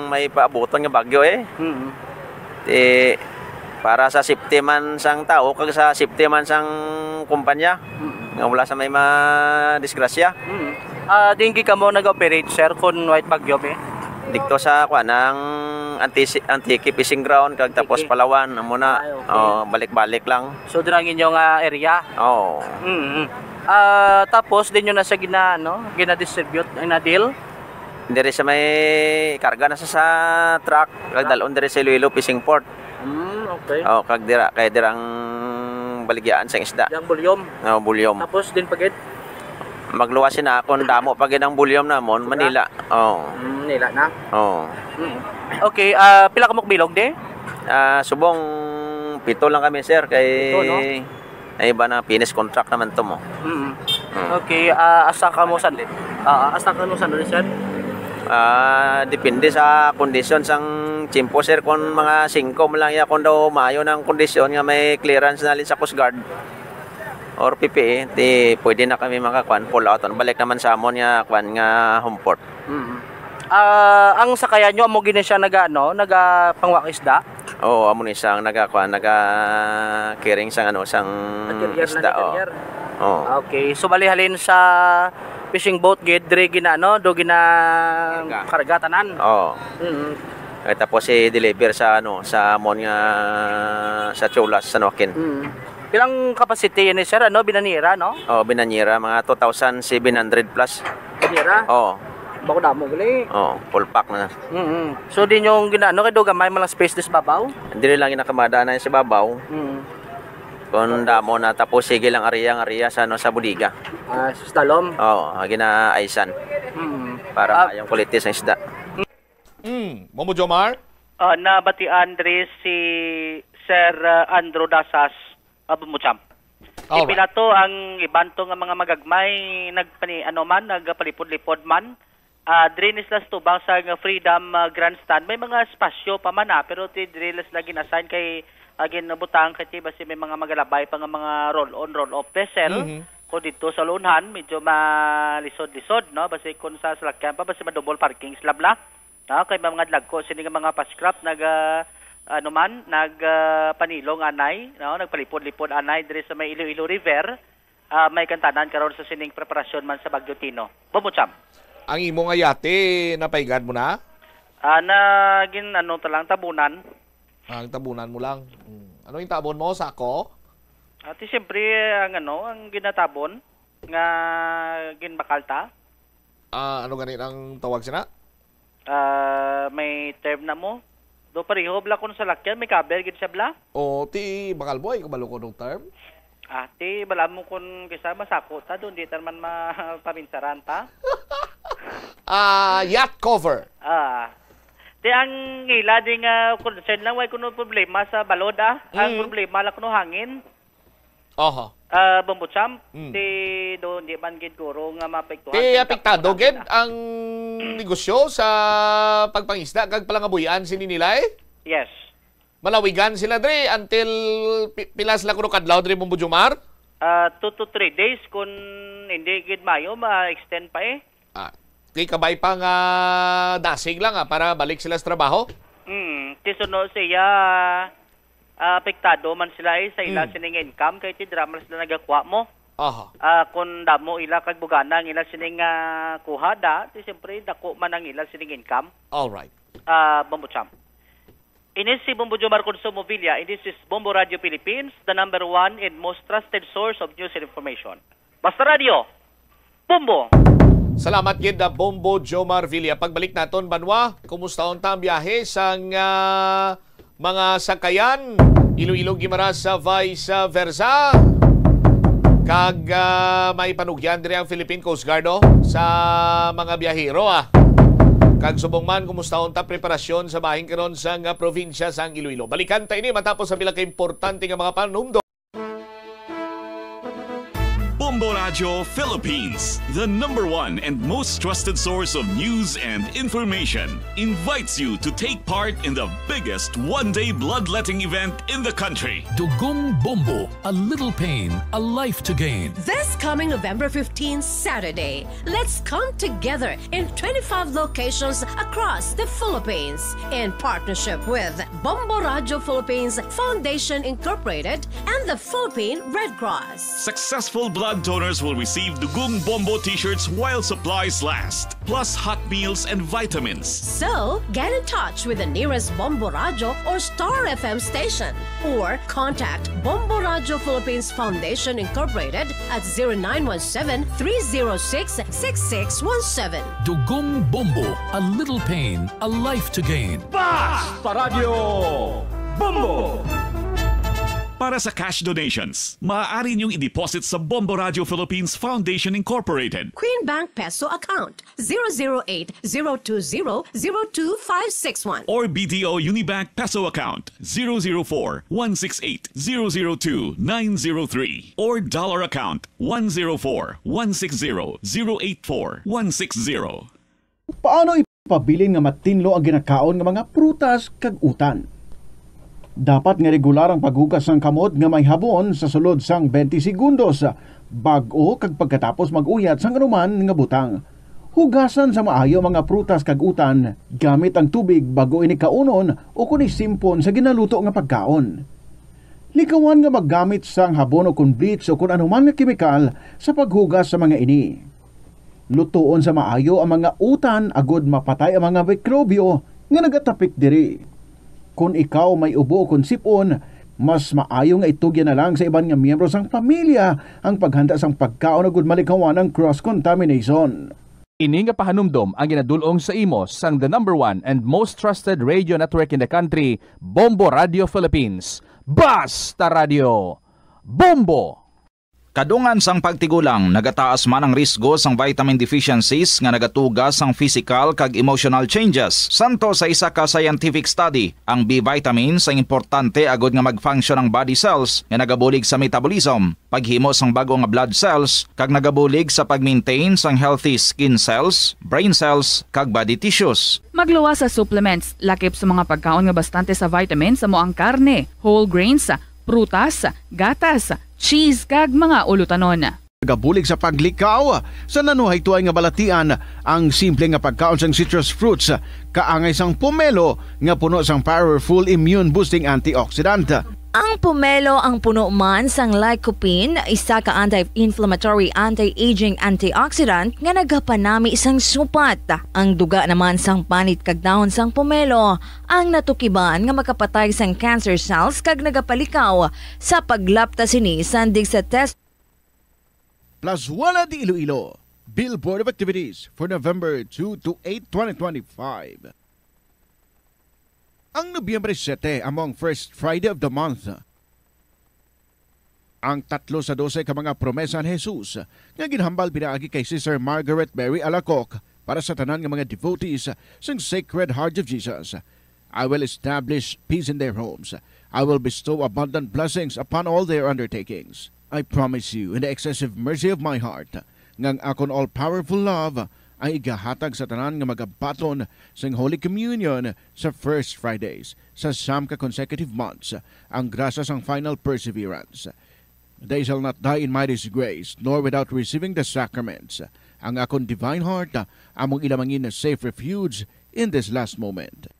may paabuton nga bagyo, eh. Mm. Ti, para sa safety man sang tao kag sa safety man sang kumpanya, Mm. nga wala sa may madisgrasya. Mm. Ah, diin gid kamo nag-operate, sir, kun way bagyo, be? Dito sa, kuan, ang Antisi-, Antique Fishing Ground, kag tapos Antique. Palawan, amo na. Ay, okay. Oh, balik-balik lang. So, dira ang inyong, ah, area? Oo. Mm. Ah, tapos, di nyo na siya gina-, ano, gina-distribute, gina-deal? Diri sa may karga na sa, sa truck, kag dalon diri sa Iloilo Fishing Port. Mm, okay. Oh, kag dira, kay dira ang baligyaan sang isda. Yang volume. Oh, volume. Tapos din pagid? Magluwas sina kung damo pa gid ang volume namon, Sobra? Manila. Oh. Mm, nila na. Oh. Mm. Okay, ah, pila ka mo bilog di? Ah, subong pito lang kami, sir, kay Pito, no? Ay, iba na, finish contract naman to mo. Mm. Mm. Okay, ah, asa ka mo san-, ah, asa ka mo san-, sir? Ah, depende sa kondisyon sang tiyempo, sir. Kung mga singko man lang iya, kung daw maayo ng kondisyon nga may clearance na lin sa Coast Guard or P P A, ti pwede na kami makakuan, pull out. Balik naman sa amon nga kuan nga home port. Mm. Ah, ang sakayan nyo, amo gini siya naga, ano, naga pangwa isda? Oo, amo ni sang naga, kuan, naga carrying sang, ano, sang Ah, carrier na isda, ni, oh. Carrier. Oo. Okay, so bali halin sa fishing boat gid, diri gina, ano, do gina Karga. Karga tanan. Oo. Mm. Tapos i-deliver sa, ano, sa amon nga, sa Chulas, sa Noakin. Mm. Pilang capacity yun, sir? Ano, binanira, no? Oh, binanira, mga two thousand seven hundred plus. Binanira? Oo. Bako damo gali. Oo, full pack na. Mm-mm. So, di nyo ginaano kay do gamay man lang space dis babaw? Dili lang ginakamada na sa babaw. Mm. Kung damo na, tapos sige lang area, ang area sa, ano, sa bodega. Ah, sa slalom? Oo, ginaaisan. Mm. Para Ah. mayong quality sa isda. Mm, Momo Jomar? Ah, nabatian diri si Sir, ah, Andrew Dasas, ah, Bumucham. Alright. Ipila to ang iban to nga mga magagmay nagpani-, ano man, nagpalipod-lipod man. Ah, diri ni sila sa tubang sa nga Freedom, ah, Grandstand. May mga espasyo pa man, ah, pero ti diri lang sila gin-assign kay, ah, ginbutang kay ti basi may mga magalabay pa nga mga roll-on, roll-off vessel. Mhm. Kung dito sa Lunhan, medyo malisod-lisod, no? Basi kung sa salakyan pa, basi ma-double parking sila bla. No? Kay mga dagko sini nga mga pa-scrap nag, ah, ano man, nag, ah, panilong anay, no? Nagpalipod-lipod anay diri sa may Iloilo River. Ah, may kantanan karon sa sining preparasyon man sa Bagyo Tino. Bumucham. Ang imo nga yate, napaigad mo na? Ah, na gin-, ano, talang tabunan. Ang tabunan mo lang. Mm. Ano yung tabon mo? Sako? Ati, siyempre, ang ano, ang ginatabon nga ginbakal ta. Ah, ano gani ang tawag sina? Ah, may term na mo. Do pareho bla kun salakyan, may cover gid siya bla. O, ti bakal mo, ay kabalo ko nung term. Ah, ti bala mo kun kisa masako ta doon, di ta man mapaminsaran ta. Ah, yacht cover. Ah. Ti ang ila di nga concern lang, way kuno problema sa balod, ah. Ang Mm. problema lang kuno hangin. Oho. Ah, Bombo Champ, Mm. ti do, di man gid guro nga maapektuhan Ti sa apektado intapon gid natin, ah. ang negosyo sa pagpangisda kag palangabuhian sini nila, eh? Yes. Malawigan sila diri until pi-, pila sila kuno kadlaw diri, Bombo Jomar? Ah, two to three days, kun hindi gid maayo, ma-extend pa, eh. Ah, kay kabay pa nga dasig lang, ah, para balik sila sa trabaho? Mm, ti suno siya, ah, apektado man sila, eh, sa ila Mm. sining income, kay ti dira man sila nagakuha mo. Aha. Ah, kun damo ila kag bugana ang ila sining, ah, kuha da, ti siyempre dako man ang ila sining income. Alright. Ah, Bombo Champ. Ini si Bombo Jomar Consumo Villa, and this is Bombo Radio Philippines, the number one and most trusted source of news and information. Basta Radio, Bombo! Salamat gid, ah, Bombo Jomar Villa. Pagbalik naton, Banwa, kumusta unta ang biyahe sang, ah, mga sakayan? Iloilo, Guimaras, sa vice versa. Kag, ah, may panugyan diri ang Philippine Coast Guard, oh, sa mga biyahero, ah. Kag subong man, kumusta unta preparasyon sa bahin karon sang, ah, probinsya sang Iloilo? Balikan ta ini matapos ang pila ka importante nga mga panumdo. Bombo Radyo Philippines, the number one and most trusted source of news and information, invites you to take part in the biggest one-day bloodletting event in the country. Dugong Bombo, a little pain, a life to gain. This coming November fifteen, Saturday, let's come together in twenty-five locations across the Philippines in partnership with Bombo Radyo Philippines Foundation Incorporated and the Philippine Red Cross. Successful blood donors will receive Dugong Bombo t-shirts while supplies last, plus hot meals and vitamins. So, get in touch with the nearest Bombo Radyo or Star F M station, or contact Bombo Radyo Philippines Foundation Incorporated at zero nine one seven, three zero six, six six one seven. Dugong Bombo, a little pain, a life to gain. Basta Radyo Bombo! Para sa cash donations, maaari niyong i-deposit sa Bombo Radyo Philippines Foundation Incorporated. Queen Bank Peso account, zero zero eight, zero two zero, zero two five six one. Or B D O Unibank Peso account, zero zero four, one six eight, zero zero two, nine zero three. Or dollar account, one zero four, one six zero, zero eight four, one six zero. Paano ipabilin nga matinlo ang ginakaon nga mga prutas kag utan? Dapat nga regular ang paghugas sang kamot nga may habon sa sulod sang twenty segundos bag-o kag pagkatapos mag-uyat sang anuman nga butang. Hugasan sa maayo ang mga prutas kag utan gamit ang tubig bag-o ini kaunon o kon isimpon sa ginaluto nga pagkaon. Likawan nga maggamit sang habon o kon bleach o kon anuman nga kemikal sa paghugas sa mga ini. Lutoon sa maayo ang mga utan agod mapatay ang mga mikrobyo nga nagatapik diri. Kon ikaw may ubo o kon sip-on, mas maayo nga itugyan na lang sa iban nga miyembro sang pamilya ang paghanda sang pagkaon agud malikawan ang cross-contamination. Ini nga pahanumdom ang ginadul-ong sa imo sang the number one and most trusted radio network in the country, Bombo Radio Philippines. Basta Radio, Bombo! Kadungan sang pagtigulang, nagataas man ang risgo sang vitamin deficiencies nga nagatuga sang physical kag emotional changes. Santo sa isa ka scientific study, ang B vitamins ang importante agud nga mag-function ang body cells nga nagabulig sa metabolism, paghimo sang bag-o nga blood cells, kag nagabulig sa pag-maintain sang healthy skin cells, brain cells, kag body tissues. Magluwas sa supplements, lakip sa mga pagkaon nga bastante sa vitamins, amo ang karne, whole grains, prutas, gatas, cheese, kag mga ulutanon. Nagabulig sa paglikaw sa nanuhaytoay nga balatian ang simple nga pagkaon sang citrus fruits, kaangay sang pomelo nga puno sang powerful immune-boosting antioxidant. Ang pomelo ang puno man sang lycopene, isa ka anti-inflammatory, anti-aging antioxidant nga nagapanami sang supat. Ang duga naman sang panit kag dahon sang pomelo ang natukiban nga makapatay sang cancer cells kag nagapalikaw sa paglapta sini sandig sa test. Plazuela de Iloilo, Billboard of Activities for November two to eight, twenty twenty-five. Ang Nobyembre siete amo ang first Friday of the month. Ang tatlo sa dose ka mga promesa ni Jesus nga ginhambal pinaagi kay Sister Margaret Mary Alacoque para sa tanan nga mga devotees sang Sacred Heart of Jesus. "I will establish peace in their homes. I will bestow abundant blessings upon all their undertakings. I promise you in the excessive mercy of my heart nga ang akon all-powerful love ang igahatag sa tanan nga magabaton sing Holy Communion sa first Fridays sa siyam ka consecutive months, ang grasya sang final perseverance. They shall not die in my disgrace, nor without receiving the sacraments. Ang akon divine heart among ila mangin safe refuge in this last moment."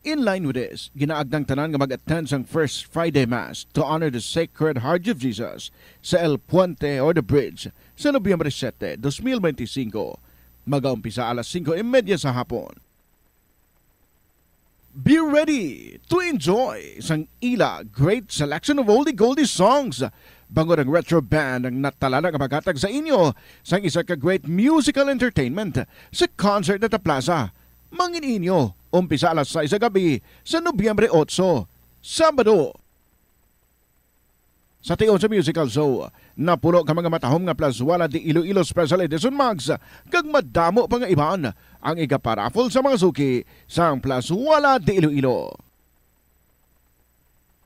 In line with this, ginaagnang tanan nga mag-attend sang First Friday Mass to honor the Sacred Heart of Jesus sa El Puente or the Bridge sa Nobyembre siete, dos mil benti singko. Magaumpisa alas singko y media sa hapon. Be ready to enjoy sang ila great selection of oldie goldie songs, bangod ang Retro Band ang natalana nga maghatag sa inyo sang isa ka great musical entertainment sa Concert at the Plaza. Mangin inyo, umpisa alas sais sa gabi sa Nobyembre otso, Sabado. Sa tion sa musical show, napulo ka mga matahom nga Plazuela de Iloilo Special Edition mugs, kag madamo pa nga iban ang igaparaffle sa mga suki sang Plazuela de Iloilo.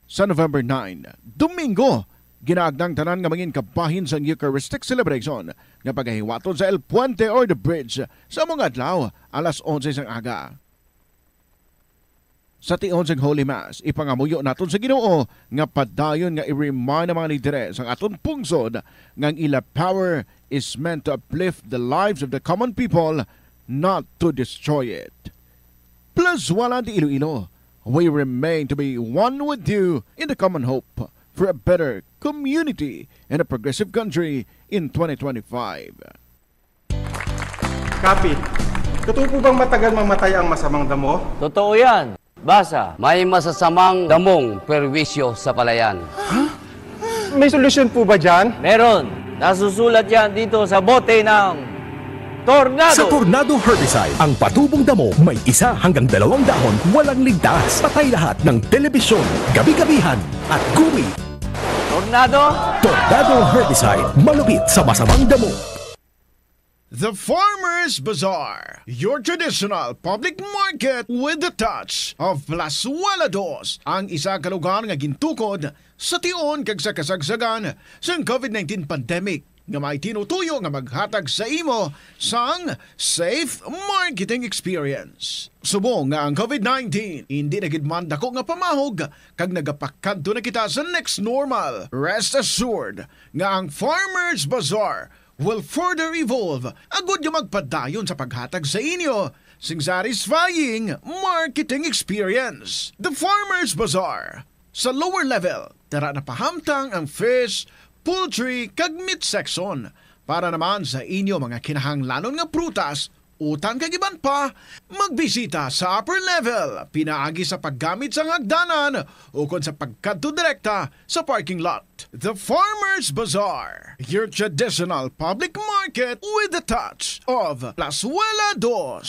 Sa November nine, Domingo, ginaagnang tanan nga mangin kabahin sang Eucharistic celebration nga pagahiwaton sa El Puente or the Bridge sa mga adlaw, alas onse sang aga. Sa tion sang Holy Mass, ipangamuyo naton sa Ginoo nga padayon nga i-remind ang mga lideres sang aton pungsod nga ang ila power is meant to uplift the lives of the common people, not to destroy it. Plazuela de Iloilo, we remain to be one with you in the common hope for a better community and a progressive country in twenty twenty-five. Kapit, totoo po bang matagal mamatay ang masamang damo? Totoo yan. Basa, may masasamang damong perwisyo sa palayan. May solusyon po ba dyan? Meron. Nasusulat yan dito sa bote ng Tornado. Sa Tornado Herbicide, ang patubong damo may isa hanggang dalawang dahon, walang ligtas. Patay lahat ng telebisyon, gabi-gabihan, at gumi. Tornado. Tornado Herbicide, malupit sa masamang damo. The Farmers Bazaar, your traditional public market with the touch of Plazuela Dos, ang isa ka lugar nga gintukod sa tion kag sa kasagsagan sang COVID nineteen pandemic, nga may tinutuyo nga maghatag sa imo sang safe marketing experience. Subong nga ang COVID nineteen indi na gid man dako nga pamahog kag nagapakadto na kita sa next normal, rest assured nga ang Farmers Bazaar will further evolve agud nga magpadayon sa paghatag sa inyo sing satisfying marketing experience. The Farmers Bazaar, sa lower level, dara na pahamtang ang fish, poultry, kag meat section para naman sa inyo mga kinahanglanon nga prutas utang kag iban pa, magbisita sa upper level pinaagi sa paggamit sang hagdanan ukon sa pagkadto direkta sa parking lot. The Farmers Bazaar, your traditional public market with the touch of Plazuela Dos.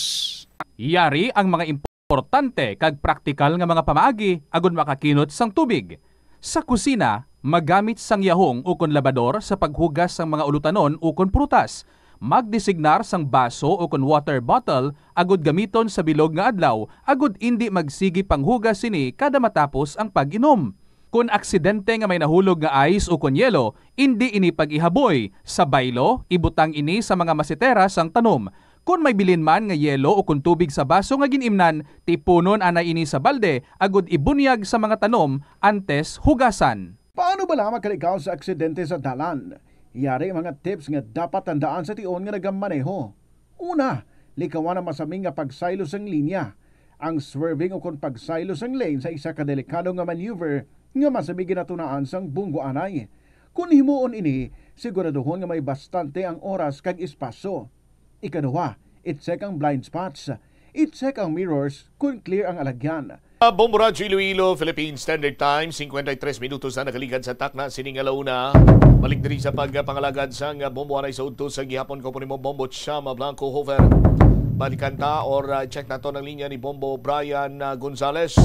Yari ang mga importante kag praktikal nga mga pamaagi agud makakinot sang tubig. Sa kusina, magamit sang yahong ukon labador sa paghugas sang mga ulutanon ukon prutas. Magdesignar sang baso ukon water bottle agud gamiton sa bilog nga adlaw agud indi magsigi panghugas sini kada matapos ang pag-inom. Kon aksidente nga may nahulog nga ice ukon yelo, indi ini pag-ihaboy. Sa baylo, ibutang ini sa mga masetera sang tanom. Kon may bilin man nga yelo ukon tubig sa baso nga gin-imnan, tipunon anay ini sa balde agud ibunyag sa mga tanom antes hugasan. Paano bala makalikaw sa aksidente sa dalan? Yari ang mga tips nga dapat tandaan sa tion nga nagamaneho. Una, likawan ang masami nga pagsaylo sang linya. Ang swerving ukon pagsaylo sang lane sa isa ka delikado nga maneuver nga masami ginatunaan sang bunggo anay. Kon himuon ini, siguraduhon nga may bastante ang oras kag espasyo. Ikaduha, i-check ang blind spots. I-check ang mirrors kon clear ang alagyan. Ah, Bombo Radyo Iloilo, Philippine Standard Time, cincuenta y tres minutos na nakaligad sa takna sining alauna. Balik diri sa pagpangalagad sang Bombo anay sa udto sa gihapon, ko po nimo Bombo Chama Blanco Hover. Balikan ta or, ah, check nato ang linya ni Bombo Brian, ah, Gonzales.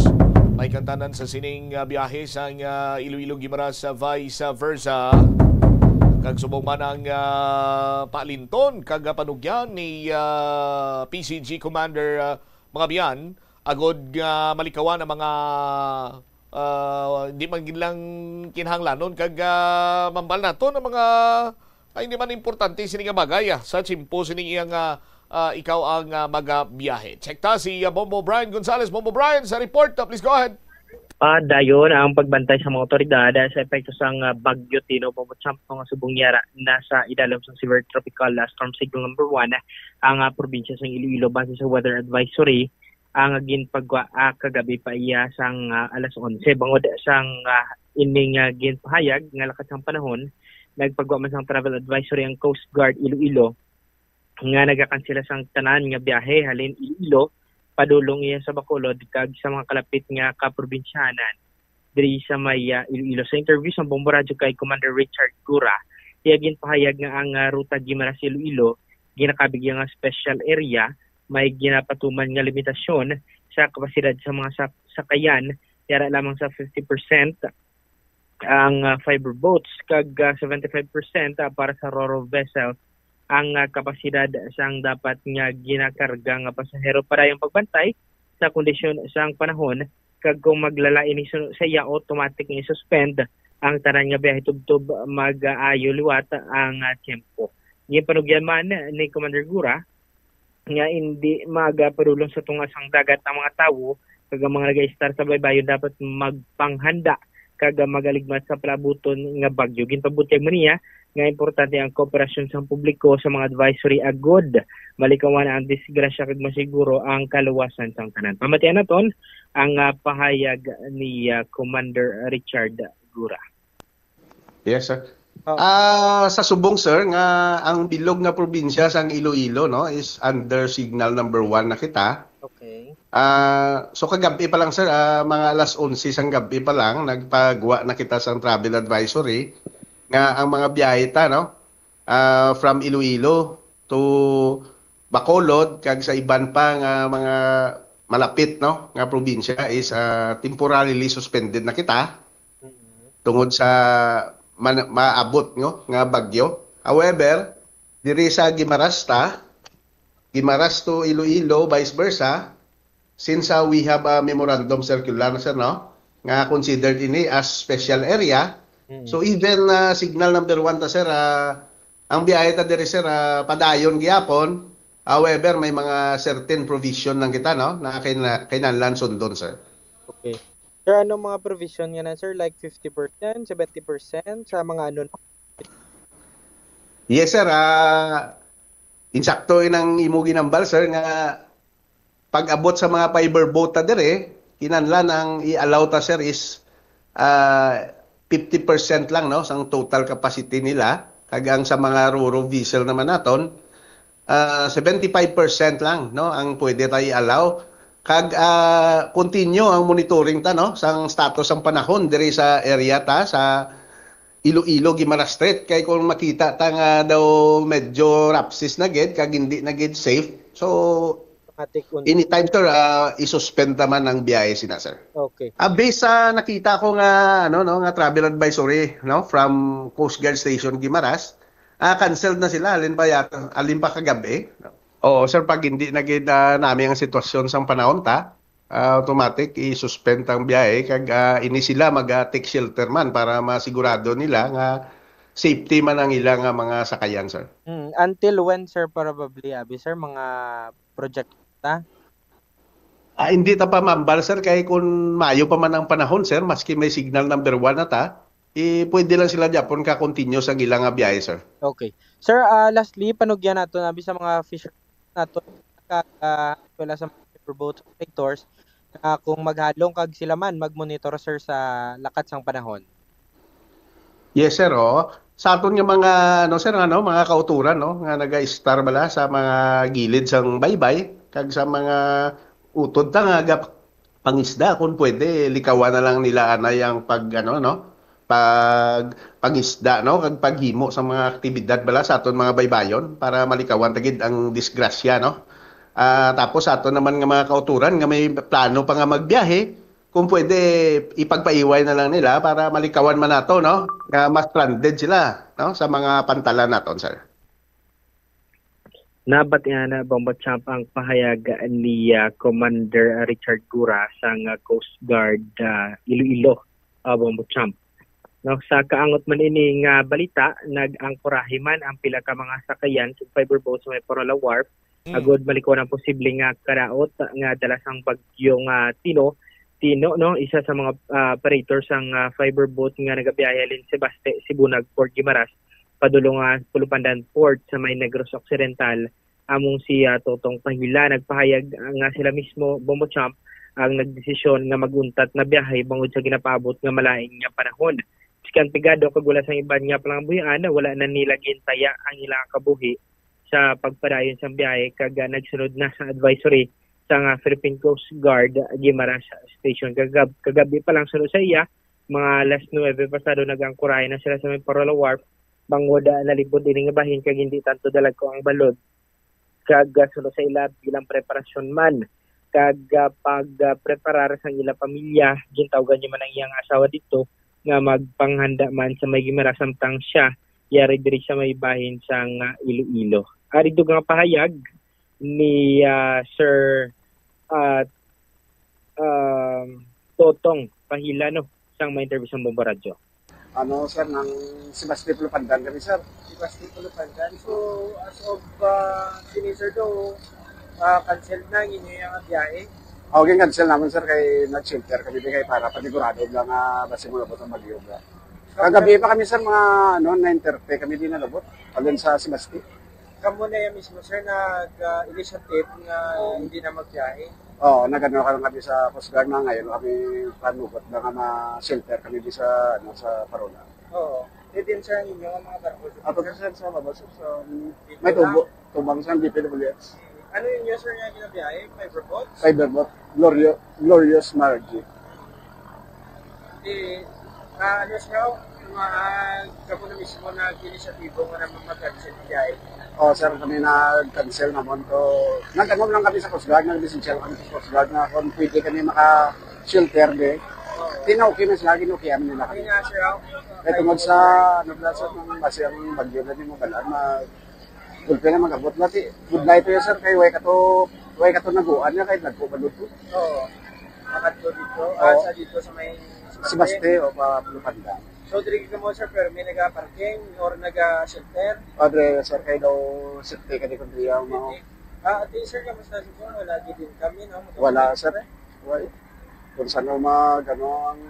May kantanan sa sining, ah, biyahe sang, ah, Iloilo Guimaras sa vice versa. Kag subong man ang, ah, palinton kag, ah, panugyan ni, ah, P C G Commander, ah, mga biyan, agod nga malikawan ang mga, ah, di man gid lang kinahanglanon kag, ah, mambal naton ang mga, ay, hindi man importante sini nga bagay, ah, sa tiyempo sining iyang, ah, ah, ikaw ang, ah, magabiyahe. Check ta si, ah, Bombo Brian Gonzales. Bombo Brian, sa report, ah, please go ahead. Ah, dayon ang pagbantay sa mga otoridad, ah, sa epekto sang, ah, Bagyo Tino, Bombo Champ, nga subong yara nasa idalom sang severe tropical, ah, storm signal number one ang, ah, probinsya sang Iloilo base sa weather advisory ang ginpagwa, ah, kagabi pa iya sang, ah, alas onse. Bangod sang, ah, ining, ah, ginpahayag nga lakat sang panahon, nagpagwa man sang travel advisory ang Coast Guard Iloilo nga nagakansela sang tanan nga biyahe halin Iloilo padulong iya sa Bacolod kag sa mga kalapit nga kaprobinsyanan diri sa may, ah, Iloilo. Sa interview sang Bombo Radyo kay Commander Richard Gura, iya ginpahayag nga ang, ah, ruta Guimaras Iloilo ginakabig iya nga special area, may ginapatuman nga limitasyon sa kapasidad sa mga sak-, sakayan, yara lamang sa fifty percent ang, ah, fiber boats kag, ah, seventy-five percent, ah, para sa ro-ro vessel ang, ah, kapasidad sang dapat nga ginakarga nga pasahero. Padayong pagbantay sa kondisyon sang panahon, kag kung maglala ini su-, sa iya, automatic nga i-suspend ang tanan nga biyahe tubtob mag-aayo liwat ang, ah, tiyempo. Ginpanugyan man ni Commander Gura nga indi magapadulong sa tunga sang dagat ang mga tawo, kag ang mga nagaistar sa baybayon dapat magpanghanda kag magaligmat sa palaabuton nga bagyo. Ginpabutyag man niya nga importante ang kooperasyon sang publiko sa mga advisory agod malikawan ang disgrasya kag masiguro ang kaluwasan sang tanan. Pamatian naton ang, ah, pahayag ni, ah, Commander Richard Gura. Yes, sir. Oh. Ah, sa subong, sir, nga ang bilog nga probinsya sang Iloilo, no, is under signal number one na kita. Okay. Ah, so kagab-i pa lang, sir, ah, mga alas onse sang gab-i pa lang, nagpagwa na kita sang travel advisory nga ang mga biyahe ta, no, ah, from Iloilo to Bacolod kag sa iban pa nga mga malapit, no, nga probinsya is, ah, temporarily suspended na kita. Mm-hmm. Tungod sa man-, maabot, no, nga bagyo. However, diri sa Guimaras ta, Guimaras to Iloilo, vice versa, since, ah, we have a memorandum circular, sir, no, nga considered ini as special area. Mm. So, even, ah, signal number one ta, sir, ah, ang biyahe ta diri, sir, ah, padayon gihapon. However, may mga certain provision lang kita, no, na kaina-, kinahanglan sundon, sir. Okay. Sir, ano mga provision nga na, sir? Like fifty percent, seventy percent sa mga ano? Yes, sir. Ah, insakto inang imo ginambal, sir, nga pag-abot sa mga fiber boat ta dire, kinahanglan ang i-allow ta, sir, is, ah, fifty percent lang, no, sang total capacity nila. Kag ang sa mga ro-ro vessel naman naton, ah, seventy-five percent lang, no, ang pwede ta i-allow. Kag, ah, continue ang monitoring ta, no, sang status sang panahon diri sa area ta, sa Iloilo, Guimaras Street. Kay kung makita ta nga daw medyo rapsis na gid, kag hindi na gid safe, so, Automatic un- anytime, sir, ah, isuspend ta man ang biyahe sina, sir. Okay. Ah, based sa nakita ko nga, ano, no, nga travel advisory, no, from Coast Guard Station Guimaras, ah, canceled na sila, alin pa yata, alin pa kagabi. Oo, sir, pag hindi na gid, ah, nami ang sitwasyon sang panahon ta, ah, automatic i-suspend ang biyahe kag, ah, ini sila mag, ah, take shelter man para masigurado nila nga safety man ang ila nga mga sakayan, sir. Mm, until when, sir, probably, abi, sir, mga project ta? Ah, hindi ta pa mambal, sir, kay kung mayo pa man ang panahon, sir, maski may signal number one na ta, eh, pwede lang sila gyapon ka-continue sa ila nga biyahe, sir. Okay. Sir, ah, lastly, panugyan nato, abi, sa mga fisher nato, kag, ah, as well as sa mga riverboat operators, na kung maghalong kag sila man mag-monitor, sir, sa lakat sang panahon. Yes, sir, oh. Sa aton nga mga, ano, sir, ano, mga kauturan, no, nga naga-star bala sa mga gilid sang baybay kag sa mga utod ta nga gap pangisda, kung pwede, likawan na lang nila anay ang pag, ano, no, pag pangisda, no, kag paghimo sa mga aktibidad bala sa aton mga baybayon para malikawan ta gid ang disgrasya, no. Ah, tapos sa aton naman nga mga kauturan nga may plano pa nga magbiyahe, kung pwede, ipagpaiway na lang nila para malikawan man nato, no, nga ma-stranded sila, no, sa mga pantalan naton, sir. Nabatian na, Bombo Champ, ang pahayag ni, ah, Commander Richard Gura sang, ah, Coast Guard, ah, Iloilo, ah, Bombo Champ. No, sa kaangot man ini nga balita, nag-angkorahe man ang pila ka mga sakayan sa fiber boat sa may Parola Wharf, agod malikawan ang posible nga kadaot nga dala sang bagyong, ah, Tino. Tino, no, isa sa mga, ah, operator sang, ah, fiber boat nga nagabiyahe halin Sebaste, Sibunag, Port Guimaras, padulong nga Pulupandan Port sa may Negros Occidental, among si, ah, Totong Pahila. Nagpahayag, ah, nga sila mismo, Bombo Champ, ang nagdesisyon nga mag-untat na biyahe bangod sa ginapaabot nga malain nga panahon. Bisan pigado kag wala sang iban nga palangabuhian, wala na nila gintaya ang ilang kabuhi sa pagpadayon sang biyahe kag, ah, nagsunod na sa advisory sang, ah, Philippine Coast Guard, ah, Guimaras Station. Kagab-, kagabi pa lang, suno sa iya, mga alas nuebe pasado, nag-angkorahe na sila sa may Parola Wharf, bangod, ah, nalipod ini nga bahin kag hindi tanto dalagko ang balod. Kag, ah, suno sa ila, bilang preparasyon man kag, ah, pagpreparar sang ila pamilya, gintawgan niya man ang iyang asawa dito nga magpanghanda man sa may Guimaras samtang siya yari diri sa may bahin sang, ah, Iloilo. Ari dugang pahayag ni, ah, Sir, ah, um, Totong Pahila, no, sang may interview sa Bombo Radyo. Ano, sir, nang Sebaste, Pulupandan kami, sir. Sebaste, Pulupandan. So, as of, ah, sini, sir, do, ah, cancel na ang inyo nga biyahe? Okay, cancel naman, sir, kay nag-shelter kami di kay para panigurado lang nga basi mo labot ang bagyo. Kagabi pa kami, sir, mga, ano, nine thirty kami di nalabot. Alin sa Sebaste. Kamo na yan mismo, sir, nag-initiative nga hindi na magbiyahe? Oo, nagano ka lang kami sa Coast Guard na ngayon kami panugot na nga ma-shelter kami di sa, ano, sa Parola. Oo. E din, sir, ang inyo nga mga barko, sir? Ato, sir, sa baba, sir, sa may tubo, tubang sa D P W H. Ano yun, sir, nga ginabiyahe? Fiberboat? Fiberboat. Glorious, Glorious Margie. Di, ah, ano, sir, mga kamo na mismo nag-inisyatibo nga naman mag-cancel biyahe? Oh, sir, kami nag-cancel naman to. Nagtanong lang kami sa Coast Guard, nag-message lang kami sa Coast Guard na kung pwede kami maka-shelter di. Tinawag na sila, ginukihan nila Ayun kami. Nga, sir, oh. Kaya tungod sa, ano pala, sir, kung base ang bagyo na di mo balaan, ma-, gulpi na mag-abot. Lati, good night to yun, sir, kay way kato, way kato naguan niya, kay nagkubalod ko. Oo. Makadto dito, ah, Oo. Sa dito sa may Sebaste o pa Pulupandan. So, diri ka mo, sir, pero may naga-parking or naga-shelter? Padre, sir, kay daw safety ka di kung diya mo. Ah, ate, sir, kamusta si Jong? Wala gid din kami, no? Wala, sir. Wala. Kung saan mo mag, ano, ang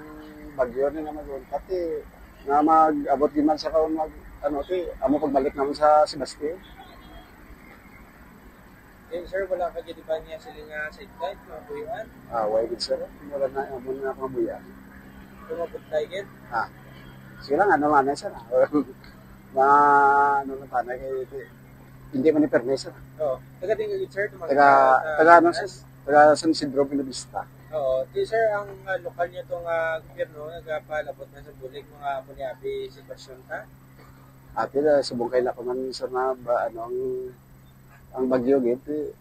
bagyo na nga mag-untat, eh, nga mag-abot di man sa kaon mag, ano, ti, amo pagbalik naman sa Sebaste. Eh, sir, wala ka gid ba niya sila nga side light, mga buyuan? Ah, why gid, sir? Wala na, amo na mga buya. Tumabot tayo gid? Ah. Sige lang, ano man, sir, ah. Mga, ano lang, tanay kay, ti, Hindi man ni permi, sir. Oo. Taga din kayo, sir? Taga, taga, ano, sir? Taga San Isidro, Buenavista. Oo. Di, sir, ang, ah, lokal niya tong, ah, gobyerno, nagapalabot na sa bulig, mga amo ni abi sitwasyon ta? Ati na, subong kay na pa man, sir, na ba, ano, ang, ang bagyo, gid, eh,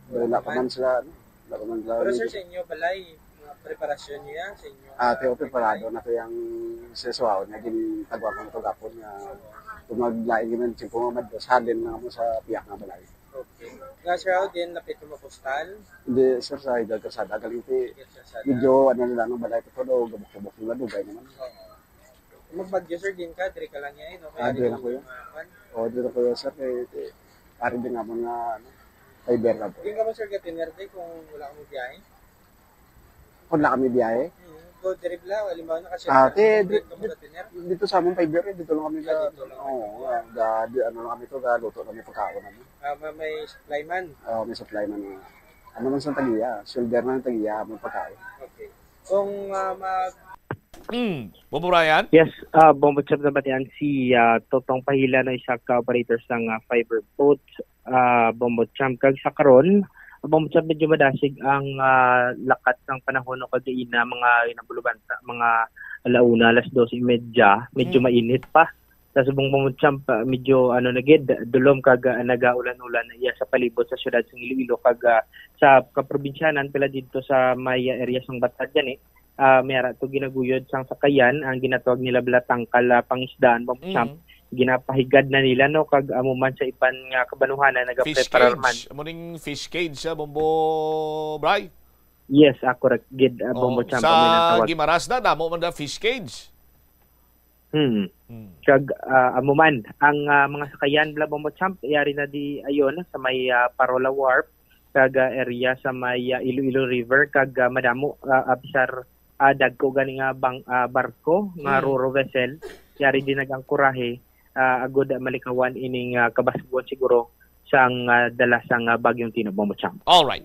wala pa man sila, ano, wala pa man sila. Pero, sir, sa inyo, balay, mga preparasyon niya, sa inyo, ah, ah, pero preparado na to yung seswaon nga gintagwa ko na to gapon nga kung maglain naman, siyempre, mga madras, halin na mo sa piyak nga balay. Okay. Nga, sir, ako din, lapit mo postal? Hindi, sir, sa Hidalgo Calzada. Galing ti, Yes, sir, sa medyo, ano na lang, ang balay ko to, daw, gabok-gabok na dugay naman. Oo. Magbagyo, sir, din ka, diri ka lang yan, no? Ah, diri lang ko yun. Mga kwan. Oo, diri lang ko yun, sir. Kay, kay, ari din nga mga, ano, fiber na po. Din ka mo, sir, gatiner, day, kung wala kang biyahe? Kung wala kami biyahe? Hmm. Go, diri bla, halimbawa, naka-share Ah, ka, te, diri dri-, ka mo gatiner? Dito sa among fiber, eh, dito lang kami Ah, ga-, dito lang. Oo, ah, ga-, di, ano lang kami to, galuto lang yung pagkaon namin. Ah, ma-, may supply man? Oo, may supply man, ah. Ano man sa tagiya, shoulder na ng tagiya, may pagkaon. Okay. Kung, ah, mag- Mm. Bombo Brian? Yes, ah, Bombo Champ, nabatian si, ah, Totong Pahila na isa ka operator sang, ah, fiber boat, ah, Bombo Champ. Kag sa karon, Bombo Champ, medyo madasig ang, ah, lakat sang panahon, no, kag ina mga inabuluban sa mga alauna, alas dos y media, medyo Mm. mainit pa. Sa subong, Bombo Champ, ah, medyo, ano na gid, dulom kag, ah, nagaulan-ulan na iya sa palibot sa siyudad sang Iloilo kag, ah, sa kaprobinsyanan, pila didto sa may, ah, area sang Batad gani, ah, may ara to ginaguyod sang sakayan, ang ginatawag nila bala tangkal, ah, pangisdaan, Bombo Mm. Champ. Ginapahigad na nila, no, kag amo man sa iban nga kabanuhanan Fish nagapreparar man. Cage. Amo ning fish cage, ah, Bombo Bry? Yes, ah, correct gid, ah, Bombo Oh, Champ, sa amo yung tawag. Guimaras na, damo man na fish cage. Hmm. Hmm. Kag, ah, amo man, ang, ah, mga sakayan bala, Bombo Champ, yari na di ayon sa may, ah, Parola Wharf, kag, ah, area sa may, ah, Iloilo River, kag, ah, madamo, ah, apisar, ah, dagko gani nga bang-, ah, barko nga Hmm. ro-ro vessel, yari din nag-angkorahe, ah, agud malikawan ining, ah, kabasgon siguro sang, ah, dala sang, ah, Bagyong Tino, Bombo Champ. All right.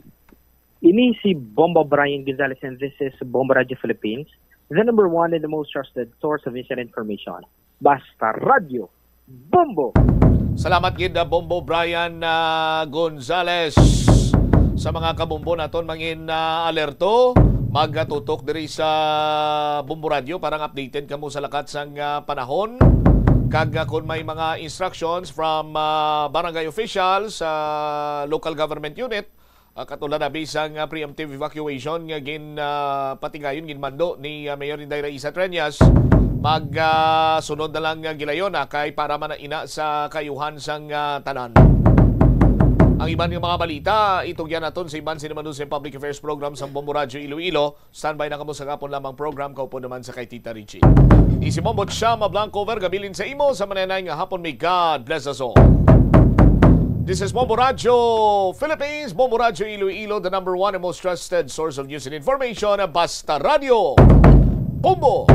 Ini si Bombo Brian Gonzalez, and this is Bombo Radio Philippines, the number one and the most trusted source of news and information. Basta Radyo, Bombo! Salamat gid, ah, Bombo Brian, ah, Gonzalez. Sa mga kabombo naton mangin, ah, alerto, magatutok diri sa Bombo Radio para nga updated kamo sa lakat sang, ah, panahon. Kag, ah, kung may mga instructions from, ah, barangay officials, sa local government unit, ah, katulad na bisang, ah, preemptive evacuation nga gin, ah, patigayon, ginmando ni, ah, Mayor Inday Raisa Treñas, mag, ah, sunod na lang nga gilayon, ah, kay para man na ina sa kaayuhan sang, ah, tanan. Ang iban nga mga balita, itugyan naton sa iban sini manusa public affairs program sa Bombo Radyo Iloilo. Standby na kamo sa gapon lamang program, kaupod naman sa kay Tita Richie. Isi Bombo Chama Blanco Vergabilin sa imo sa manenay nga hapon. May God bless us all. This is Bombo Radyo Philippines, Bombo Radyo Iloilo, the number one and most trusted source of news and information. Basta Radyo, Bombo!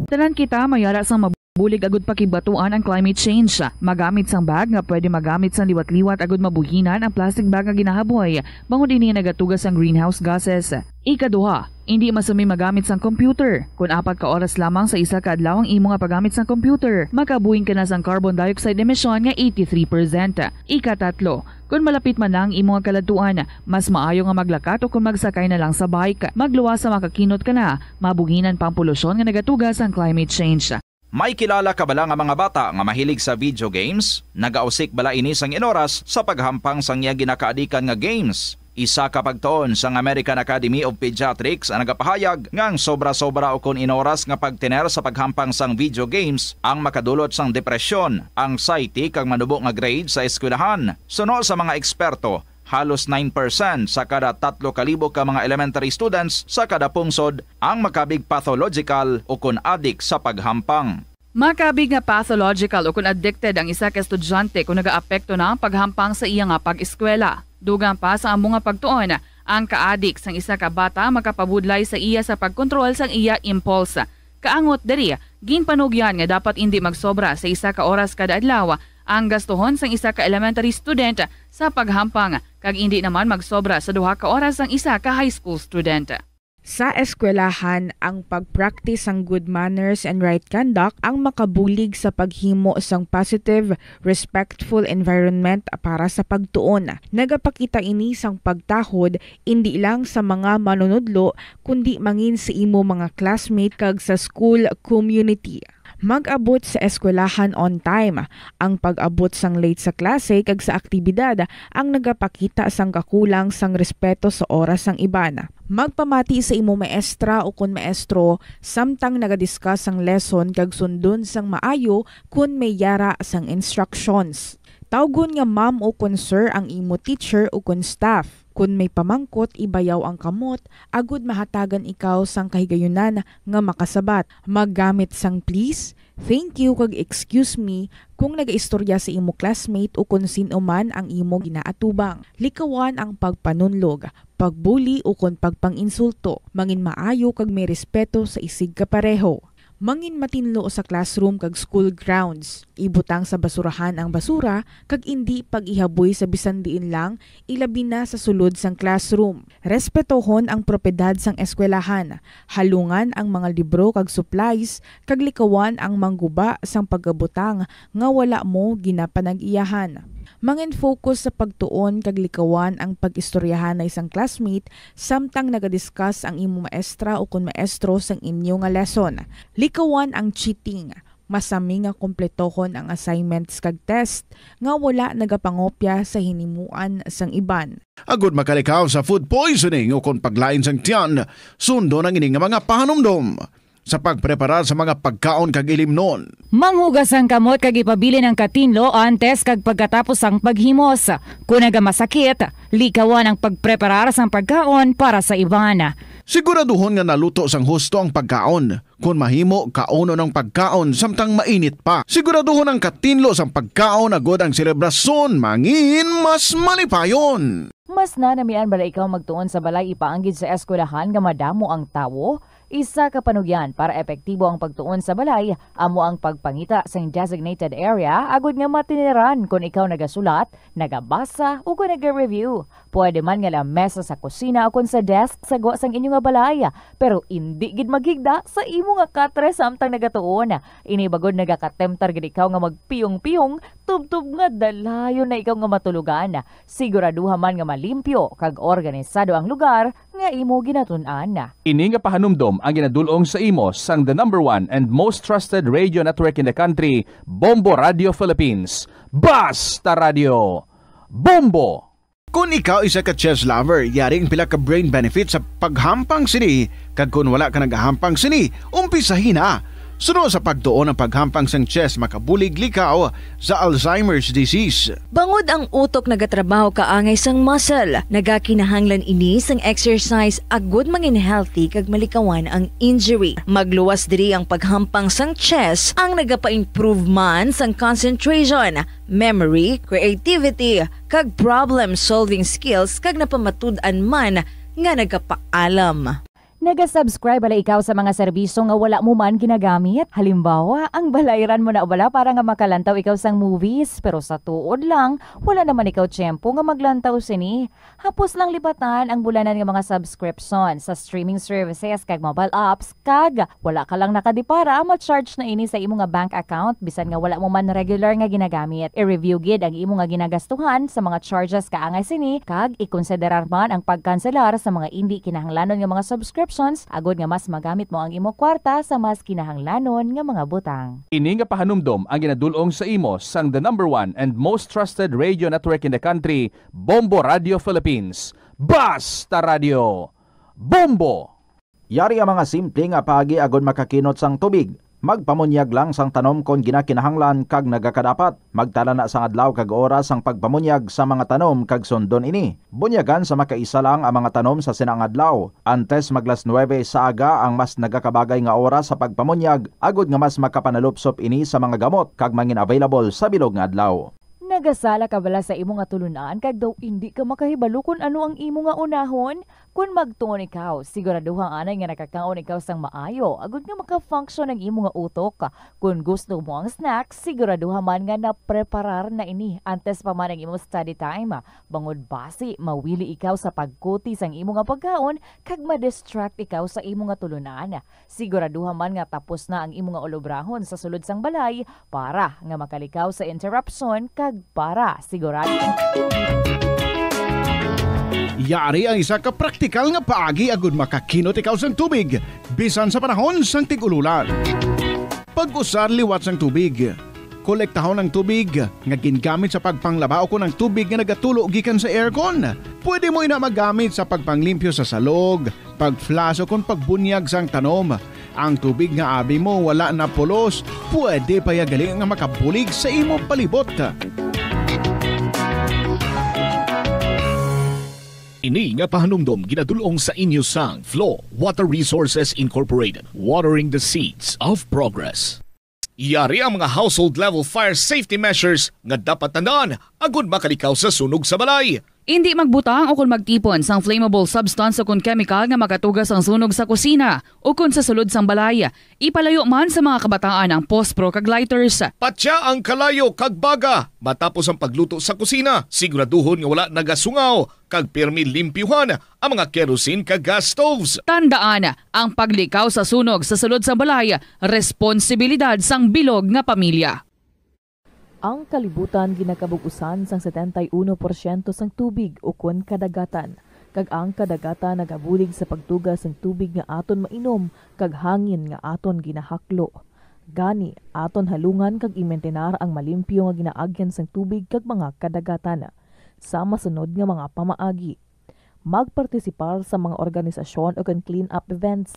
Tanan kita mayara sang mabulig agud pakigbatuan ang climate change. Magamit sang bag nga pwede magamit sang liwat-liwat agud mabuhinan ang plastic bag nga ginahaboy, bangod ini nagatuga sang greenhouse gases. Ikaduha, indi masumi magamit sang computer. Kon apat ka oras lamang sa isa ka adlaw ang imo nga paggamit sang computer, makabuhin ka na sang carbon dioxide emission nga eighty-three percent. Ikatatlo, kon malapit man na ang imo nga kaladtuan, mas maayo nga maglakat o kon magsakay na lang sa bike. Magluwas sa makakinot ka na, mabuhinan pa ang polusyon nga nagatuga sang climate change. May kilala ka bala nga mga bata nga mahilig sa video games? Nagausik bala ini sang inoras sa paghampang sang iya ginakaadikan nga games? Isa ka pagtuon sang American Academy of Pediatrics ang nagapahayag nga ang sobra-sobra ukon inoras nga pagtener sa paghampang sang video games ang makadulot sang depresyon, anxiety, kag manubo nga grade sa eskwelahan. Suno sa mga eksperto, halos nine percent sa kada tatlo ka libo ka mga elementary students sa kada pungsod ang makabig pathological ukon adik sa paghampang. Makabig nga pathological ukon addicted ang isa ka estudyante kon nagaapekto na ang paghampang sa iya nga pag-eskwela. Dugang pa sa amo nga pagtuon, ang kaadik sang isa ka bata makapabudlay sa iya sa pagkontrol sang iya impulse. Kaangot diri, ginpanugyan nga dapat indi magsobra sa isa ka oras kada adlaw ang gastuhon sang isa ka elementary student sa paghampang, kag indi naman magsobra sa duha ka oras sang isa ka high school student. Sa eskwelahan, ang pag-practice sang good manners and right conduct ang makabulig sa paghimo sang positive, respectful environment para sa pagtuon. Nagapakita ini sang pagtahod indi lang sa mga manunudlo, kundi mangin sa imo mga classmate kag sa school community. Mag-abot sa eskwelahan on time. Ang pag-abot sang late sa klase kag sa aktibidad ang nagapakita sang kakulang sang respeto sa oras sang iban. Magpamati sa imo maestra ukon maestro samtang nagadiscuss sang lesson kag sundon sang maayo kon may yara sang instructions. Tawgon nga ma'am ukon sir ang imo teacher ukon staff. Kon may pamangkot, ibayaw ang kamot agud mahatagan ikaw sang kahigayunan nga makasabat. Maggamit sang please, thank you, kag excuse me kung nagaistorya sa imo classmate ukon sin-o man ang imo ginaatubang. Likawan ang pagpanunlog, pagbuli ukon pagpang-insulto. Mangin maayo kag may respeto sa isigkapareho. Mangin matinlo sa classroom kag school grounds. Ibutang sa basurahan ang basura kag indi pag-ihaboy sa bisan diin lang, ilabi na sa sulod sang classroom. Respetohon ang propiedad sang eskwelahan. Halungan ang mga libro kag supplies kag likawan ang mangguba sang pagabutang nga wala mo ginapanag-iyahan. Mangin-focus sa pagtuon kag likawan ang pag-istoryahanay sang classmate samtang nagadiscuss ang imo maestra ukon maestro sang inyo nga lesson. Likawan ang cheating. Masami nga kumpletohon ang assignments kag test nga wala nagapangopya sa hinimuan sang iban. Agud makalikaw sa food poisoning ukon paglain sang tiyan, sundon ang ini nga mga pahanumdom sa pagpreparar sa mga pagkaon kag ilimnon. Manghugas ang kamot kag ipabilin ang katinlo antes kag pagkatapos sang paghimos. Kon nagamasakit, likawan ang pagpreparar sang pagkaon para sa iban. Siguraduhon nga naluto sang husto ang pagkaon. Kon mahimo, kaunon ang pagkaon samtang mainit pa. Siguraduhon ang katinlo sang pagkaon agud ang selebrasyon mangin mas malipayon. Mas nanamian bala ikaw magtuon sa balay ipaanggid sa eskwelahan nga madamo ang tawo? Isa ka panugyan para epektibo ang pagtuon sa balay amo ang pagpangita sang designated area agud nga matiniran kon ikaw nagasulat, nagabasa, o kon naga-review. Pwede man nga lamesa sa kusina o kon sa desk sa gwa sang inyo nga balay, pero indi gid maghigda sa imo nga katre samtang nagatuon. Ini bagod nagakatemtar gid ikaw nga magpiyong-piyong tubtob nga dalayon na ikaw nga matulogan. Siguraduha man nga malimpyo kag organisado ang lugar nga imo ginatun-an. Ini nga pahanumdom ang ginadul-ong sa imo sang the number one and most trusted radio network in the country, Bombo Radio Philippines. Basta Radio Bombo! Kon ikaw isa ka chess lover, yari ang pila ka brain benefits sa paghampang sini, kag kon wala ka nagahampang sini, umpisahi na. Suno sa pagtuon, ang paghampang sang chess makabulig likaw sa Alzheimer's disease. Bangod ang utok nagatrabaho kaangay sang muscle, nagakinahanglan ini sang exercise agud mangin healthy kag malikawan ang injury. Magluwas diri ang paghampang sang chess ang nagapa-improve man sang concentration, memory, creativity, kag problem-solving skills kag napamatud-an man nga nagapaalam. Naga-subscribe bala ikaw sa mga serbisyo nga wala mo man ginagamit? Halimbawa, ang balayran mo na bala para nga makalantaw ikaw sang movies, pero sa tuod lang, wala naman ikaw tiyempo nga maglantaw sini. Hapos lang lipatan ang bulanan nga mga subscription sa streaming services kag mobile apps, kag wala ka lang nakadipara, ma-charge na ini sa imo nga bank account bisan nga wala mo man regular nga ginagamit. I-review gid ang imo nga ginagastuhan sa mga charges kaangay sini, kag ikonsiderar man ang pagkanselar sa mga indi kinahanglanon nga mga subscriptions agud nga mas magamit mo ang imo kwarta sa mas kinahanglanon nga mga butang. Ini nga pahanumdom ang ginadul-ong sa imo sang the number one and most trusted radio network in the country, Bombo Radio Philippines. Basta Radio Bombo! Yari ang mga simple nga paagi agud makakinot sang tubig. Magpamunyag lang sang tanom kon ginakinahanglan kag nagakadapat. Magtala na sang adlaw kag oras sang pagpamunyag sa mga tanom kag sundon ini. Bunyagan sa makaisa lang ang mga tanom sa sina nga adlaw. Antes mag las nuebe sa aga ang mas nagakabagay nga oras sa pagpamunyag, agud nga mas makapanalupsop ini sa mga gamot kag mangin available sa bilog nga adlaw. Nagasala ka bala sa imo nga tulun-an kag daw indi ka makahibalo kon ano ang imo nga unahon? Kon magtuon ikaw, siguraduha anay nga nakakaon ikaw sang maayo, agud nga maka-function ang imo nga utok. Kon gusto mo ang snack, siguraduha man nga napreparar na ini antes pa man ang imo study time, bangod basi mawili ikaw sa pagkuti sang imo nga pagkaon kag ma-distract ikaw sa imo nga tulunan. Siguraduha man nga tapos na ang imo nga ulobrahon sa sulod sang balay para nga makalikaw sa interruption kag para sigurado. Yari ang isa ka praktikal nga paagi agud makakinot ikaw sang tubig, bisan sa panahon sang tig-ululan. Pag-usar liwat sang tubig. Kolektahon ang tubig nga gingamit sa pagpanglaba ukon ang tubig nga nagatulo gikan sa aircon. Pwede mo ina magamit sa pagpanglimpyo sa salog, pag-flush ukon pagbunyag sang tanom. Ang tubig nga abi mo wala na pulos, pwede pa ya gali nga makabulig sa imo palibot. Ini nga pahanumdom ginadul-ong sa inyo sang Flow Water Resources Incorporated, watering the seeds of progress. Yari ang mga household level fire safety measures nga dapat tandaan agud makalikaw sa sunog sa balay. Indi magbutang o kon magtipon sang flammable substance o kon chemical nga makatuga sang sunog sa kusina o kon sa sulod sang balay. Ipalayo man sa mga kabataan ang pospro kag lighters. Patya ang kalayo kag baga matapos ang pagluto sa kusina. Siguraduhon nga wala nagasungaw kag pirmi limpyuhan ang mga kerosene kag gas stoves. Tandaan, ang paglikaw sa sunog sa sulod sang balay, responsibilidad sang bilog nga pamilya. Ang kalibutan ginakabug-usan sang setenta y uno porsyento sang tubig ukon kadagatan, kag ang kadagatan nagabulig sa pagtuga sang tubig nga aton mainom kag hangin nga aton ginahaklo. Gani, aton halungan kag imintinar ang malimpyo nga ginaagyan sang tubig kag mga kadagatan. Sa masunod nga mga pamaagi, magpartisipar sa mga organisasyon ukon clean-up events.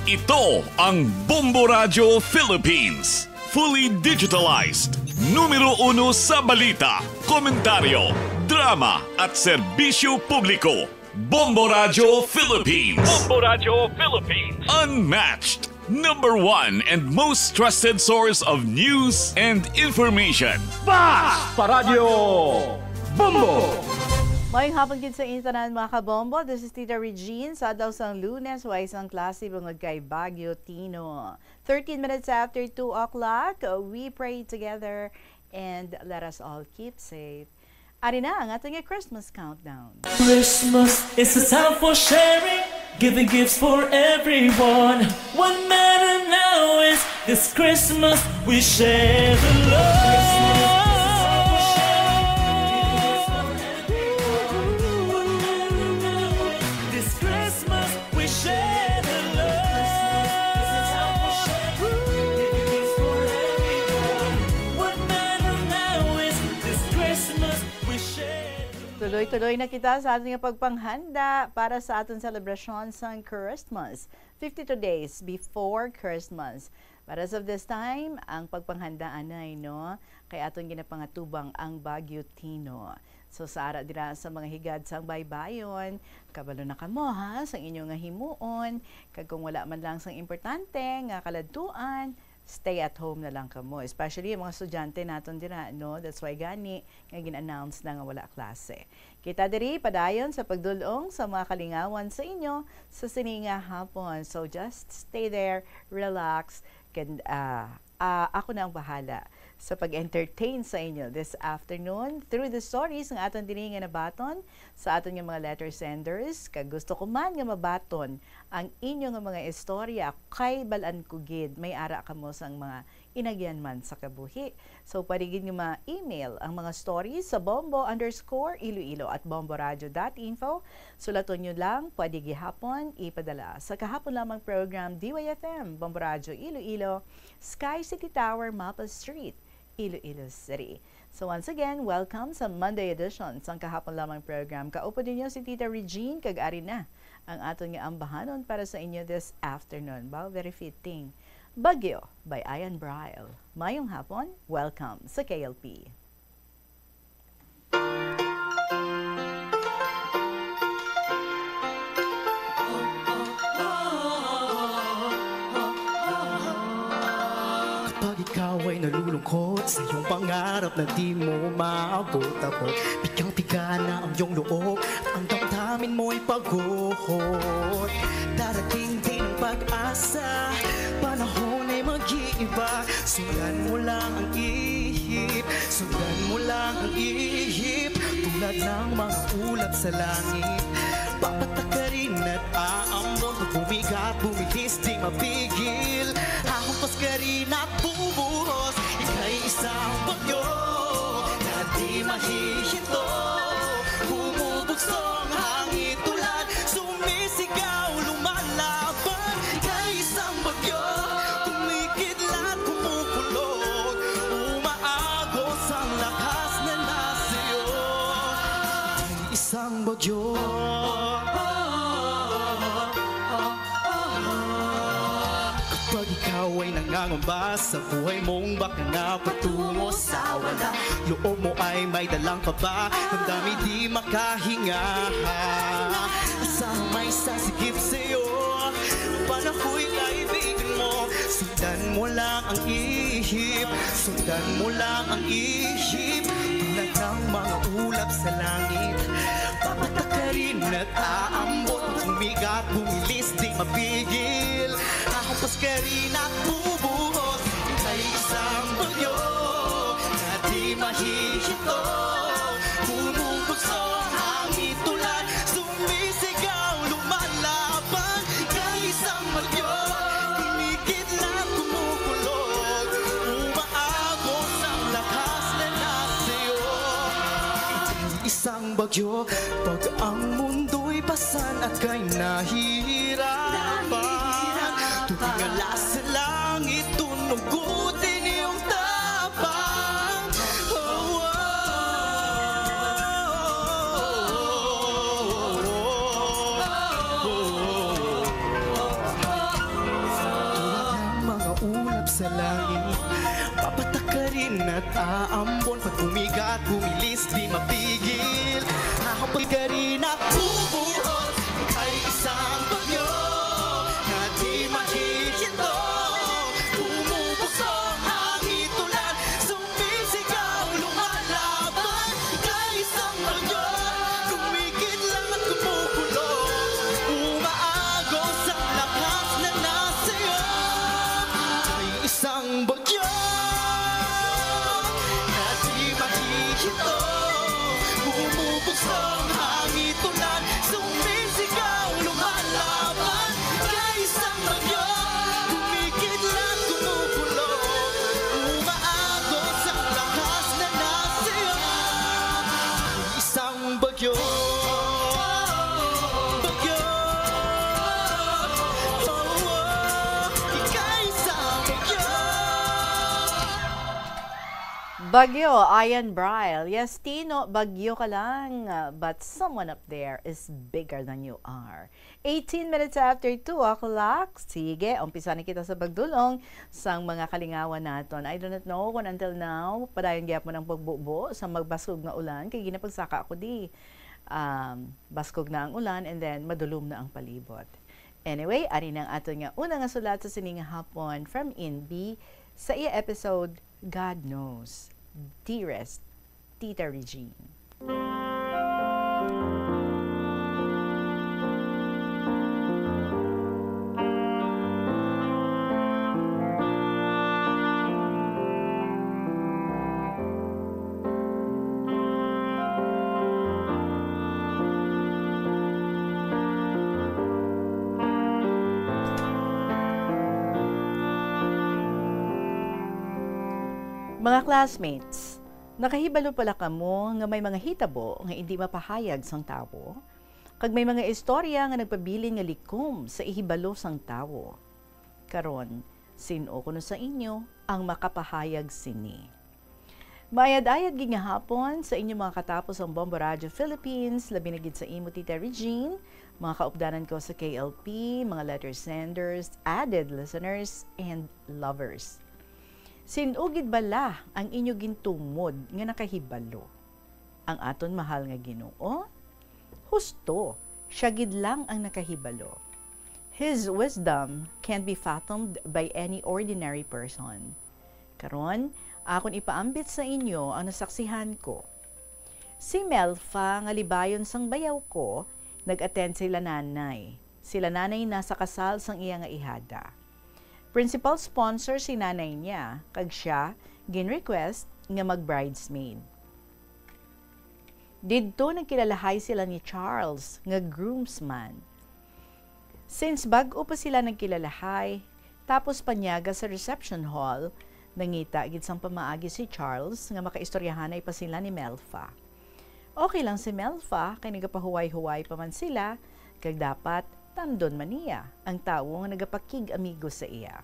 Ito ang Bombo Radyo Philippines, fully digitalized, numero uno sa balita, komentaryo, drama, at serbisyo publiko. Bombo Radyo Philippines. Bombo Radyo Philippines. Unmatched, number one, and most trusted source of news and information. Bas pa Radyo Bombo! Mayong hapon gid sa inyo tanan, mga kabombo. This is Tita Regine. Sa adlaw sang Lunes, way sang klase bangod kay Bagyo Tino. Thirteen minutes after two o'clock, we pray together and let us all keep safe. Ari na ang aton nga Christmas countdown. Christmas is a time for sharing, giving gifts for everyone. What matter now is this Christmas we share the love. This Christmas we share the love. What matter now is this Christmas we share the love. Tuloy-tuloy na kita sa aton nga pagpanghanda para sa aton selebrasyon sang Christmas. Fifty-two days before Christmas. But as of this time, ang pagpanghanda anay, no? Kay aton ginapangatubang ang Bagyo Tino. So, sa ara dira sa mga higad sang baybayon, kabalo na kamo, ha, sang inyo nga himuon. Kag kung wala man lang sang importante nga kaladtuan, stay at home na lang kamo. Especially ang mga estudyante naton dira, no? That's why gani nga gin-announce na nga wala klase. Kita diri padayon sa pagdul-ong sa mga kalingawan sa inyo sa sini nga hapon. So, just stay there, relax, and, ah, ah, ako na ang bahala sa pag-entertain sa inyo this afternoon through the stories nga aton diri nga nabaton sa aton nga mga letter senders. Kag gusto ko man nga mabaton ang inyo nga mga istorya, kay bal-an ko gid may ara kamo sang mga inagyan man sa kabuhi. So, pwede gid nga ma-email ang mga stories sa bombo underscore iloilo at bomboradio dot info. Sulaton nyo lang, pwede gihapon ipadala sa kahapon lamang program, D Y F M, Bombo Radyo Iloilo, Sky City Tower, Mapa Street, Iloilo City. So once again, welcome sa Monday edition sang kahapon lamang program. Kaupod ninyo si Tita Regine, kag ari na ang aton nga ambahanon para sa inyo this afternoon. Wow, very fitting. Bagyo by Ian Bryle. Mayong hapon, welcome sa K L P. Kapag Ikaw ay nalulungkot sa iyong pangarap na di mo maabot-abot. Pigang-piga na ang iyong loob, ang damdamin mo'y pagguhot. Darating din ang pag-asa, panahon ay mag-iiba. Sundan mo lang ang ihip, sundan mo lang ang ihip. Tulad ng mga ulap sa langit, papatakarin at aambon. Pag bumigat, bumilis, di mapigil. Hahampas ka rin at bubuhos. Ika'y isang bagyo na di mahihinto. Bumubugso ang hangin, ulan, sumisigaw, lumalaban. Ika'y isang bagyo, kumikidlat, kumukulot. Umaagos ang lakas na nasa iyo. Isang bagyo. Kapag ikaw ay nangangamba sa buhay mong baka nga patungo sa wala, loob mo ay may dalang kaba, damdamin di makahinga. Asahan may sasigip sa'yo, panahoy kaibigan mo. Sundan mo lang ang ihip, sundan mo lang ang ihip. Tulad ng mga ulap sa langit, papatakarin at aambon. Bumigat, bumilis, di mapigil. Hahampas ka rin at bubuhos. Ika'y isang bagyo na di mahihinto. Bumubugso ang hangin, ulan, sumisigaw, lumalaban. Ika'y isang bagyo, kumikidlat, kumukulot. Umaagos ang lakas na nasa iyo. Isang bagyo, pag ang mundo'y pasan at kay nahihirapan, tubig nga sa langit, tunugutin iyong tapang. Oh, oh, oh, oh, oh, oh. Tulad ng mga ulap sa langit, papatakarin at aambon. Pag bumigat, bumilis, di mapigil. Hahampas ka rin at bubuhos. Ika'y isang bagyo na di mahihinto. Bumubugso ang hangin, ulan, sumisigaw, lumalaban. Ika'y isang bagyo, kumikidlat, kumukulot. Umaagos ang lakas na nasa iyo. Ika'y isang bagyo na di mahihinto. Bumubugso ang hangin, ulan, sumisigaw, lumalaban. Ika'y isang bagyo, kumikidlat, kumukulot. Umaagos ang lakas na nasa iyo. Isang bagyo, bagyo, oh, oh, ika'y isang bagyo. Bagyo, Ian Brile. Yes, Tino, bagyo ka lang, uh, but someone up there is bigger than you are. Eighteen minutes after two o'clock. Sige, umpisa na kita sa pagdulong sang mga kalingawan naton. I do not know kung until now, padayon gyapon ang pagbubo sa magbaskog nga ulan, kay ginapagsaka ako di, um, baskog na ang ulan and then madulom na ang palibot. Anyway, ari na ang aton nga una nga sulat sa sini nga hapon from Inbi sa iya episode, God Knows. Dearest Tita Regine. Mga classmates, nakahibalo pala kamo nga may mga hitabo nga indi mapahayag sang tawo, kag may mga istorya nga nagpabilin nga likom sa ihibalo sang tawo. Karon, sin-o kuno sa inyo ang makapahayag sini? Maayad-ayad gid nga hapon sa inyo mga katapos ang Bombo Radio Philippines, labi na gid sa imo, Tita Regine, mga kaupdanan ko sa K L P, mga letter senders, added listeners, and lovers. Sin-o gid bala ang inyo gintumod nga nakahibalo? Ang aton mahal nga Ginoo? Husto, siya gid lang ang nakahibalo. His wisdom can't be fathomed by any ordinary person. Karon, akon ipaambit sa inyo ang nasaksihan ko. Si Melfa nga libayon sang bayaw ko, nag-attend sila nanay. Sila nanay na sa kasal sang iya nga ihada. Principal sponsor si nanay niya, kag siya gin-request nga mag-bridesmaid. Didto nagkilalahay sila ni Charles nga groomsman. Since bag-o pa sila nagkilalahay, tapos panyaga sa reception hall, nangita gid sang pamaagi si Charles nga makaistoryahanay pa sila ni Melfa. Okay lang si Melfa kay nagapahuway-huway pa man sila, kag dapat tamdon man niya ang tawo nga nagapakig-amigo sa iya.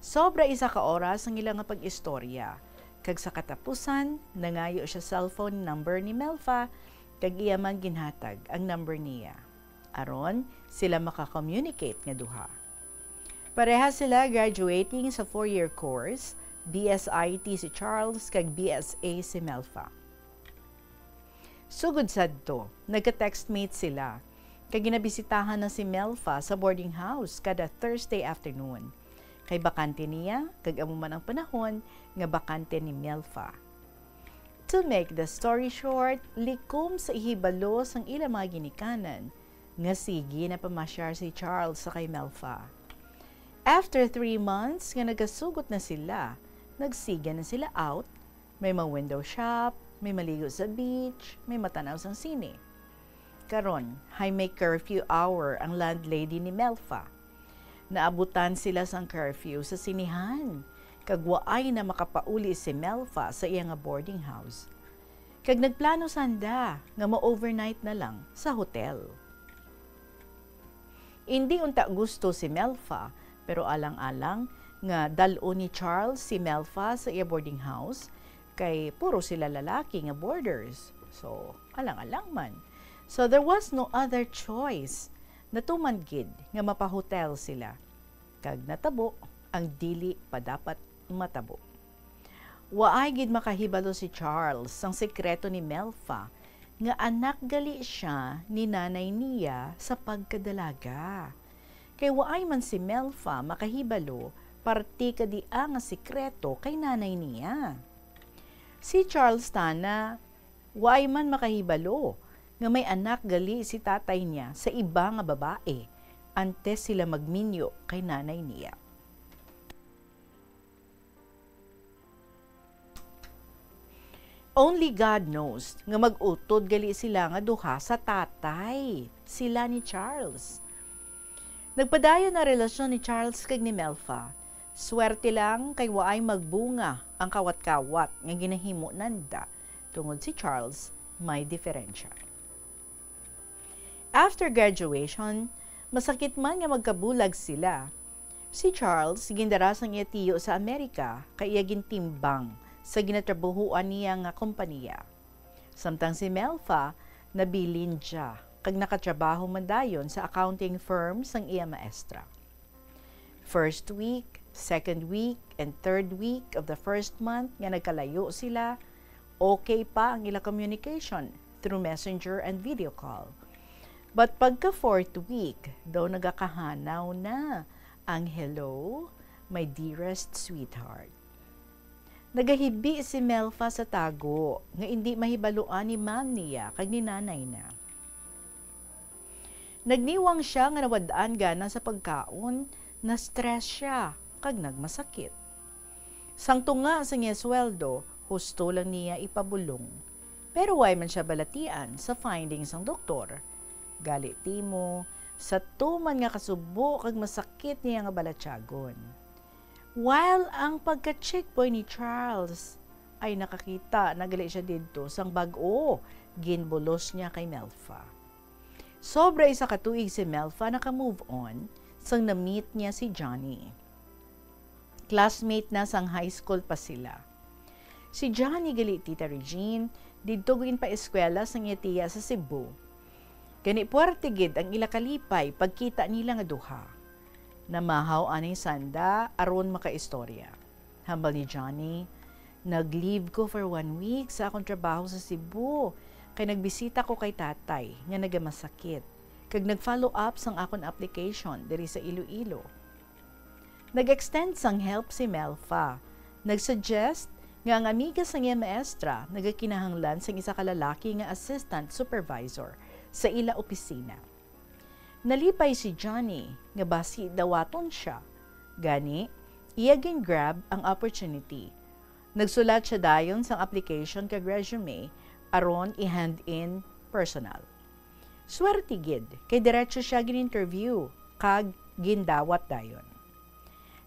Sobra isa ka oras ang ila nga pag-istorya, kag sa katapusan, nangayo siya cellphone number ni Melfa, kag iya man ginhatag ang number niya. Aron sila maka-communicate nga duha. Pareha sila graduating sa four-year course, B S I T si Charles kag B S A si Melfa. Sugod sadto, nagka-textmate sila, kag ginabisitahan na si Melfa sa boarding house kada Thursday afternoon. Kay bakante niya, kag amo man ang panahon nga bakante ni Melfa. To make the story short, likom sa ihibalo sang ila mga ginikanan, nga sige na pamasyar si Charles sa kay Melfa. After three months nga nagasugot na sila, nagsiga na sila out, may ma-window shop, may maligo sa beach, may matanaw sang sine. Karon, hay may curfew hour ang landlady ni Melfa. Naabutan sila sang curfew sa sinehan, kag waay na makapauli si Melfa sa iya nga boarding house. Kag nagplano sanda nga ma-overnight na lang sa hotel. Indi unta gusto si Melfa, pero alang-alang nga dal-on ni Charles si Melfa sa iya boarding house, kay puro sila lalaki nga boarders. So, alang-alang man. So, there was no other choice. Natuman gid nga mapahotel sila. Kag natabo ang dili pa dapat matabo. Waay gid makahibalo si Charles sang sekreto ni Melfa nga anak gali sia ni nanay niya sa pagkadalaga. Kay waay man si Melfa makahibalo parte ka dia nga sekreto kay nanay niya. Si Charles tana, waay man makahibalo nga may anak gali si tatay niya sa iba nga babae antes sila magminyo kay nanay niya. Only God knows nga mag-utod gali sila nga duha sa tatay, sila ni Charles. Nagpadayon ang relasyon ni Charles kag ni Melfa. Swerte lang kay waay magbunga ang kawat-kawat nga ginahimo nanda, tungod si Charles may diferensya. After graduation, masakit man nga magkabulag sila, si Charles gindara sang iya tiyo sa Amerika kay iya gintimbang sa ginatrabahoan niya nga kompanya. Samtang si Melfa nabilin sia kag nakatrabaho man dayon sa accounting firm sang iya maestra. First week, second week, and third week of the first month nga nagkalayo sila, okay pa ang ila communication through messenger and video call. But pagka fourth week, daw nagakahanaw na ang "Hello, my dearest sweetheart." Nagahibi si Melfa sa tago nga indi mahibaluan ni ma'am niya kag ni nanay na. Nagniwang sia nga nawad-an gana sa pagkaon, na-stress sia, kag nagmasakit. Sang tunga sang iya sweldo, husto lang niya ipabulong. Pero way man sia balatian sa findings sang doktor. Gali timo, sa tuman nga kasubo kag masakit niya nga balatyagon. While ang pagka-chick boy ni Charles ay nakakita na gali siya didto sang bag-o, ginbulos niya kay Melfa. Sobra isa ka tuig si Melfa naka-move on sang na-meet niya si Johnny. Classmate na sang high school pa sila. Si Johnny gali, Tita Regine, didto ginpaeskwela sang iya tiya sa Cebu. Gani puwerte gid ang ila kalipay pagkita nila nga duha. Namahaw anay sanda aron makaistorya. Hambal ni Johnny, "Nag-leave ko for one week sa akong trabaho sa Cebu, kay nagbisita ko kay tatay nga nagamasakit, kag nag-follow up sang akon application diri sa Iloilo." Nag-extend sang help si Melfa, Nag-suggest nga ang amiga sang iya maestra nagakinahanglan sang isa ka lalaki nga assistant supervisor sa ila opisina. Nalipay si Johnny nga basi dawaton sia, gani iya gin-grab ang opportunity. Nagsulat sia dayon sang application kag resume aron i-hand in personal. Swerte gid kay diretso sia gin-interview kag gindawat dayon.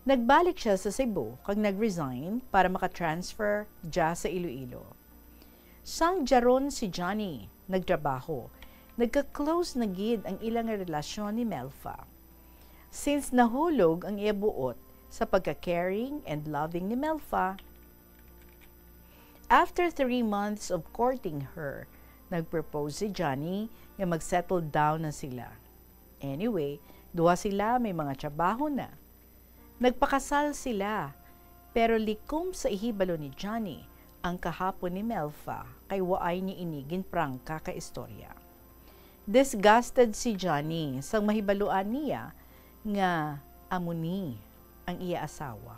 Nagbalik sia sa Cebu kag nag-resign para maka-transfer dya sa Iloilo. Sang dya ron si Johnny nagtrabaho, nagka-close na gid ang ila nga relasyon ni Melfa. Since nahulog ang iya buot sa pagka-caring and loving ni Melfa, after three months of courting her, nag-propose si Johnny nga mag-settle down na sila. Anyway, duha sila may mga trabaho na. Nagpakasal sila, pero likom sa ihibalo ni Johnny ang kahapon ni Melfa kay waay niya ini ginprangka ka istorya. Disgusted si Johnny sang mahibaluan niya nga amo ni ang iya asawa.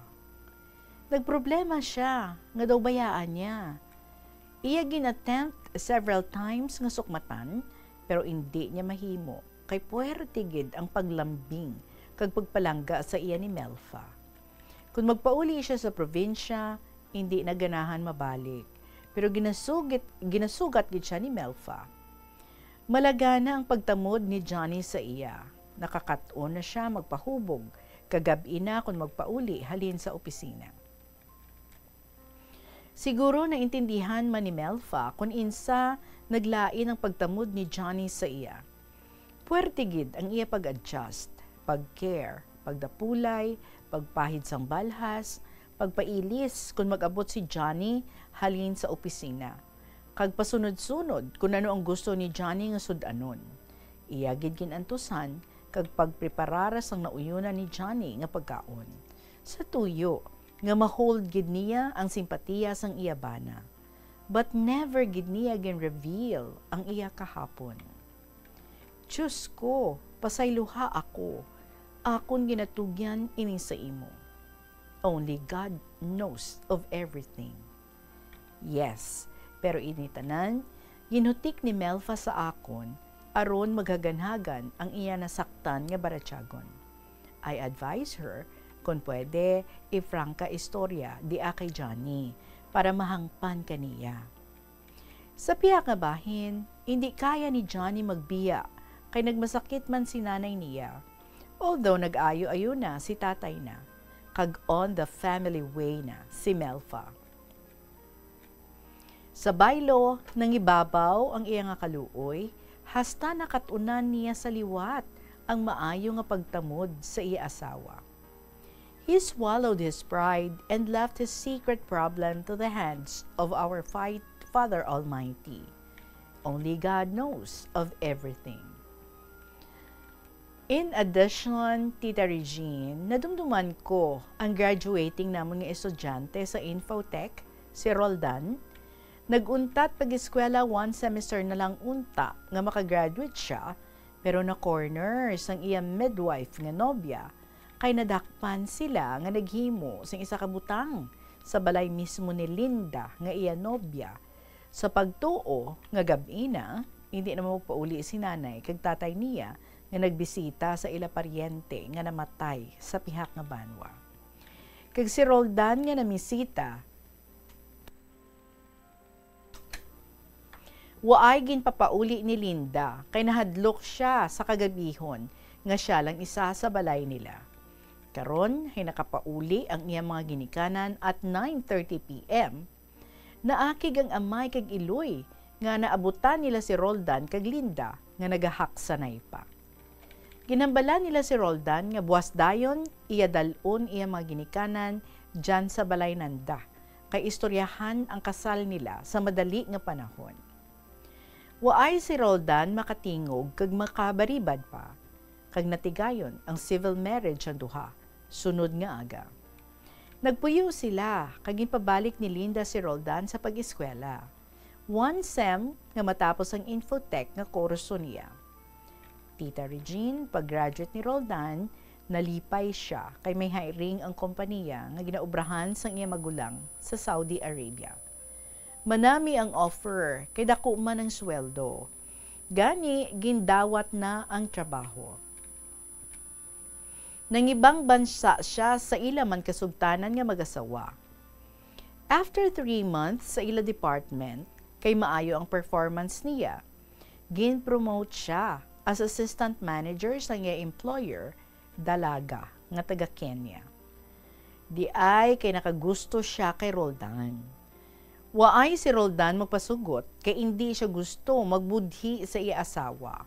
Nagproblema sia nga daw bayaan niya. Iya gin-attempt several times nga sukmatan, pero indi niya mahimo kay puwerte gid ang paglambing kag pagpalangga sa iya ni Melfa. Kon magpauli siya sa probinsya, indi na ganahan mabalik. Pero ginasugit, ginasugat gid siya ni Melfa. Malagana ang pagtamod ni Johnny sa iya. Nakakat-on na sia magpahubog kag gab-i na kon magpauli halin sa opisina. Siguro naintindihan man ni Melfa kon insa naglain ang pagtamod ni Johnny sa iya. Puwerte gid ang iya pag-adjust, pag-care, pagdapulay, pagpahid sang balhas, pagpailis kon mag-abot si Johnny halin sa opisina, kag pasunod-sunod kon ano ang gusto ni Johnny nga sud-anon. Iya gid gin-antusan kag pagpreparar sang nauyonan ni Johnny nga pagkaon, sa tuyo nga ma-hold gid niya ang simpatiya sang iya bana. But never gid niya gin-reveal ang iya kahapon. Diyos ko, pasayloha ako. Akon ginatugyan ini sa imo. Only God knows of everything. Yes, pero ini tanan, ginhutik ni Melfa sa akon aron maghaganhagan ang iya nasaktan nga baratyagon. I advise her, kon pwede, ifrangka istorya dia kay Johnny para mahangpan kaniya. Sa pihak nga bahin, indi kaya ni Johnny magbiya kay nagmasakit man si nanay niya, although nag-ayo-ayo na si tatay na, kag on the family way na si Melfa. Sa baylo, nangibabaw ang iya nga kaluoy, hasta nakat-unan niya sa liwat ang maayo nga pagtamod sa iya asawa. He swallowed his pride and left his secret problem to the hands of our fight Father Almighty. Only God knows of everything. In addition, Tita Regine, nadumduman ko ang graduating namon nga estudyante sa Infotech, si Roldan. Nag-untat pag-eskwela one semester na lang unta nga makagraduate siya, pero na-corner sang iya midwife nga nobya kay nadakpan sila nga naghimo sing isa ka butang sa balay mismo ni Linda nga iya nobya. Sa pagtuo nga gab-i na, hindi na magpauli si nanay kag tatay niya nga nagbisita sa ila paryente nga namatay sa pihak nga banwa. Kag si Roldan nga namisita, waay ginpapauli ni Linda kay nahadlok sia sa kagabihon nga sia lang isa sa balay nila. Karon, hay nakapauli ang iya mga ginikanan at nine thirty P M, naakig ang amay kag iloy nga naabutan nila si Roldan kag Linda nga nagahaksanay pa. Ginhambalan nila si Roldan nga buas dayon iya dal-on iya mga ginikanan dyan sa balay nanda, kay istoryahan ang kasal nila sa madali nga panahon. Waay si Roldan makatingog kag makabaribad pa, kag natigayon ang civil marriage ang duha, sunod nga aga. Nagpuyo sila, kag ginpabalik ni Linda si Roldan sa pag-eskwela. One sem nga matapos ang Infotech nga kurso niya. Tita Regine, pag-graduate ni Roldan, Nalipay sia kay may hiring ang kompanya nga ginaobrahan sang iya magulang sa Saudi Arabia. Manami ang offer kay dako man ang sweldo. Gani, gindawat na ang trabaho. Nangibang bansa sia sa ila man kasugtanan nga mag-asawa. After three months sa ila department, kay maayo ang performance niya, gin-promote siya as assistant manager sa iya employer, dalaga nga taga Kenya. Di ay kay nakagusto siya kay Roldan. Waay si Roldan magpasugot kay indi siya gusto magbudhi sa iya asawa.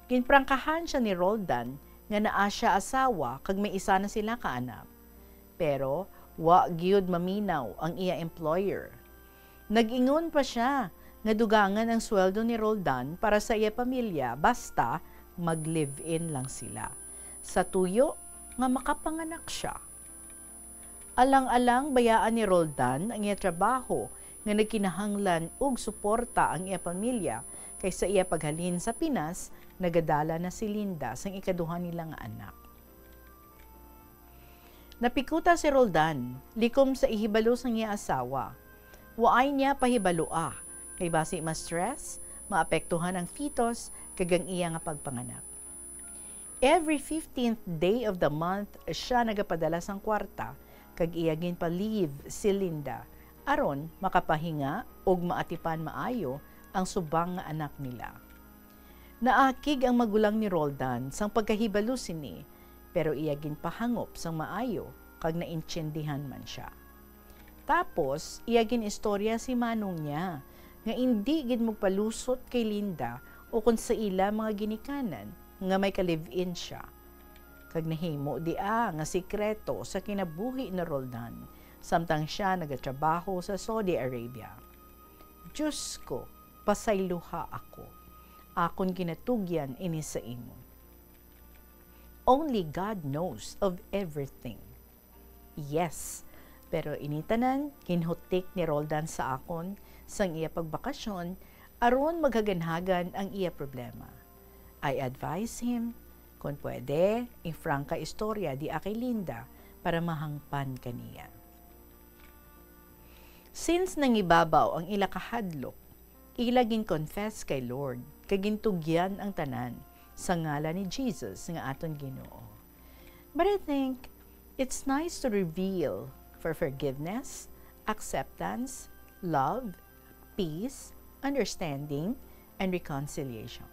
Ginprangkahan siya ni Roldan nga naa siya asawa kag may isa na sila ka anak. Pero wa gyud maminaw ang iya employer. Nag-ingon pa sia nga dugangan ang sweldo ni Roldan para sa iya pamilya basta mag-live-in lang sila, sa tuyo nga makapanganak sia. Alang-alang bayaan ni Roldan ang iya trabaho nga nagkinahanglan og suporta ang iya pamilya, kay sa iya paghalin sa Pinas, nagadala na si Linda sang ikaduha nila nga anak. Napikuta si Roldan likom sa ihibalo sang iya asawa. Waay niya pahibaloa, kay basi ma-stress, maapektuhan ang fetus, kag ang iya nga pagpanganak. Every fifteenth day of the month, sia nagapadala sang kwarta, kag iya ginpa-leave si Linda, aron makapahinga ug maatipan maayo ang subang nga anak nila. Naakig ang magulang ni Roldan sang pagkahibalo sini, pero iya ginpahangop sang maayo kag naintiyendihan man sia. Tapos, iya gin-istorya si manong niya nga indi gid magpalusot kay Linda o kon sa ila mga ginikanan nga may ka-live-in sia. Kag nahimo dia nga sikreto sa kinabuhi ni Roldan samtang sia nagatrabaho sa Saudi Arabia. Diyos ko, pasayloha ako. Akon ginatugyan ini sa imo. Only God knows of everything. Yes, pero ini tanan ginhutik ni Roldan sa akon sang iya pagbakasyon aron maghaganhagan ang iya problema. I advise him, kon pwede, ifrangka istorya dia kay Linda para mahangpan kaniya. Since nangibabaw ang ila kahadlok, ila gin-confess kay Lord kag gintugyan ang tanan sa ngalan ni Jesus nga aton Ginoo. But I think it's nice to reveal for forgiveness, acceptance, love, peace, understanding, and reconciliation.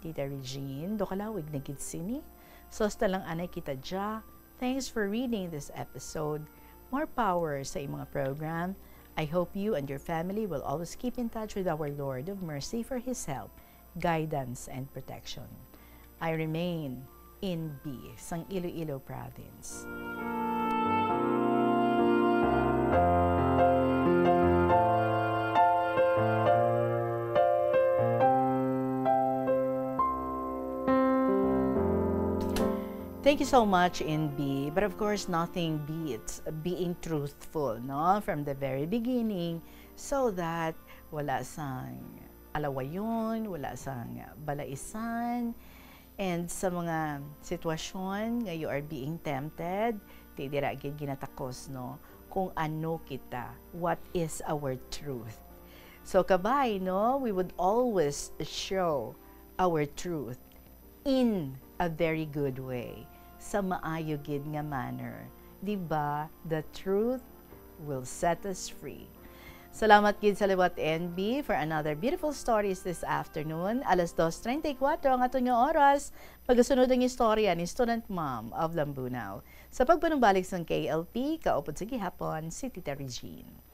Tita Regine, do kalawig na gid sini. So, hasta lang anay kita dya. Thanks for reading this episode. More power sa imong program. I hope you and your family will always keep in touch with our Lord of Mercy for His help, guidance, and protection. I remain in B sang Iloilo Province. Thank you so much, N B. But of course, nothing beats being truthful, no? From the very beginning, so that wala sang alawayon, wala sang balaisan, and sa mga sitwasyon nga you are being tempted, di dira gid ginatakos, no, kung ano kita, what is our truth. So, kabay, no, we would always show our truth in a very good way, sa maayo gid nga manner. Di ba? The truth will set us free. Salamat gid sa liwat, N B, for another beautiful stories this afternoon. Alas dos treinta y cuatro ang aton nga oras. Magasunod ang istorya ni Student Mom of Lambunao. Sa pagpanumbalik sang K L P, kaupod sa gihapon, si Tita Regine.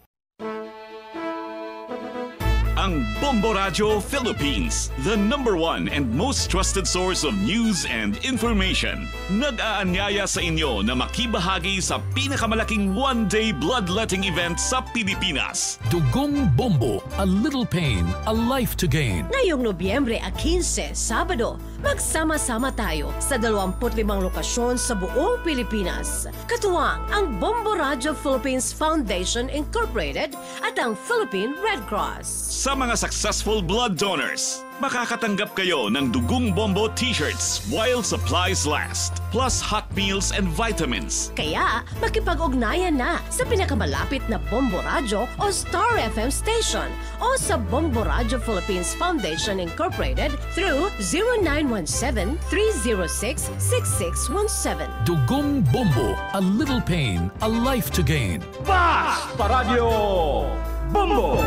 Ang Bombo Radyo Philippines, the number one and most trusted source of news and information, nag-aanyaya sa inyo na makibahagi sa pinakamalaking one-day bloodletting event sa Pilipinas. Dugong Bombo, a little pain, a life to gain. Ngayong Nobyembre a quince, Sabado, magsama-sama tayo sa dalawampu't limang lokasyon sa buong Pilipinas. Katuwang ang Bombo Radyo Philippines Foundation Incorporated at ang Philippine Red Cross. Sa Mga successful blood donors, makakatanggap kayo ng Dugong Bombo t-shirts while supplies last, plus hot meals and vitamins. Kaya, makipag-ugnayan na sa pinakamalapit na Bombo Radyo o Star F M station o sa Bombo Radyo Philippines Foundation Incorporated through zero nine one seven, three zero six, six six one seven. Dugong Bombo, a little pain, a life to gain. Fast Paradyo Bombo!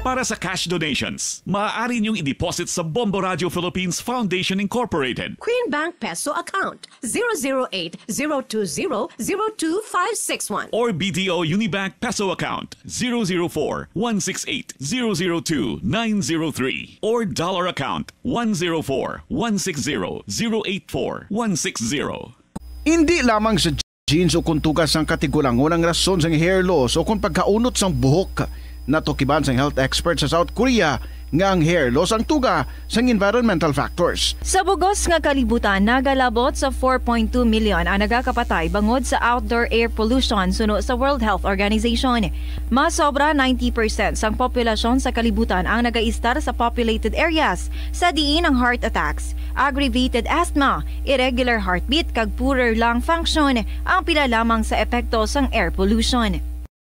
Para sa cash donations, maaari niyong i-deposit sa Bombo Radio Philippines Foundation Incorporated. Queen Bank Peso Account, zero zero eight, zero two zero, zero two five six one. Or B D O Unibank Peso Account, zero zero four, one six eight, zero zero two, nine zero three. Or Dollar Account, one zero four, one six zero, zero eight four, one six zero. Indi lamang sa genes o kon tuga sang katigulangon ang rason sang hair loss o kon pagkaunot sang buhok. Natukiban sang health expert sa South Korea nga ang hair loss ang tuga sang environmental factors. Sa bugos nga kalibutan, nagalabot sa four point two million ang nagakapatay bangod sa outdoor air pollution, suno sa World Health Organization. Mas sobra ninety percent sang populasyon sa kalibutan ang nagaistar sa populated areas, sa diin ang heart attacks, aggravated asthma, irregular heartbeat, kag poorer lung function ang pila lamang sa epekto sang air pollution.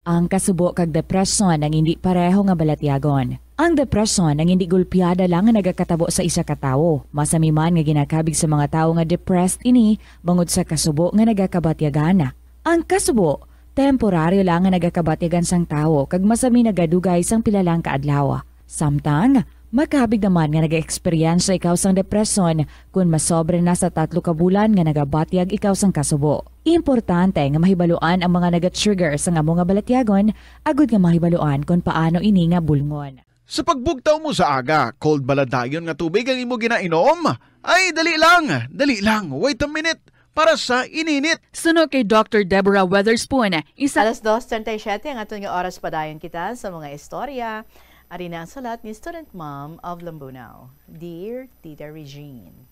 Ang kasubo kag depresyon ang indi pareho nga balatyagon. Ang depresyon ang indi gulpiada lang nga nagakatabo sa isa ka tawo. Masami man nga ginakabig sa mga tawo nga depressed ini bangod sa kasubo nga nagakabatyagan. Ang kasubo, temporaryo lang nga nagakabatyagan sang tawo kag masami nagadugay sang pila lang ka adlaw. Samtang, makabig naman nga nag-eksperyensya ikaw sang depresyon kon masobra na sa tatlo ka bulan nga nagabatyag ikaw sang kasubo. Importante nga mahibaluan ang mga naga-trigger sang amo nga balatyagon agud nga mahibaluan kon paano ini nga bulngon. Sa pagbugtaw mo sa aga, cold bala dayon nga tubig ang imo ginainom? Ay, dali lang, dali lang, wait a minute, para sa ininit. Suno kay Doctor Deborah Weatherspoon, isa Alas dos treinta y siete ang aton nga oras, padayon kita sa mga istorya. Ari na ang sulat ni Student Mom of Lambunao. Dear Tita Regine.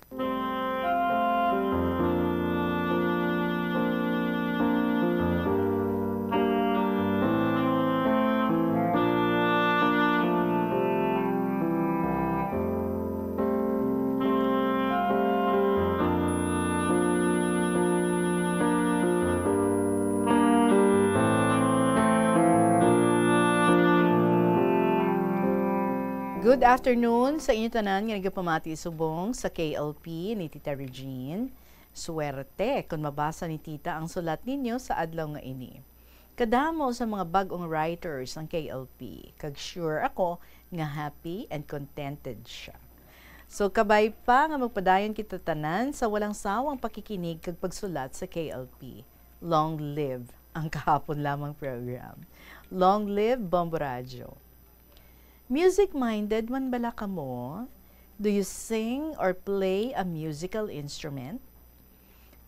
Good afternoon sa inyo tanan nga nagapamati subong sa K L P ni Tita Regine. Swerte kon mabasa ni Tita ang sulat ninyo sa adlaw nga ini. Kadamo sa mga bag-ong writers ang K L P, kag sure ako nga happy and contented siya. So, kabay pa nga magpadayon kita tanan sa walang sawang pakikinig kag pagsulat sa K L P. Long live ang kahapon lamang program. Long live Bombo Radyo. Music-minded man bala kamo? Do you sing or play a musical instrument?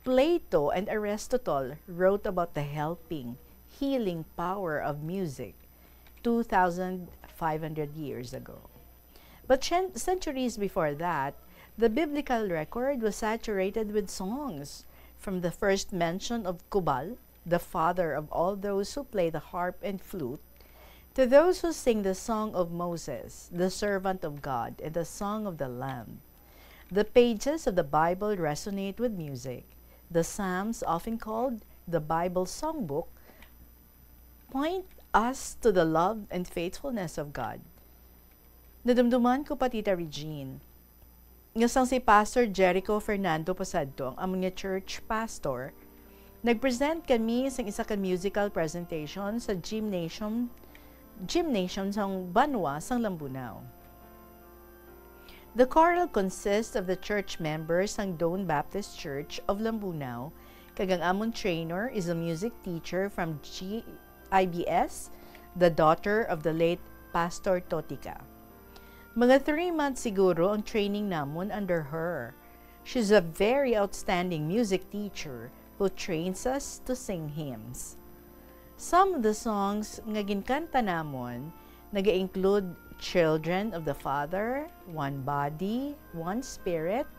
Plato and Aristotle wrote about the helping, healing power of music two thousand five hundred years ago. But cen-, centuries before that, the biblical record was saturated with songs, from the first mention of Kubal, the father of all those who play the harp and flute, to those who sing the song of Moses, the servant of God, and the song of the Lamb. The pages of the Bible resonate with music. The Psalms, often called the Bible songbook, point us to the love and faithfulness of God. Nadumduman ko pa, Tita Regine, nga sang si Pastor Jericho Fernando Pasadto ang amon nga church pastor, nag-present kami sang isa ka musical presentation sa gymnasium, gymnasium sang banwa sang Lambunao. The choral consists of the church members sang Doane Baptist Church of Lambunao, kag ang amon trainer is a music teacher from G-, I B S, the daughter of the late Pastor Totika. Mga three months siguro ang training namon under her. She's a very outstanding music teacher who trains us to sing hymns. Some of the songs nga ginkanta namon naga-include Children of the Father, One Body, One Spirit,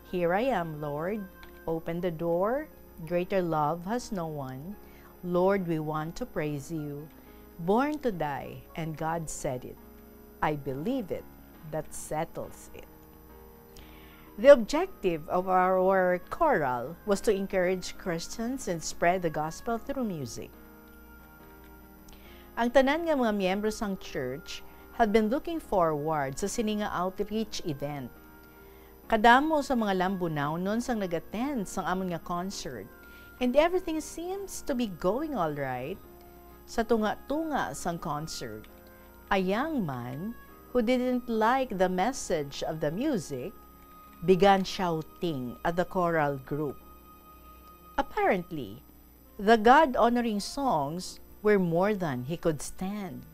Here I Am, Lord, Open the Door, Greater Love Has No One, Lord, We Want to Praise You, Born to Die, and God Said It. I believe it. That settles it. The objective of our choral was to encourage Christians and spread the gospel through music. Ang tanan nga mga miyembro sang church have been looking forward sa sini nga outreach event. Kadamo sa mga Lambunawnon sang nag-attend sang amon nga concert, and everything seems to be going all right. Sa tunga-tunga sang concert, a young man who didn't like the message of the music began shouting at the choral group. Apparently, the God-honoring songs were more than he could stand.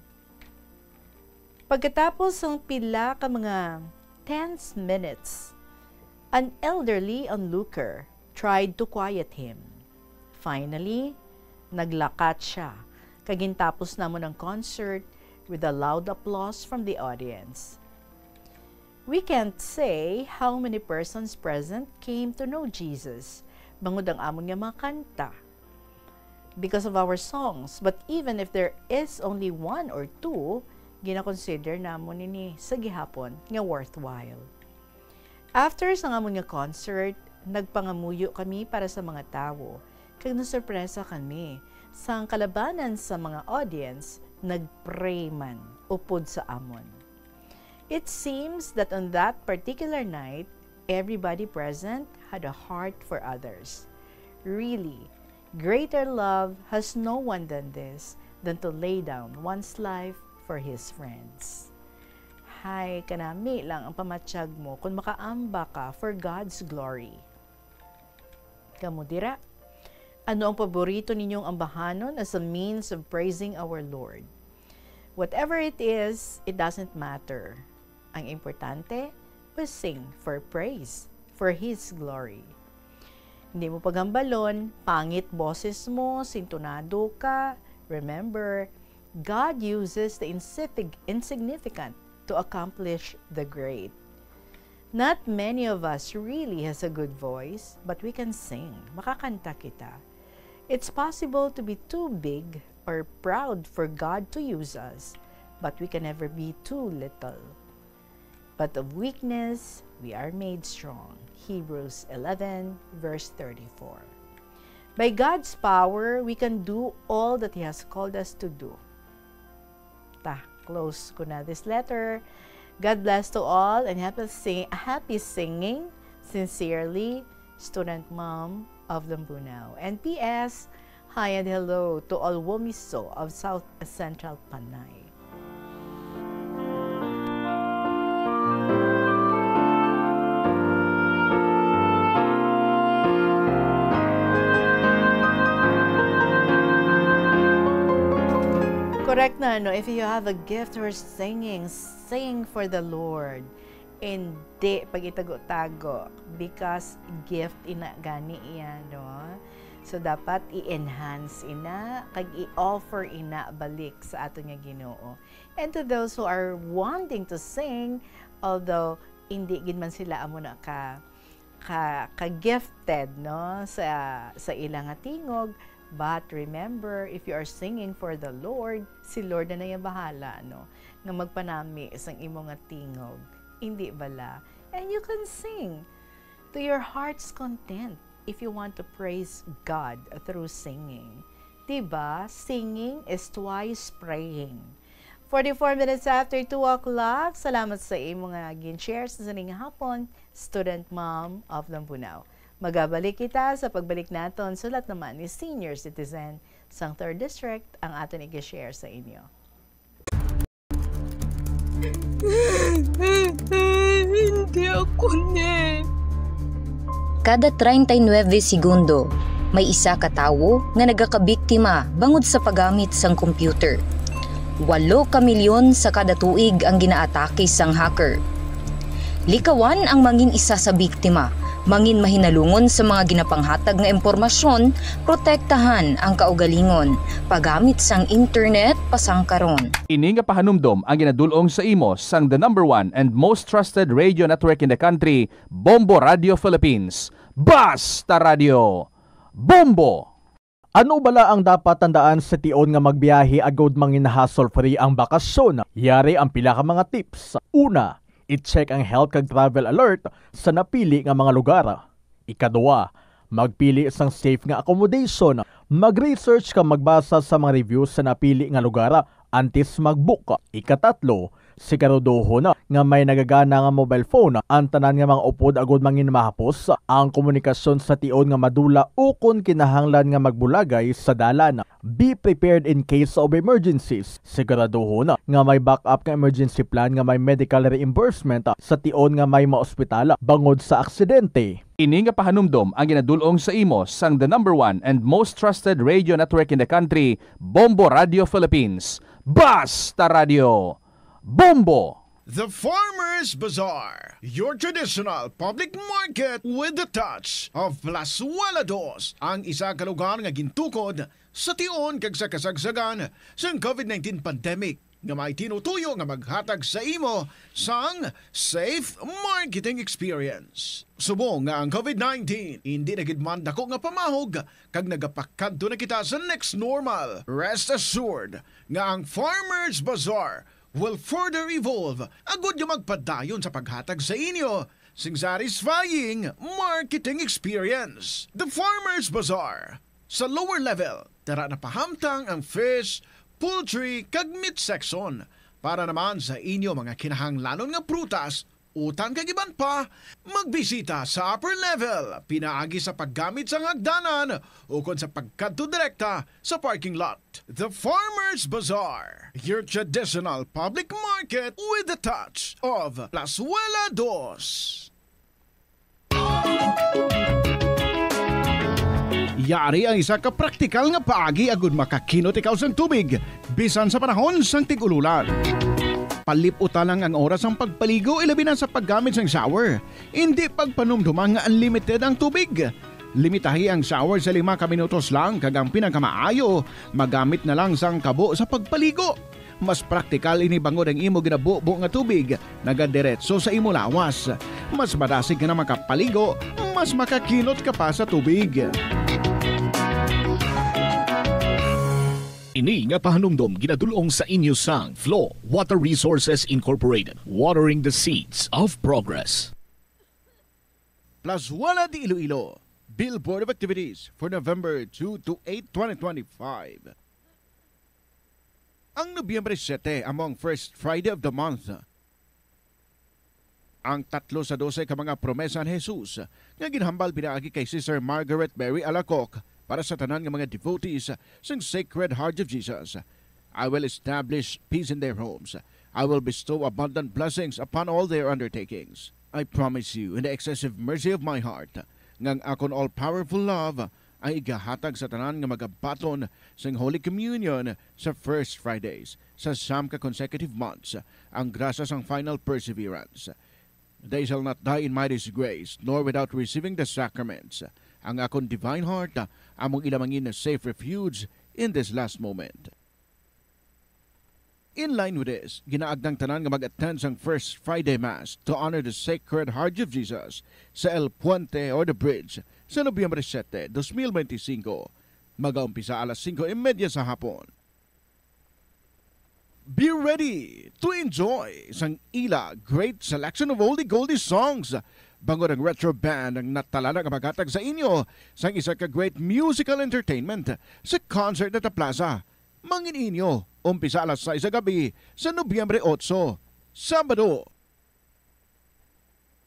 Pagkatapos sang pila ka mga tense minutes, an elderly onlooker tried to quiet him. Finally, naglakat siya, kag gintapos namon ang concert with a loud applause from the audience. We can't say how many persons present came to know Jesus bangod ang amon nga mga kanta, because of our songs. But even if there is only one or two, ginakonsider namon ini sa gihapon nga worthwhile. After sang amon nga concert, nagpangamuyo kami para sa mga tawo, kag nasurpresa kami sang kalabanan sa mga audience nagpray man upod sa amon. It seems that on that particular night, everybody present had a heart for others. Really, greater love has no one than this, than to lay down one's life for his friends. Hay, kanami lang ang pamatyag mo kung makaamba ka for God's glory. Kamo dira, ano ang paborito ninyong ambahanon as a means of praising our Lord? Whatever it is, it doesn't matter. Ang importante, we sing for praise, for His glory. Hindi mo paghambalon, pangit boses mo, sintunado ka. Remember, God uses the insifig-, insignificant to accomplish the great. Not many of us really has a good voice, but we can sing. Makakanta kita. It's possible to be too big or proud for God to use us, but we can never be too little. But of weakness we are made strong. Hebrews eleven, verse thirty-four. By God's power, we can do all that He has called us to do. Ta, close ko na this letter. God bless to all and happy sing-, happy singing. Sincerely, student mom of Lambunao. And P S, hi and hello to all Womiso of South Central Panay. Correct na, no? If you have a gift for singing, sing for the Lord. Hindi pag-itago-tago, because gift ina gani iya, no? So, dapat i-enhance ina, kag i-offer ina balik sa aton nga Ginoo. And to those who are wanting to sing, although hindi gid man sila amo na ka, ka, ka-gifted, no, sa, sa ila nga tingog, but remember, if you are singing for the Lord, si Lord na naya bahala, no, nga magpanami sang imo nga tingog. Hindi bala? And you can sing to your heart's content if you want to praise God through singing. Diba? Singing is twice praying. Forty-four minutes after two o'clock, salamat sa imo nga gin-share sa sining hapon, student mom of Lambunao. Magabalik kita sa pagbalik naton sulat naman ni senior citizen sang third district ang aton i-share sa inyo. Hindi ako ni. Kada treinta y nueve segundo, may isa ka tawo nga nagakabiktima bangod sa paggamit sang computer. Walo ka milyon sa kada tuig ang ginaatake sang hacker. Likawan ang mangin isa sa biktima, mangin mahinalungon sa mga ginapanghatag nga impormasyon, protektahan ang kaugalingon, paggamit sang internet pasangkaron. Ini nga pahanumdom ang ginadul-ong sa imo sang the number one and most trusted radio network in the country, Bombo Radio Philippines. Basta Radio, Bombo! Ano bala ang dapat tandaan sa tion nga magbiyahe agud mangin hassle-free ang bakasyon? Yari ang pila ka mga tips. Una, i-check ang health kag travel alert sa napili nga mga lugar. Ikaduha, magpili sang safe nga accommodation. Mag-research kag magbasa sa mga reviews sa napili nga lugar antes mag-book. Ikatatlo, siguraduhon nga may nagagana nga mobile phone ang tanan nga mga upod agud mangin mahapos ang komunikasyon sa tion nga madula ukon kinahanglan nga magbulagay sa dalan. Be prepared in case of emergencies. Siguraduhon nga may backup nga emergency plan nga may medical reimbursement sa tion nga may maospital bangod sa aksidente. Ini nga pahanumdom ang ginadul-ong sa imo sang the number one and most trusted radio network in the country, Bombo Radio Philippines. Basta Radio, Bombo! The Farmers Bazaar, your traditional public market with the touch of Plazuela Dos, ang isa ka lugar nga gintukod sa tion kag sa kasagsagan sang covid nineteen pandemic, nga may tinutuyo nga maghatag sa imo sang safe marketing experience. Subong nga ang covid nineteen indi na gid man dako nga pamahog kag nagapakadto na kita sa next normal, rest assured nga ang Farmers Bazaar will further evolve agud nga magpadayon sa paghatag sa inyo sing satisfying marketing experience. The Farmers Bazaar, sa lower level, tara na pahamtang ang fish, poultry, kag meat section. Para naman sa inyo mga kinahanglanon nga prutas, utan kag iban pa, magbisita sa upper level pinaagi sa paggamit sang hagdanan ukon sa pagkadto direkta sa parking lot. The Farmers Bazaar, your traditional public market with the touch of Plazuela Dos. Yari ang isa ka praktikal nga paagi agud makakinot ikaw sang tubig, bisan sa panahon sang tig-ululan. Palip-uta lang ang oras sang pagpaligo, ilabi na sa paggamit sang shower. Indi pagpanumduma nga unlimited ang tubig. Limitahi ang shower sa lima ka minutos lang, kag ang pinakamaayo, magamit na lang sang kabo sa pagpaligo. Mas praktikal ini bangod ang imo ginabubo nga tubig nagadiretso sa imo lawas. Mas madasig ka na makapaligo, mas makakinot ka pa sa tubig. Ini nga pahanumdom ginadul-ong sa inyo sang Flow Water Resources Incorporated, watering the seeds of progress. Plazuela de Iloilo, Billboard of Activities for November two to eight, twenty twenty-five. Ang Nobyembre siete amo ang first Friday of the month. Ang tatlo sa dose ka mga promesa ni Jesus nga ginhambal pinaagi kay Sister Margaret Mary Alacoque para sa tanan nga mga devotees sang Sacred Heart of Jesus. "I will establish peace in their homes. I will bestow abundant blessings upon all their undertakings. I promise you in the excessive mercy of my heart nga ang akon all-powerful love ay igahatag sa tanan nga magabaton sing Holy Communion sa first Fridays sa siyam ka consecutive months, ang grasya sang final perseverance. They shall not die in my disgrace, nor without receiving the sacraments. Ang akon divine heart among ila mangin safe refuge in this last moment." In line with this, ginaagnang tanan nga mag-attend sang First Friday Mass to honor the Sacred Heart of Jesus sa El Puente or the Bridge sa Nobyembre siete, dos mil benti singko. Magaumpisa alas singko y media sa hapon. Be ready to enjoy sang ila great selection of oldie goldie songs, bangod ang Retro Band ang natalana nga maghatag sa inyo sang isa ka great musical entertainment sa Concert at the Plaza. Mangin inyo, umpisa alas sais sa gabi sa Nobyembre otso, Sabado.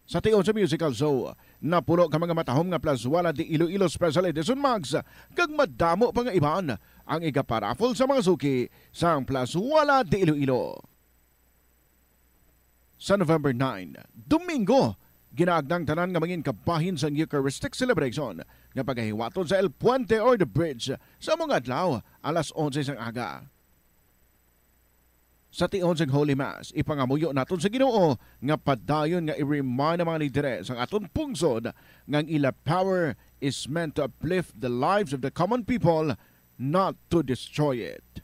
Sa tion sa musical show, napuno ka mga matahom nga Plazuela de Iloilo Special Edition mugs, kag madamo pa nga iban ang igaparaffle sa mga suki sang Plazuela de Iloilo. Sa November nine, Domingo, ginaagnang tanan nga mangin kabahin sang Eucharistic celebration nga pagahiwaton sa El Puente or the Bridge sa mga adlaw, alas onse sang aga. Sa tion sang Holy Mass, ipangamuyo naton sa Ginoo nga padayon nga i-remind ang mga lideres sang aton pungsod nga ang ila power is meant to uplift the lives of the common people, not to destroy it.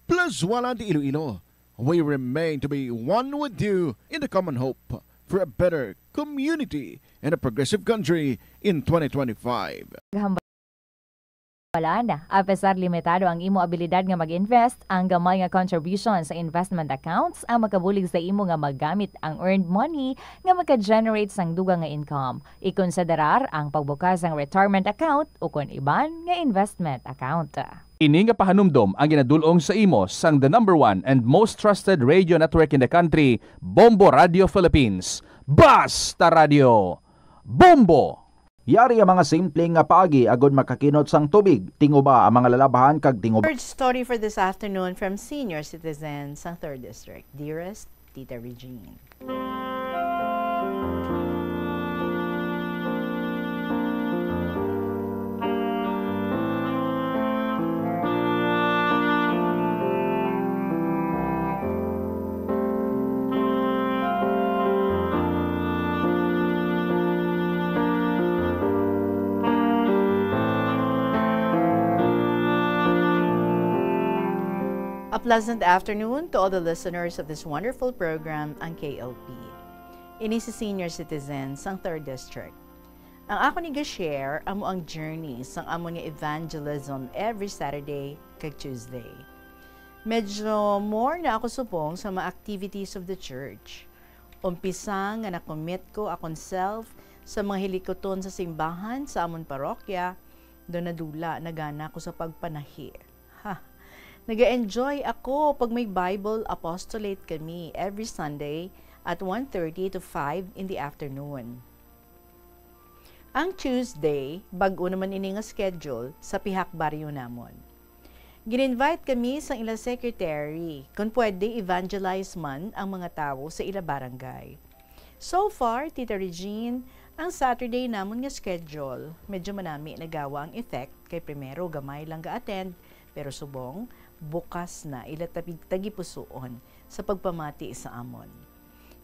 Plazuela de Iloilo, we remain to be one with you in the common hope for a better community and a progressive country in twenty twenty-five. Balan, apesar limitado ang imo abilidad nga mag-invest, ang gamay nga contribution sa investment accounts ang makabulig sa imo nga magamit ang earned money nga maka-generate sang dugang nga income. Ikonsiderar ang pagbukas sang retirement account ukon iban nga investment account. Ini nga pahanumdom ang ginadul-ong sa imo sang the number one and most trusted radio network in the country, Bombo Radio Philippines. Basta Radio, Bombo! Yari ang mga simple nga paagi agod makakinot sang tubig, tinguba ang mga lalabahan kag tinguba. Third story for this afternoon from senior citizen sang Third District, dearest Tita Regine. A pleasant afternoon to all the listeners of this wonderful program, ang K L P. Ini si senior citizen sang Third District. Ang akon iga-share amo ang journey sang amon nga evangelism every Saturday kag Tuesday. Medyo more na ako subong sa mga activities of the church. Umpisa nga na-commit ko akon self sa mga hilikuton sa simbahan sa amon parokya, do nadula na gana ko sa pagpanahi. Ha. Naga-enjoy ako pag may Bible apostolate kami every Sunday at one thirty to five in the afternoon. Ang Tuesday, bag-o naman ini nga schedule sa pihak baryo namon. Gin-invite kami sang ila secretary kon pwede evangelize man ang mga tawo sa ila barangay. So far, Tita Regine, ang Saturday namon nga schedule, medyo manami nagawa ang effect kay primero gamay lang ga-attend, pero subong bukas na ila tabig-, tagipusoon sa pagpamati sa amon.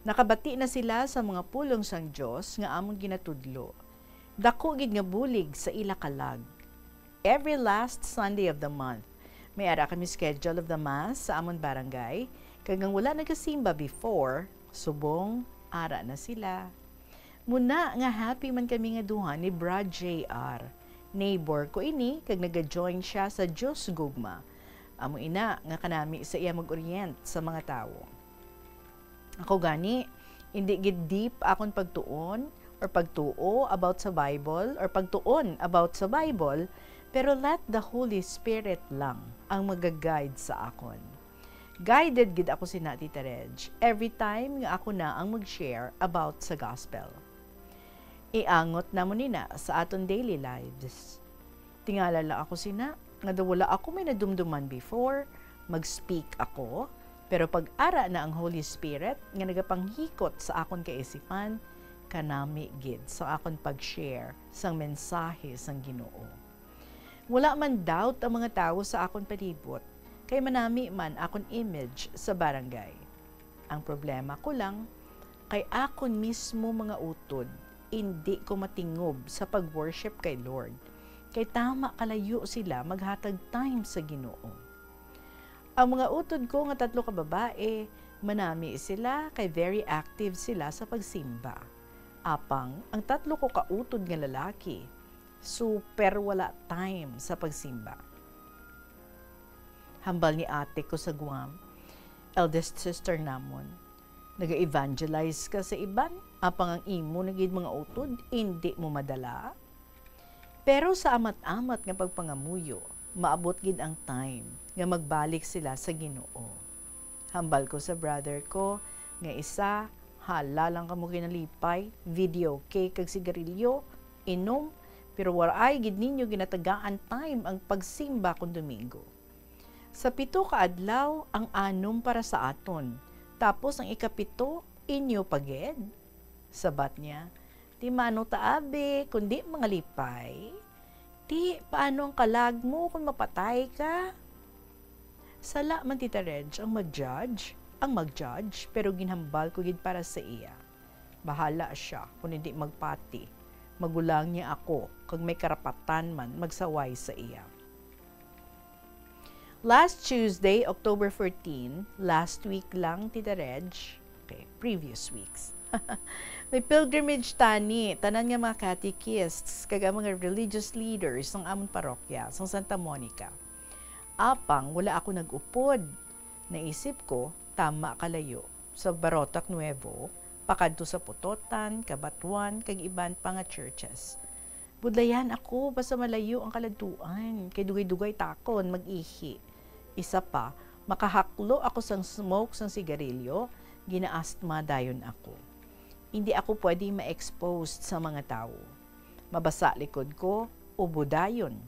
Nakabati na sila sa mga pulong sang Dios nga amon ginatudlo. Dako gid nga bulig sa ila kalag. Every last Sunday of the month, may ara kami schedule of the Mass sa amon barangay, kag ang wala nagasimba before, subong ara na sila. Muna nga happy man kami nga duha ni Brad J R. Neighbor ko ini, kag naga-join siya sa Dios Gugma. Amo ina nga kanami sa iya mag-orient sa mga tawo. Ako gani, indi gid deep akon pagtuon or pagtuo about sa Bible or pagtuon about sa Bible, pero let the Holy Spirit lang ang maga-guide sa akon. Guided gid ako sina, Tita Reg, every time nga ako na ang mag-share about sa gospel. Iangot namon ina sa aton daily lives. Tingala lang ako sina nga daw wala ako may nadumduman before, mag-speak ako, pero pag ara na ang Holy Spirit nga nagapanghikot sa akon kaisipan, kanami gid sa akon pag-share sang mensahe sang Ginoo. Wala man doubt ang mga tawo sa akon palibot, kay manami man akon image sa barangay. Ang problema ko lang, kay akon mismo mga utod, indi ko matingob sa pag-worship kay Lord, kay tama kalayo sila maghatag time sa Ginoo. Ang mga utod ko nga tatlo ka babae, manami sila kay very active sila sa pagsimba. Apang ang tatlo ko ka utod nga lalaki, super wala time sa pagsimba. Hambal ni ate ko sa Guam, eldest sister namon, "Naga-evangelize ka sa iban, apang ang imo na gid mga utod, indi mo madala?" Pero sa amat-amat nga pagpangamuyo, maabot gid ang time nga magbalik sila sa Ginoo. Hambal ko sa brother ko nga isa, "Hala lang kamo ginalipay, videoke kag sigarilyo, inom, pero waray gid ninyo ginatagaan time ang pagsimba kon Domingo. Sa pito ka adlaw, ang anom para sa aton, tapos ang ikapito, inyo pa gid?" Sabat niya, "Ti mano ta, abi, kundi mangalipay? Ti, paano ang kalag mo kon mapatay ka?" Sala man, Tita Reg, ang mag-judge, ang mag-judge, pero ginhambal ko gid para sa iya. Bahala sia kon indi magpati. Magulang niya ako, kag may karapatan man magsaway sa iya. Last Tuesday, October fourteen, last week lang, Tita Reg, okay, previous weeks, May pilgrimage tani, tanan nga mga catechists, kag ang mga religious leaders sang amon parokya, sang Santa Monica. Apang wala ako nag-upod. Naisip ko, tama kalayo sa Barotac Nuevo, pakadto sa Pototan, Cabatuan, kag iban pa nga churches. Budlayan ako basta malayo ang kaladtuan, kay dugay-dugay ta akon mag-ihi. Isa pa, makahaklo ako sang smoke sang sigarilyo, ginaastma dayon ako. Hindi ako pwede ma-exposed sa mga tawo. Mabasa likod ko, ubo dayon.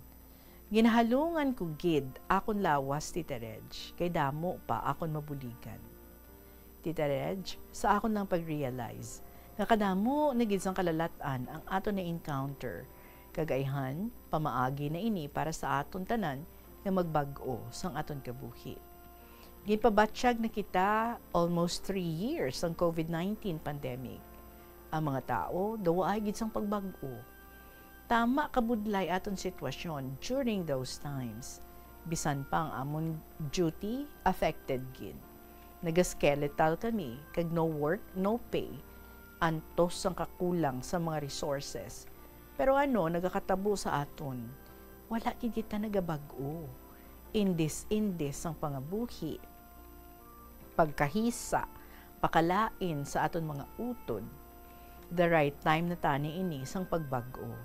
Ginahalungan ko gid akon lawas, Tita Reg, kay damo pa akon mabuligan. Tita Reg, sa akon lang pag-realize nga kadamo na gid sang kalalat-an ang aton na-encounter, kag ayhan, pamaagi na ini para sa aton tanan nga magbag-o sang aton kabuhi. Ginpabatyag na kita almost three years ang COVID nineteen pandemic. Ang mga tawo daw waay gid sang pagbag-o. Tama kabudlay aton sitwasyon during those times. Bisan pa ang amon duty affected gid. Naga-skeletal kami kag no work, no pay. Antos sang kakulang sa mga resources. Pero ano nagakatabo sa aton? Wala gid kita nagabag-o. Indis-indis sang pangabuhi, pagkahisa, pakalain sa aton mga utod. The right time na tani ini sang pagbag-o.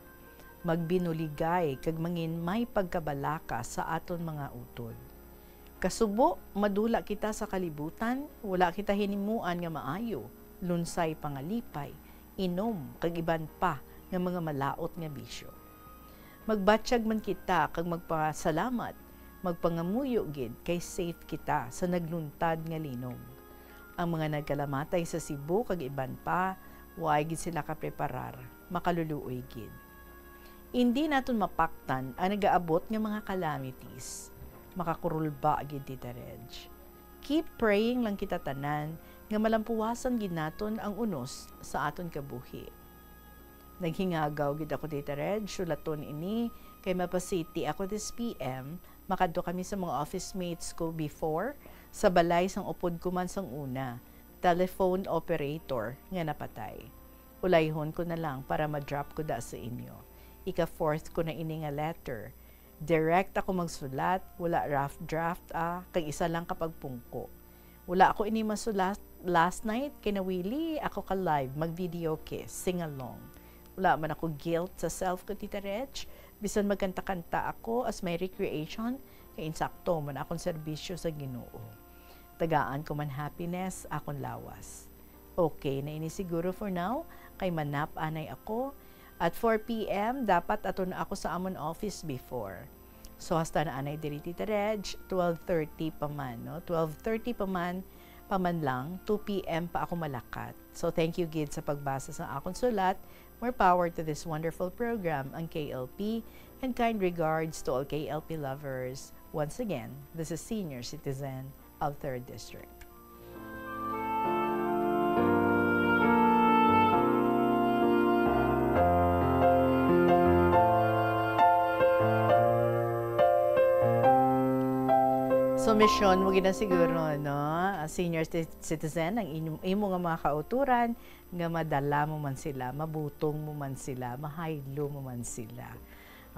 Magbinuligay kag mangin may pagkabalaka sa aton mga utod. Kasubo, madula kita sa kalibutan, wala kita hinimuan nga maayo, lunsay pangalipay, inom, kag iban pa nga mga malaut nga bisyo. Magbatyag man kita kag magpasalamat, magpangamuyo gid kay safe kita sa nagluntad nga linog. Ang mga nagkalamatay sa Cebu kag iban pa, waay gid sila kapreparar, makaluluoy gid. Indi naton mapaktan ang nagaabot nga mga calamities. Makakurulba gid, Tita Reg. Keep praying lang kita tanan nga malampuwasan gid naton ang unos sa aton kabuhi. Naghingagaw gid ako, Tita Reg, sulaton ini kay mapasiti ako this P M. Makadto kami sa mga office mates ko before, sa balay sang upod ko man sang una, telephone operator nga napatay. Ulayhon ko na lang para ma-drop ko da sa inyo. Ika-fourth ko na ini nga letter. Direct ako magsulat, wala rough draft, ah, kag isa lang ka pagpungko. Wala ako ini masulat last night kay nawili ako ka live, mag-video kiss, sing along. Wala man ako guilt sa self ko, Tita Reg, bisan magkanta-kanta ako as my recreation, kay insakto man akong serbisyo sa Ginoo. Tagaan ko man happiness akon lawas. Okay na ini siguro for now, kay manap anay ako. At four P M, dapat ato na ako sa amon office before. So, hasta na anay diri, Tita Reg, twelve thirty pa man, no? Twelve thirty pa man, pa man lang, two P M pa ako malakat. So, thank you gid sa pagbasa sa akon sulat. More power to this wonderful program, ang K L P, and kind regards to all K L P lovers. Once again, this is Senior Citizen of Third District. So, mission mo gina siguro, no? Ah, senior ci-, citizen, ang inyo, imo nga mga kauturan, nga madala mo man sila, mabutong mo man sila, mahaylo mo man sila.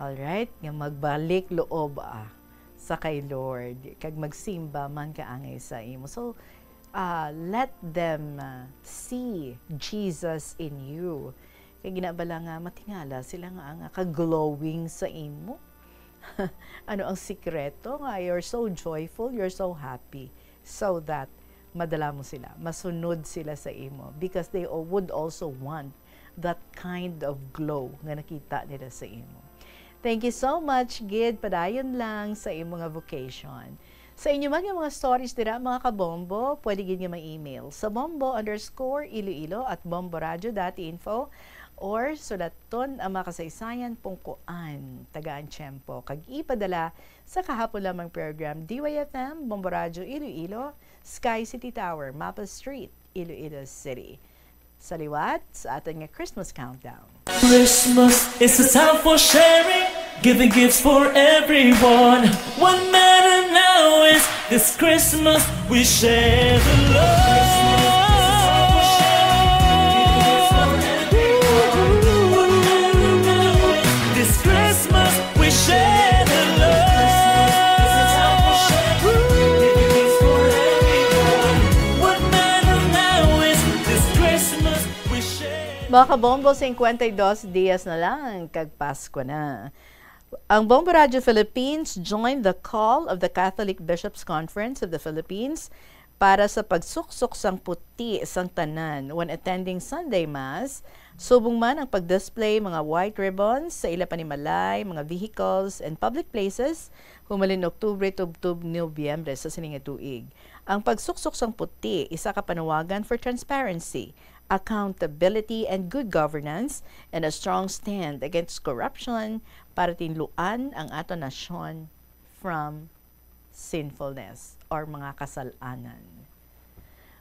Alright? Nga magbalik loob, ah, sa kay Lord, kag magsimba man kaangay sa imo. So, ah, let them, ah, see Jesus in you. Kay ginabala nga matingala sila nga, nga ka-glowing sa imo. Ano ang sikreto nga you're so joyful, you're so happy? So that madala mo sila, masunod sila sa imo, because they al-, would also want that kind of glow nga nakita nila sa imo. Thank you so much, gid. Padayon lang sa imo nga vocation. Sa inyo man nga mga stories dira, mga kabombo, pwede gid nga ma-email sa bombo underscore iloilo at bomboradio dot info, or sulaton ang mga kasaysayan, pungkuan, tagaan tiyempo, kag ipadala sa kahapon lamang program, D Y F M, Bombo Radyo Iloilo, Sky City Tower, Mapa Street, Iloilo City. Sa liwat, sa aton nga Christmas countdown. Christmas is a time for sharing, giving gifts for everyone. What matter now is this Christmas we share the love. Mga kabombo, singkwenta y dos dias na lang kag Pasko na. Ang Bombo Radio Philippines joined the call of the Catholic Bishops' Conference of the Philippines para sa pagsuksok sang puti sang tanan when attending Sunday Mass, subong man ang pag-display mga white ribbons sa ila panimalay, mga vehicles, and public places, humalin Oktubre tubtob Nobyembre sa sini nga tuig. Ang pagsuksok sang puti isa ka panawagan for transparency, accountability, and good governance, and a strong stand against corruption para tinluan ang aton nasyon from sinfulness or mga kasal-anan.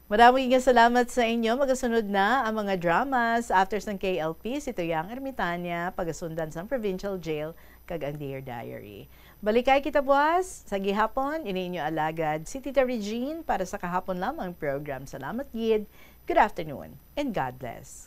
Madamo nga salamat sa inyo. Magasunod na ang mga dramas after sang K L P, si Tuyang Ermitania, pagasundan sang Provincial Jail, kag ang Dear Diary. Balikay kita buwas sa gihapon, ini inyo alagad, si Tita Regine, para sa kahapon lamang program. Salamat gid. Good afternoon and God bless.